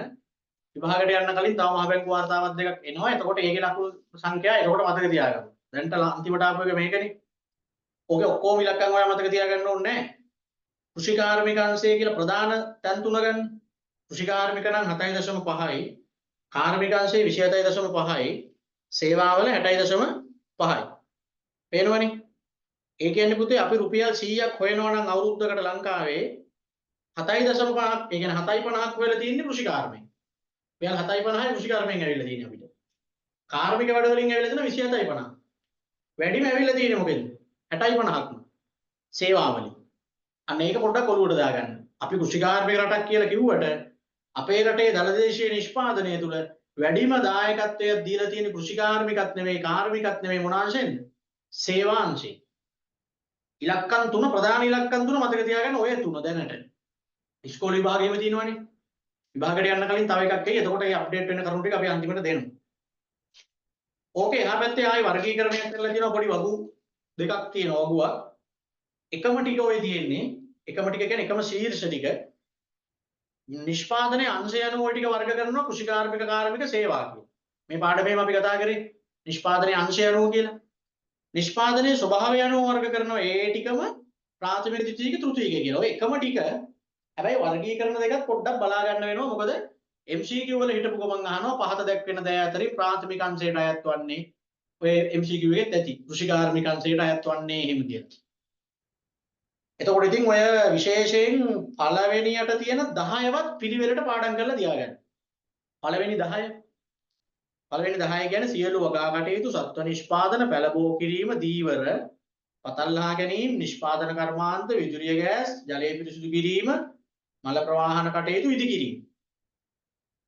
විභාගයට යන්න කලින් තව මහ බැංකු වාර්තාවක් දෙකක් එනවා. එතකොට ඒකේ ලකුණු සංඛ්‍යා එතකොට මතක තියාගන්න. දැන්ට අන්තිමට ආපු එක මේකනේ. ඕකේ ඔක්කොම ඉලක්කම් ඔයා මතක තියාගන්න ඕනේ නෑ. කෘෂිකාර්මික අංශය කියලා ප්‍රධාන තැන් තුන ගන්න. කෘෂිකාර්මික නම් 7.5යි, කාර්මික අංශය 27.5යි, සේවාවල 60.5යි. පේනවනේ? ඒ කියන්නේ පුතේ අපි රුපියල් 100ක් හොයනවා නම් අවුරුද්දකට ලංකාවේ 7.5ක්, ඒ කියන්නේ 7.50ක් හොයලා තියෙන්නේ කෘෂිකාර්මයෙන්. රුපියල් 7.50යි කෘෂිකාර්මයෙන් ඇවිල්ලා තියෙන්නේ අපිට. කාර්මික වැඩ වලින් ඇවිල්ලා තියෙන 27.50. වැඩිම ඇවිල්ලා තියෙන්නේ මොකෙන්ද? 60.50ක්ම. සේවාවලින්. අන්න ඒක පොඩ්ඩක් ඔලුවට දාගන්න. අපි කෘෂිකාර්මික රටක් කියලා කිව්වට අපේ රටේ දළ දේශීය නිෂ්පාදනය තුල වැඩිම දායකත්වයක් දීලා තියෙන කෘෂිකාර්මිකත් නෙමෙයි, කාර්මිකත් නෙමෙයි, මොන අංශෙන්ද? සේවා අංශයෙන්. ඉලක්කම් තුන, ප්‍රධාන ඉලක්කම් තුන මතක තියාගන්න ඔය තුන දැනට. ඉස්කෝලේ විභාගෙම තියෙනවනේ. විභාගයට යන්න කලින් තව එකක් එයි. එතකොට ඒ අප්ඩේට් වෙන කරුණු ටික අපි අන්තිමට දෙනවා. ඕකේ එහා පැත්තේ ආයි වර්ගීකරණයක් කරලා තියෙනවා. පොඩි වගු දෙකක් තියෙනවා වගුවක්. එකම ටික ඔය තියෙන්නේ. එකම ටික කියන්නේ එකම ශීර්ෂ ටික. නිෂ්පාදනයේ අංශය අනුව ඔය ටික වර්ග කරනවා කෘෂිකාර්මික, කාර්මික, සේවා කියලා. මේ පාඩමේම අපි කතා කරේ නිෂ්පාදනයේ අංශය අනුව කියලා. නිෂ්පාදනයේ ස්වභාවය අනුව වර්ග කරනවා ඒ ටිකම ප්‍රාථමික, ද්විතීයික, තෘතීයික කියලා. ඔය එකම ටික හැබැයි වර්ගීකරණ දෙකත් පොඩ්ඩක් බලා ගන්න වෙනවා. මොකද MCQ වල හිටපු ගමන් අහනවා පහත දැක්වෙන දෑ අතරින් ප්‍රාථමික අංශයට අයත් වන්නේ, ඔය MCQ එකෙත් ඇති කෘෂිකාර්මික අංශයට අයත් වන්නේ එහෙම කියලා. එතකොට ඉතින් ඔය විශේෂයෙන් පළවෙනියට තියෙන 10වත් පිළිවෙලට පාඩම් කරලා තියාගන්න. පළවෙනි 10. පළවෙනි 10 කියන්නේ සියලු වගා කටයුතු, සත්ව නිෂ්පාදන, පැළ බෝ කිරීම, දීවර, පතල්හා ගැනීම, නිෂ්පාදන කර්මාන්ත, විදුලිය ගෑස්, ජලය පිරිසිදු කිරීම, මල ප්‍රවාහන කටයුතු ඉදි කිරීම.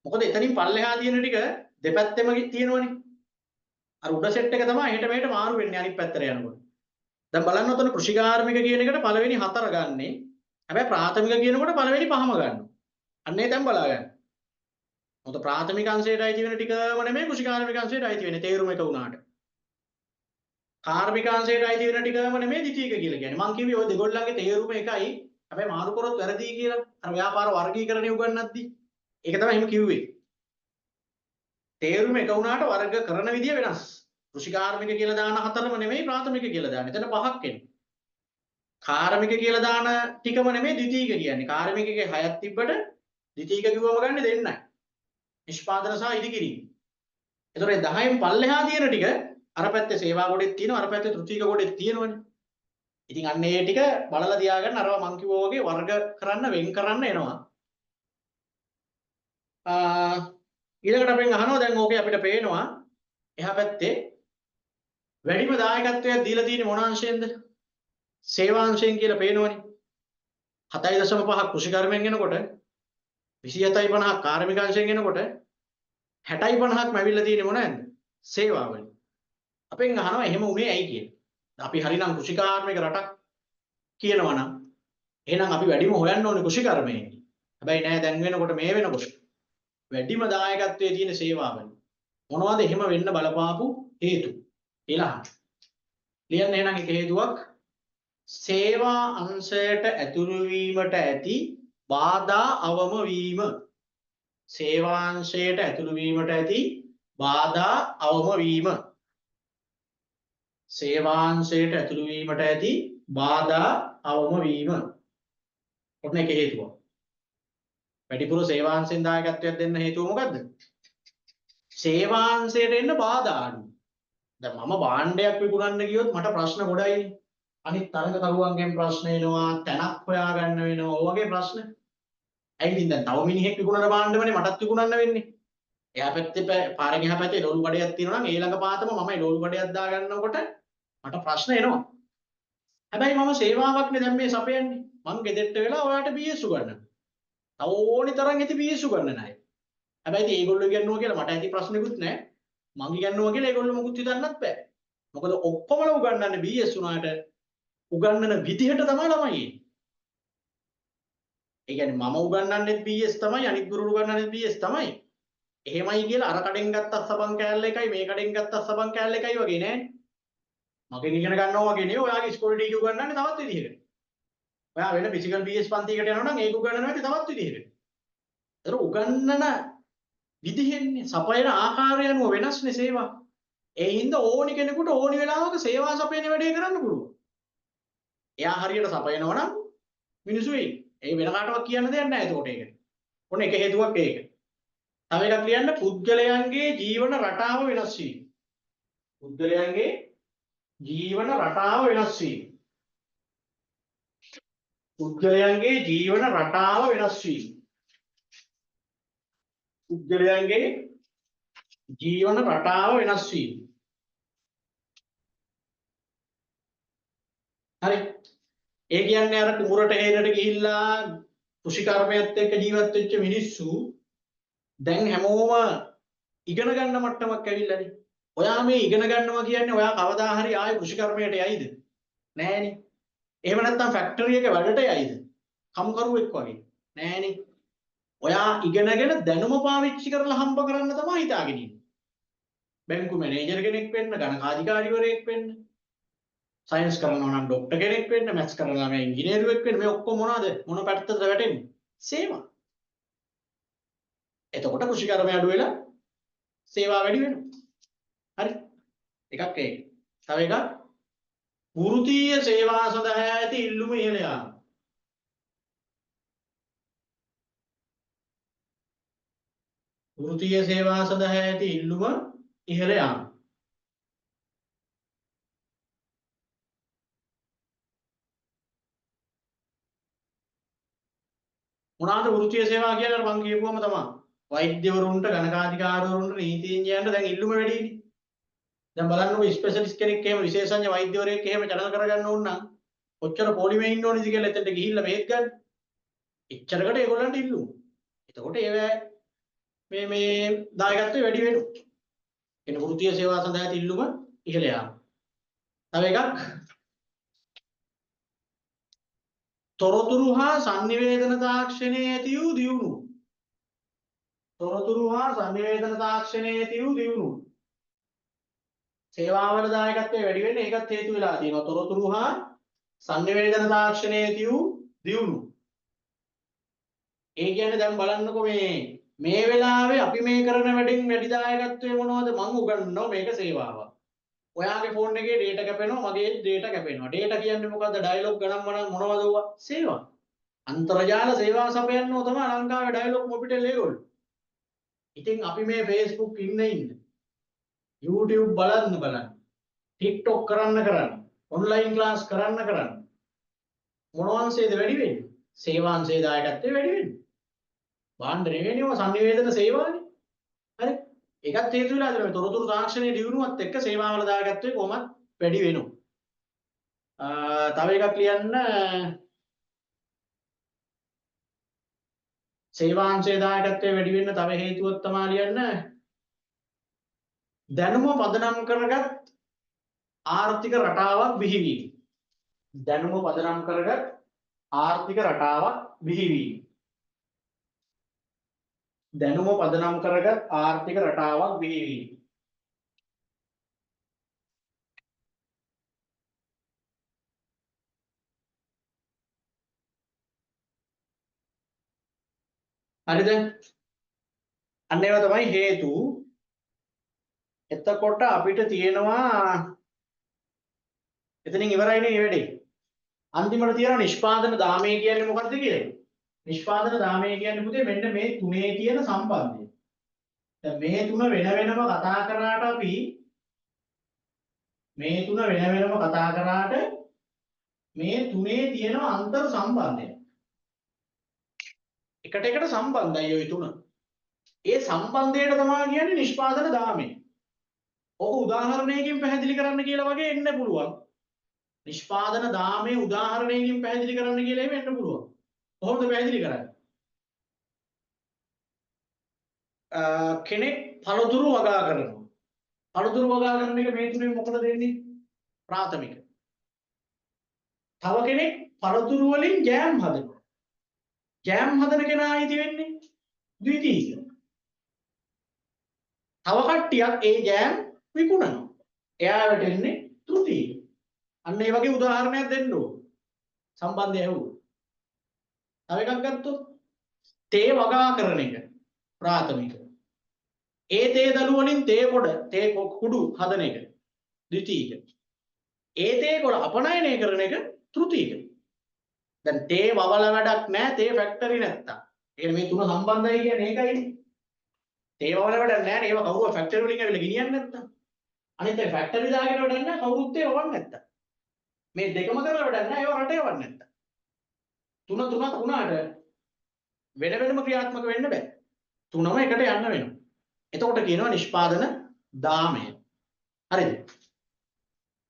මොකද එතනින් පල්ලෙහා තියෙන ටික දෙපැත්තෙම තියෙනවනේ. අර උඩ සෙට් එක තමයි එහෙට මෙහෙට මාරු වෙන්නේ අනිත් පැත්තට යනකොට. දැන් බලන්න ඔතන කෘෂිකාර්මික කියන එකට පළවෙනි 4 ගන්නෙ. හැබැයි ප්‍රාථමික කියනකොට පළවෙනි 5ම ගන්නවා. අන්න ඒ තැන් බලා ගන්න. මොකද ප්‍රාථමික අංශයට අයිති වෙන ටිකම නෙමෙයි කෘෂිකාර්මික අංශයට අයිති වෙන්නේ, තේරුම එක වුණාට. කාර්මික අංශයට අයිති වෙන ටිකම නෙමෙයි ද්විතීයික කියලා කියන්නේ. මං කිව්වේ ඔය දෙගොල්ලන්ගේ තේරුම එකයි. හැබැයි මාරු කරොත් වැරදි කියලා. අර ව්‍යාපාර වර්ගීකරණය උගන්වද්දි. ඒක තමයි එහෙම කිව්වේ. තේරුම එක වුණාට වර්ග කරන විදිය වෙනස්. කෘෂිකාර්මික කියලා දාන හතරම නෙමෙයි ප්‍රාථමික කියලා දාන්නේ. එතන පහක් එන්නේ. කාර්මික කියලා දාන ටිකම නෙමෙයි ද්විතීයික කියන්නේ. කාර්මික එකේ හයක් තිබ්බට ද්විතීයික කිව්වම ගන්න දෙන්නයි. නිෂ්පාදන සහ ඉදිකිරීම. එතකොට මේ 10න් පල්ලෙහා තියෙන ටික අර පැත්තේ සේවා ගොඩෙත් තියෙනවා, අර පැත්තේ තෘතීයික ගොඩෙත් තියෙනවනේ. ඉතින් අන්න ඒ ටික බලලා තියාගන්න. අරවා මං කිව්වා වගේ වර්ග කරන්න වෙන් කරන්න එනවා. ඊළඟට අපෙන් අහනවා දැන් ඕකේ අපිට පේනවා එහා පැත්තේ වැඩිම දායකත්වයක් දීලා තියෙන්නේ මොන අංශයෙන්ද? සේවා අංශයෙන් කියලා පේනවනේ. 7.5ක් කෘෂිකර්මයෙන් එනකොට, 27.50ක් කාර්මික අංශයෙන් එනකොට, 60.50ක්ම ඇවිල්ලා තියෙන්නේ මොනෙන්ද? සේවාවලින්. අපෙන් අහනවා එහෙම උනේ ඇයි කියලා. අපි හරිනම් කෘෂිකාර්මික රටක් කියනවා නම් එහෙනම් අපි වැඩිම හොයන්න ඕනේ කෘෂිකර්මයෙන්. හැබැයි නෑ, දැන් වෙනකොට මේ වෙනකොට වැඩිම දායකත්වයේ තියෙන සේවාවලින්. මොනවද එහෙම වෙන්න බලපාපු හේතු කියලා අහනවා. ලියන්න එහෙනම් එක හේතුවක්, සේවා අංශයට ඇතුළු වීමට ඇති බාධා අවම වීම. සේවාංශයට ඇතුළු වීමට ඇති බාධා අවම වීම. සේවාංශයට ඇතුළු වීමට ඇති බාධා අවම වීම. ඔන්න එක හේතුවක්. වැඩිපුර සේවාංශයෙන් දායකත්වයක් දෙන්න හේතුව මොකද්ද? සේවාංශයට එන්න බාධා අඩු. දැන් මම භාණ්ඩයක් විකුණන්න ගියොත් මට ප්‍රශ්න ගොඩයිනේ. අනිත් තරඟකරුවන්ගෙන් ප්‍රශ්න එනවා, තැනක් හොයාගන්න වෙනවා, ඔය වගේ ප්‍රශ්න. ඇයි ඉතින් දැන් තව මිනිහෙක් විකුණන භාණ්ඩමනේ මටත් විකුණන්න වෙන්නේ. එහා පැත්තේ පාරෙන් එහා පැත්තේ එළවලු කඩයක් තියෙනවා නම් ඒ ළඟ පාතම මම එළවලු කඩයක් දාගන්නකොට මට ප්‍රශ්න එනවා. හැබැයි මම සේවාවක්නේ දැන් මේ සපයන්නේ. මං ගෙදරට වෙලා ඔයාට BS උගන්වනවා. තව ඕනි තරම් ඇති BS උගන්වන අය. හැබැයි ඉතින් ඒගොල්ලෝ ඉගන්නුවා කියලා මට ඇති ප්‍රශ්නෙකුත් නෑ. මං ඉගන්නුවා කියලා ඒගොල්ලෝ මොකුත් හිතන්නත් බෑ. මොකද ඔක්කොමලා උගන්වන්නේ BS උනාට උගන්වන විදිහට තමයි ළමයි එන්නේ. ඒ කියන්නේ මම උගන්වන්නෙත් BS තමයි, අනිත් ගුරුවරු උගන්වන්නෙත් BS තමයි. එහෙමයි කියලා අර කඩෙන් ගත්තත් සබන් කෑල්ල එකයි මේ කඩෙන් ගත්තත් සබන් කෑල්ල එකයි වගේ නෑනේ. මගෙන් ඉගෙන ගන්නවා වගේ නෙවෙයි ඔයාගේ ඉස්කෝලේ ටීචර් උගන්වන්නේ තවත් විදිහකට. ඔයා වෙන ෆිසිකල් BS පන්තියකට යනවා නම් ඒක උගන්වනවා ඇති තවත් විදිහකට. ඒතර උගන්වන විදිහෙන්නේ සපයන ආකාරය අනුව වෙනස්නේ සේවා. ඒ හින්දා ඕනි කෙනෙකුට ඕනි වෙලාවක සේවා සපයන වැඩේ කරන්න පුළුවන්. එයා හරියට සපයනවා නම් මිනිස්සු වෙයි. ඒ වෙන කාටවත් කියන්න දෙයක් නැහැ එතකොට ඒකට. ඔන්න එක හේතුවක් ඒක. තව එකක් ලියන්න පුද්ගලයන්ගේ ජීවන රටාව වෙනස් වීම. පුද්ගලයන්ගේ ජීවන රටාව වෙනස් වීම. පුද්ගලයන්ගේ ජීවන රටාව වෙනස් වීම. පුද්ගලයන්ගේ ජීවන රටාව වෙනස් වීම. හරි. ඒ කියන්නේ අර කුඹුරට හේනට ගිහිල්ලා කෘෂිකර්මයත් එක්ක ජීවත් වෙච්ච මිනිස්සු දැන් හැමෝම ඉගෙන ගන්න මට්ටමක් ඇවිල්ලානේ. ඔයා මේ ඉගෙන ගන්නවා කියන්නේ ඔයා කවදා හරි ආයේ කෘෂිකර්මයට යයිද? නෑනේ. එහෙම නැත්නම් ෆැක්ටරි එක වැඩට යයිද? කම්කරුවෙක් වගේ. නෑනේ. ඔයා ඉගෙනගෙන දැනුම පාවිච්චි කරලා හම්බ කරන්න තමයි හිතාගෙන ඉන්නේ. බැංකු මැනේජර් කෙනෙක් වෙන්න, ගණකාධිකාරිවරයෙක් වෙන්න, සයන්ස් කරනවා නම් ඩොක්ටර් කෙනෙක් වෙන්න, මැත්ස් කරන ළමයා ඉංජිනේරුවෙක් වෙන්න, මේ ඔක්කොම මොනවාද? මොන පැත්තටද වැටෙන්නේ? සේවා. එතකොට කෘෂිකර්මය අඩු වෙලා සේවා වැඩි වෙනවා. හරි. එකක් ඒක. තව එකක් වෘත්තීය සේවා සඳහා ඇති ඉල්ලුම ඉහළ යාම. වෘත්තීය සේවා සඳහා ඇති ඉල්ලුම ඉහළ යාම. මොනවාද වෘත්තීය සේවා කියලා අර මං කියපුවම තමයි. වෛද්‍යවරුන්ට, ගණකාධිකාරවරුන්ට, නීතිඥයන්ට දැන් ඉල්ලුම වැඩිනේ. දැන් බලන්නකෝ ස්පෙෂලිස්ට් කෙනෙක් එහෙම විශේෂඥ වෛද්‍යවරයෙක් එහෙම චැනල් කරගන්න ඕන නම් කොච්චර පොලිමේ ඉන්න ඕනද කියලා එතනට ගිහිල්ලා බෙහෙත් ගන්න. එච්චරකට ඒගොල්ලන්ට ඉල්ලුම. එතකොට ඒවැ මේ මේ දායකත්වය වැඩි වෙනවා. එන වෘත්තීය සේවා සඳහා ඇති ඉල්ලුම ඉහළ යාම. තව එකක් තොරතුරු හා සංනිවේදන තාක්ෂණයේ ඇති වූ දියුණුව. තොරතුරු හා සංනිවේදන තාක්ෂණයේ ඇති වූ දියුණුව. සේවාවල දායකත්වය වැඩි වෙන්න ඒකත් හේතු වෙලා තියෙනවා. තොරතුරු හා සංනිවේදන තාක්ෂණයේ ඇති වූ දියුණුව. ඒ කියන්නේ දැන් බලන්නකෝ මේ මේ වෙලාවේ අපි මේ කරන වැඩෙන් වැඩි දායකත්වය මොනවද? මං උගන්වනවා මේක සේවාවක්. ඔයාගේ ෆෝන් එකේ ඩේටා කැපෙනවා, මගේ ඩේටා කැපෙනවා. ඩේටා කියන්නේ මොකද්ද? ඩයලොග් ගණන් මනන් මොනවද ඕවා? සේවා. අන්තර්ජාල සේවා සපයන්නෝ තමයි ලංකාවේ ඩයලොග් මොබිටෙල් ඒගොල්ලෝ. ඉතින් අපි මේ Facebook ඉන්න ඉන්න, YouTube බලන්න බලන්න, TikTok කරන්න කරන්න, ඔන්ලයින් ක්ලාස් කරන්න කරන්න මොනවන්සේද වැඩි වෙන්නේ? සේවාංශයේ දායකත්වය වැඩි වෙන්නේ. භාණ්ඩ නෙවෙයිනේ ඔය සංනිවේදන සේවානේ. හරි? ඒකත් හේතු වෙලා තියෙනවා. තොරතුරු තාක්ෂණයේ දියුණුවත් එක්ක සේවාවල දායකත්වය කොහොමත් වැඩි වෙනවා. තව එකක් ලියන්න සේවාංශයේ දායකත්වය වැඩි වෙන්න තව හේතුවක් තමයි ලියන්න දැනුම පදනම් කරගත් ආර්ථික රටාවක් බිහිවීම. දැනුම පදනම් කරගත් ආර්ථික රටාවක් බිහිවීම. දැනුම පදනම් කරගත් ආර්ථික රටාවක් බිහිවීම. හරිද? අන්න ඒවා තමයි හේතු. එතකොට අපිට තියෙනවා එතනින් ඉවරයිනේ මේ වැඩේ. අන්තිමට තියෙනවා නිෂ්පාදන දාමය කියන්නේ මොකක්ද කියලා. නිෂ්පාදන දාමය කියන්නේ පුතේ මෙන්න මේ තුනේ තියෙන සම්බන්ධය. දැන් මේ තුන වෙන වෙනම කතා කරාට අපි මේ තුන වෙන වෙනම කතා කරාට මේ තුනේ තියෙන අන්තර් සම්බන්ධය. එකට එකට සම්බන්ධයි ওই තුන. ඒ සම්බන්ධයට තමයි කියන්නේ නිෂ්පාදන දාමය. ඔක උදාහරණයකින් පැහැදිලි කරන්න කියලා වගේ එන්න පුළුවන්. නිෂ්පාදන දාමය උදාහරණයකින් පැහැදිලි කරන්න කියලා එහෙම එන්න පුළුවන්. කොහොමද පැහැදිලි කරන්නේ? කෙනෙක් පළතුරු වගා කරනවා. පළතුරු වගා කරන එක මේ තුනෙන් මොකද දෙන්නේ? ප්‍රාථමික. තව කෙනෙක් පළතුරු වලින් ජෑම් හදනවා. ජෑම් හදන කෙනා අයිති වෙන්නේ ද්විතීය. තව කට්ටියක් ඒ ජෑම් විකුණනවා. එයා වැටෙන්නේ තෘතීය. අන්න ඒ වගේ උදාහරණයක් දෙන්න ඕන. සම්බන්ධය ඇහුවොත්. තව එකක් ගත්තොත් තේ වගා කරන එක ප්‍රාථමික. ඒ තේ දළු වලින් තේ පොඩ තේ කුඩු හදන එක ද්විතීයික. ඒ තේ කොළ අපනයනය කරන එක තෘතීයික. දැන් තේ වවල වැඩක් නෑ තේ ෆැක්ටරි නැත්තම්. ඒ කියන්නේ මේ තුන සම්බන්ධයි කියන්නේ ඒකයිනේ. තේ වවල වැඩක් නෑනේ ඒවා කවුරුව ෆැක්ටරි වලින් ඇවිල්ලා ගෙනියන්නේ නැත්තම්. අනිත් ඒ ෆැක්ටරි දාගෙන වැඩක් නෑ කවුරුත් තේ වවන්නේ නැත්තම්. මේ දෙකම කරලා වැඩක් නෑ ඒවා රටේ වවන්නේ නැත්තම්. තුන තුනක් වුණාට වෙන වෙනම ක්‍රියාත්මක වෙන්න බෑ. තුනම එකට යන්න වෙනවා. එතකොට කියනවා නිෂ්පාදන දාමය. හරිද?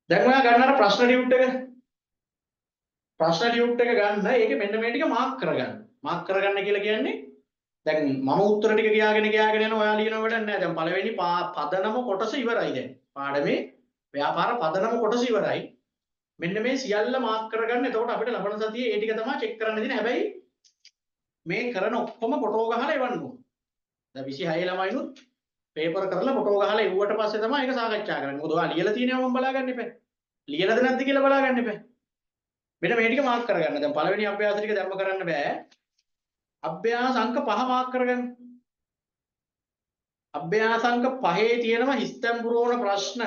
දැන් ඔයා ගන්න අර ප්‍රශ්න ටියුට් එක. ප්‍රශ්න ටියුට් එක ගන්න. ඒකේ මෙන්න මේ ටික මාක් කරගන්න. මාක් කරගන්න කියලා කියන්නේ දැන් මම උත්තර ටික කියාගෙන කියාගෙන යන ඔයා ලියන වැඩක් නෑ. දැන් පළවෙනි පදනම කොටස ඉවරයි දැන්. පාඩමේ ව්‍යාපාර පදනම කොටස ඉවරයි. මෙන්න මේ සියල්ල මාක් කරගන්න. එතකොට අපිට ලබන සතියේ ඒ ටික තමයි චෙක් කරන්න දෙන්නේ. හැබැයි මේ කරන ඔක්කොම ෆොටෝ ගහලා එවන්න ඕන. දැන් 26 ළමයිනුත් පේපර් කරලා ෆොටෝ ගහලා එව්වට පස්සේ තමයි ඒක සාකච්ඡා කරන්නේ. මොකද ඔයා ලියලා තියෙනවා මම බලා ගන්න එපා. ලියලාද නැද්ද කියලා බලා ගන්න එපා. මෙන්න මේ ටික මාක් කරගන්න. දැන් පළවෙනි අභ්‍යාස ටික දැම්ම කරන්න බෑ. අභ්‍යාස අංක 5 මාක් කරගන්න. අභ්‍යාස අංක 5 තියෙනවා හිස්තැන් පුරවන ප්‍රශ්න.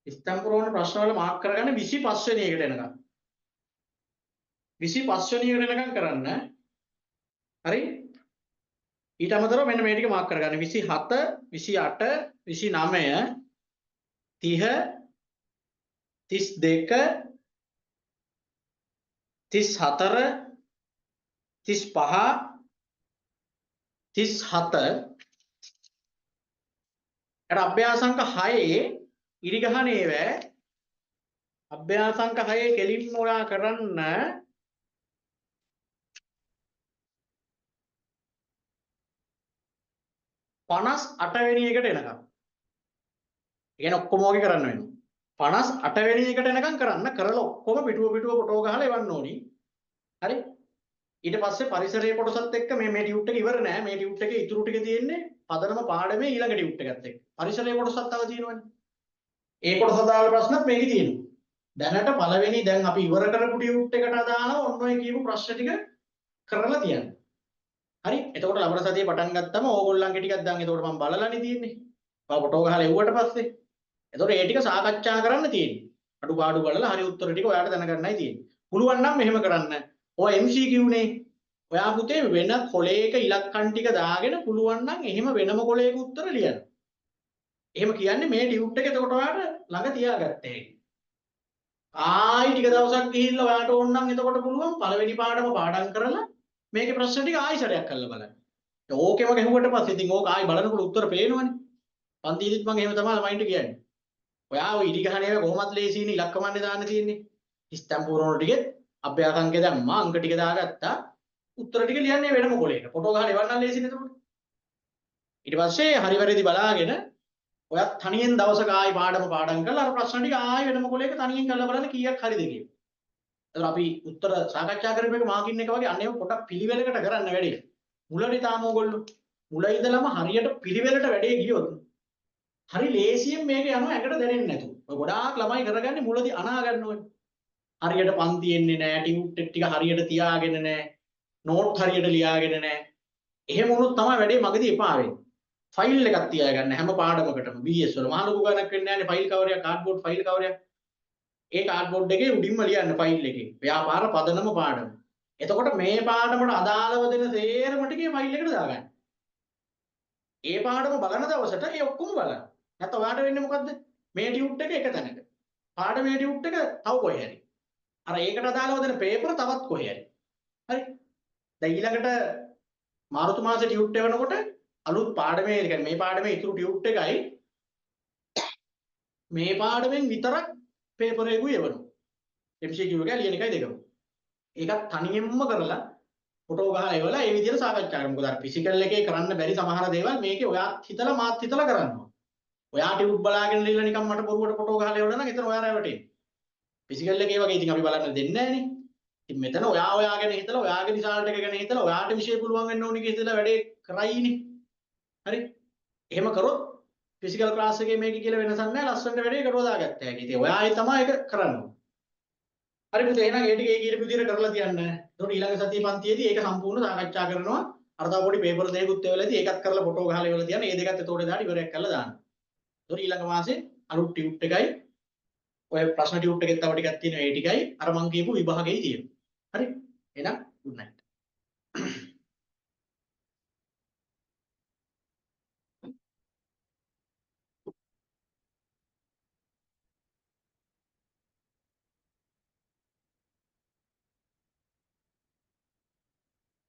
හිස්තැන් පුරවන ප්‍රශ්න වල මාක් කරගන්න 25 වෙනි එකට එනකම්. 25 වෙනි එකට එනකම් කරන්න. හරි? ඊට අමතරව මෙන්න මේ ටික මාක් කරගන්න 27 28 29 30 32 34 35 37 අර අභ්‍යාස අංක 6 ඉරි ගහන ඒවා අභ්‍යාස අංක 6 කෙලින්ම ඔයා කරන්න 58 වෙනි එකට එනකම්. ඒ කියන්නේ ඔක්කොම වගේ කරන්න වෙනවා. 58 වෙනි එකට එනකම් කරන්න. කරලා ඔක්කොම පිටුව පිටුව ෆොටෝ ගහලා එවන්න ඕනි. හරි? ඊට පස්සේ පරිසරයේ කොටසත් එක්ක මේ මේ ටියුට් එක ඉවර නෑ. මේ ටියුට් එකේ ඉතුරු ටික තියෙන්නේ පදනම පාඩමේ ඊළඟ ටියුට් එකත් එක්ක. පරිසරයේ කොටසත් තව තියෙනවනේ. ඒ කොටස අදාළ ප්‍රශ්නත් මේකේ තියෙනවා. දැනට පළවෙනි දැන් අපි ඉවර කරපු ටියුට් එකට අදාළව ඔන්න ඔය කියපු ප්‍රශ්න ටික කරලා තියන්න. හරි? එතකොට ලබන සතියේ පටන් ගත්තම ඕගොල්ලන්ගේ ටිකක් දැන් එතකොට මම බලලානේ තියෙන්නේ. ඔයා ෆොටෝ ගහලා එව්වට පස්සේ. එතකොට ඒ ටික සාකච්ඡා කරන්න තියෙන්නේ. අඩුපාඩු බලලා හරි උත්තර ටික ඔයාට දැනගන්නයි තියෙන්නේ. පුළුවන් නම් මෙහෙම කරන්න. ඔය MCQ නේ. ඔයා පුතේ වෙන කොලයක ඉලක්කම් ටික දාගෙන පුළුවන් නම් එහෙම වෙනම කොලයක උත්තර ලියන්න. එහෙම කියන්නේ මේ ටියුට් එක එතකොට ඔයාට ළඟ තියාගත්තේ. ආයි ටික දවසක් ගිහිල්ලා ඔයාට ඕන නම් එතකොට පුළුවන් පළවෙනි පාඩම පාඩම් කරලා මේකේ ප්‍රශ්න ටික ආයි සැරයක් කරලා බලන්න. ඕකෙම ගැහුවට පස්සේ ඉතින් ඕක ආයි බලනකොට උත්තර පේනවනේ. පන්තියේදීත් මම එහෙම තමයි ළමයින්ට කියන්නේ. ඔයා ඔය ඉරි ගහන ඒවා කොහොමත් ලේසියිනේ ඉලක්කමන්නේ දාන්න තියෙන්නේ. හිස්තැන් පුරවන ටිකෙත් අභ්‍යාස අංකය දැම්මා අංක ටික දාගත්තා. උත්තර ටික ලියන්නේ වෙනම කොලයක. ෆොටෝ ගහලා එවන්නම් ලේසිනේ එතකොට. ඊට පස්සේ හරි වැරදි බලාගෙන ඔයත් තනියෙන් දවසක ආයි පාඩම පාඩම් කරලා අර ප්‍රශ්න ටික ආයි වෙනම කොලයක තනියෙන් කරලා බලන්න කීයක් හරිද කියලා. එතකොට අපි උත්තර සාකච්ඡා කරපු එක මාකින් එක වගේ අන්න ඒව පොඩක් පිළිවෙලකට කරන්න වැඩේ. මුලදී තාම ඕගොල්ලෝ මුල ඉඳලම හරියට පිළිවෙලට වැඩේ ගියොත් හරි ලේසියෙන් මේක යනවා ඇඟට දැනෙන්නේ නැතුව. ඔය ගොඩාක් ළමයි කරගන්නේ මුලදී අනා ගන්න ඕනේ. හරියට පන්ති එන්නේ නැහැ, ටියුට් එක ටික හරියට තියාගෙන නැහැ, නෝට් හරියට ලියාගෙන නැහැ. එහෙම වුණොත් තමයි වැඩේ මගදී එපා වෙන්නේ. ෆයිල් එකක් තියාගන්න හැම පාඩමකටම BS වල මහ ලොකු ගාණක් වෙන්නේ නැහැනේ ෆයිල් කවරයක්, කාඩ්බෝඩ් ෆයිල් කවරයක්. ඒ කාඩ්බෝඩ් එකේ උඩින්ම ලියන්න ෆයිල් එකේ. ව්‍යාපාර පදනම පාඩම. එතකොට මේ පාඩමට අදාළව දෙන සේරම ටික මේ ෆයිල් එකට දාගන්න. ඒ පාඩම බලන දවසට ඒ ඔක්කොම බලන්න. නැත්නම් ඔයාට වෙන්නේ මොකද්ද? මේ ටියුට් එක එක තැනක. පාඩමේ ටියුට් එක තව කොහේ හරි. අර ඒකට අදාළව දෙන පේපර් තවත් කොහේ හරි. හරි? දැන් ඊළඟට මාර්තු මාසේ ටියුට් එවනකොට අලුත් පාඩමේ ඒ කියන්නේ මේ පාඩමේ ඉතුරු ටියුට් එකයි මේ පාඩමෙන් විතරක් පේපර් එකකුයි එවනවා. MCQ එක ලියන එකයි දෙකම. ඒකත් තනියෙන්ම කරලා ෆොටෝ ගහලා එවලා ඒ විදිහට සාකච්ඡා කරමු. මොකද අර ෆිසිකල් එකේ කරන්න බැරි සමහර දේවල් මේකේ ඔයාත් හිතලා මාත් හිතලා කරන්න ඕන. ඔයා ටියුට් බලාගෙන ලියලා නිකන් මට බොරුවට ෆොටෝ ගහලා එවලා නම් එතන ඔයා රැවටෙන්නේ. ෆිසිකල් එකේ වගේ ඉතින් අපි බලන්න දෙන්නේ නැහනේ. ඉතින් මෙතන ඔයා ඔයා ගැන හිතලා, ඔයාගේ රිසල්ට් එක ගැන හිතලා, ඔයාට විෂය පුළුවන් වෙන්න ඕනේ කියලා හිතලා වැඩේ කරයිනේ. හරි? එහෙම කරොත් ෆිසිකල් ක්ලාස් එකේ මේක කියලා වෙනසක් නැහැ. ලස්සනට වැඩේ කරව දාගත්ත හැකි. ඉතින් ඔයා ඒ තමයි ඒක කරන්න ඕනේ. හරි පුතේ, එහෙනම් ඒ ටික ඒ කියපු විදිහට කරලා තියන්න. එතකොට ඊළඟ සතිය පන්තියේදී ඒක සම්පූර්ණ සාකච්ඡා කරනවා. අර තව පොඩි පේපර් දෙකකුත් එවලා ඇති. ඒකත් කරලා ෆොටෝ ගහලා එවලා තියන්න. ඒ දෙකත් එතකොට දාලා ඉවරයක් කරලා දාන්න. එතකොට ඊළඟ මාසේ අලුත් ටියුට් එකයි, ඔය ප්‍රශ්න ටියුට් එකෙත් තව ටිකක් තියෙනවා. ඒ ටිකයි අර මං කියපු විභාගෙයි තියෙනවා. හරි? එහෙනම් good night.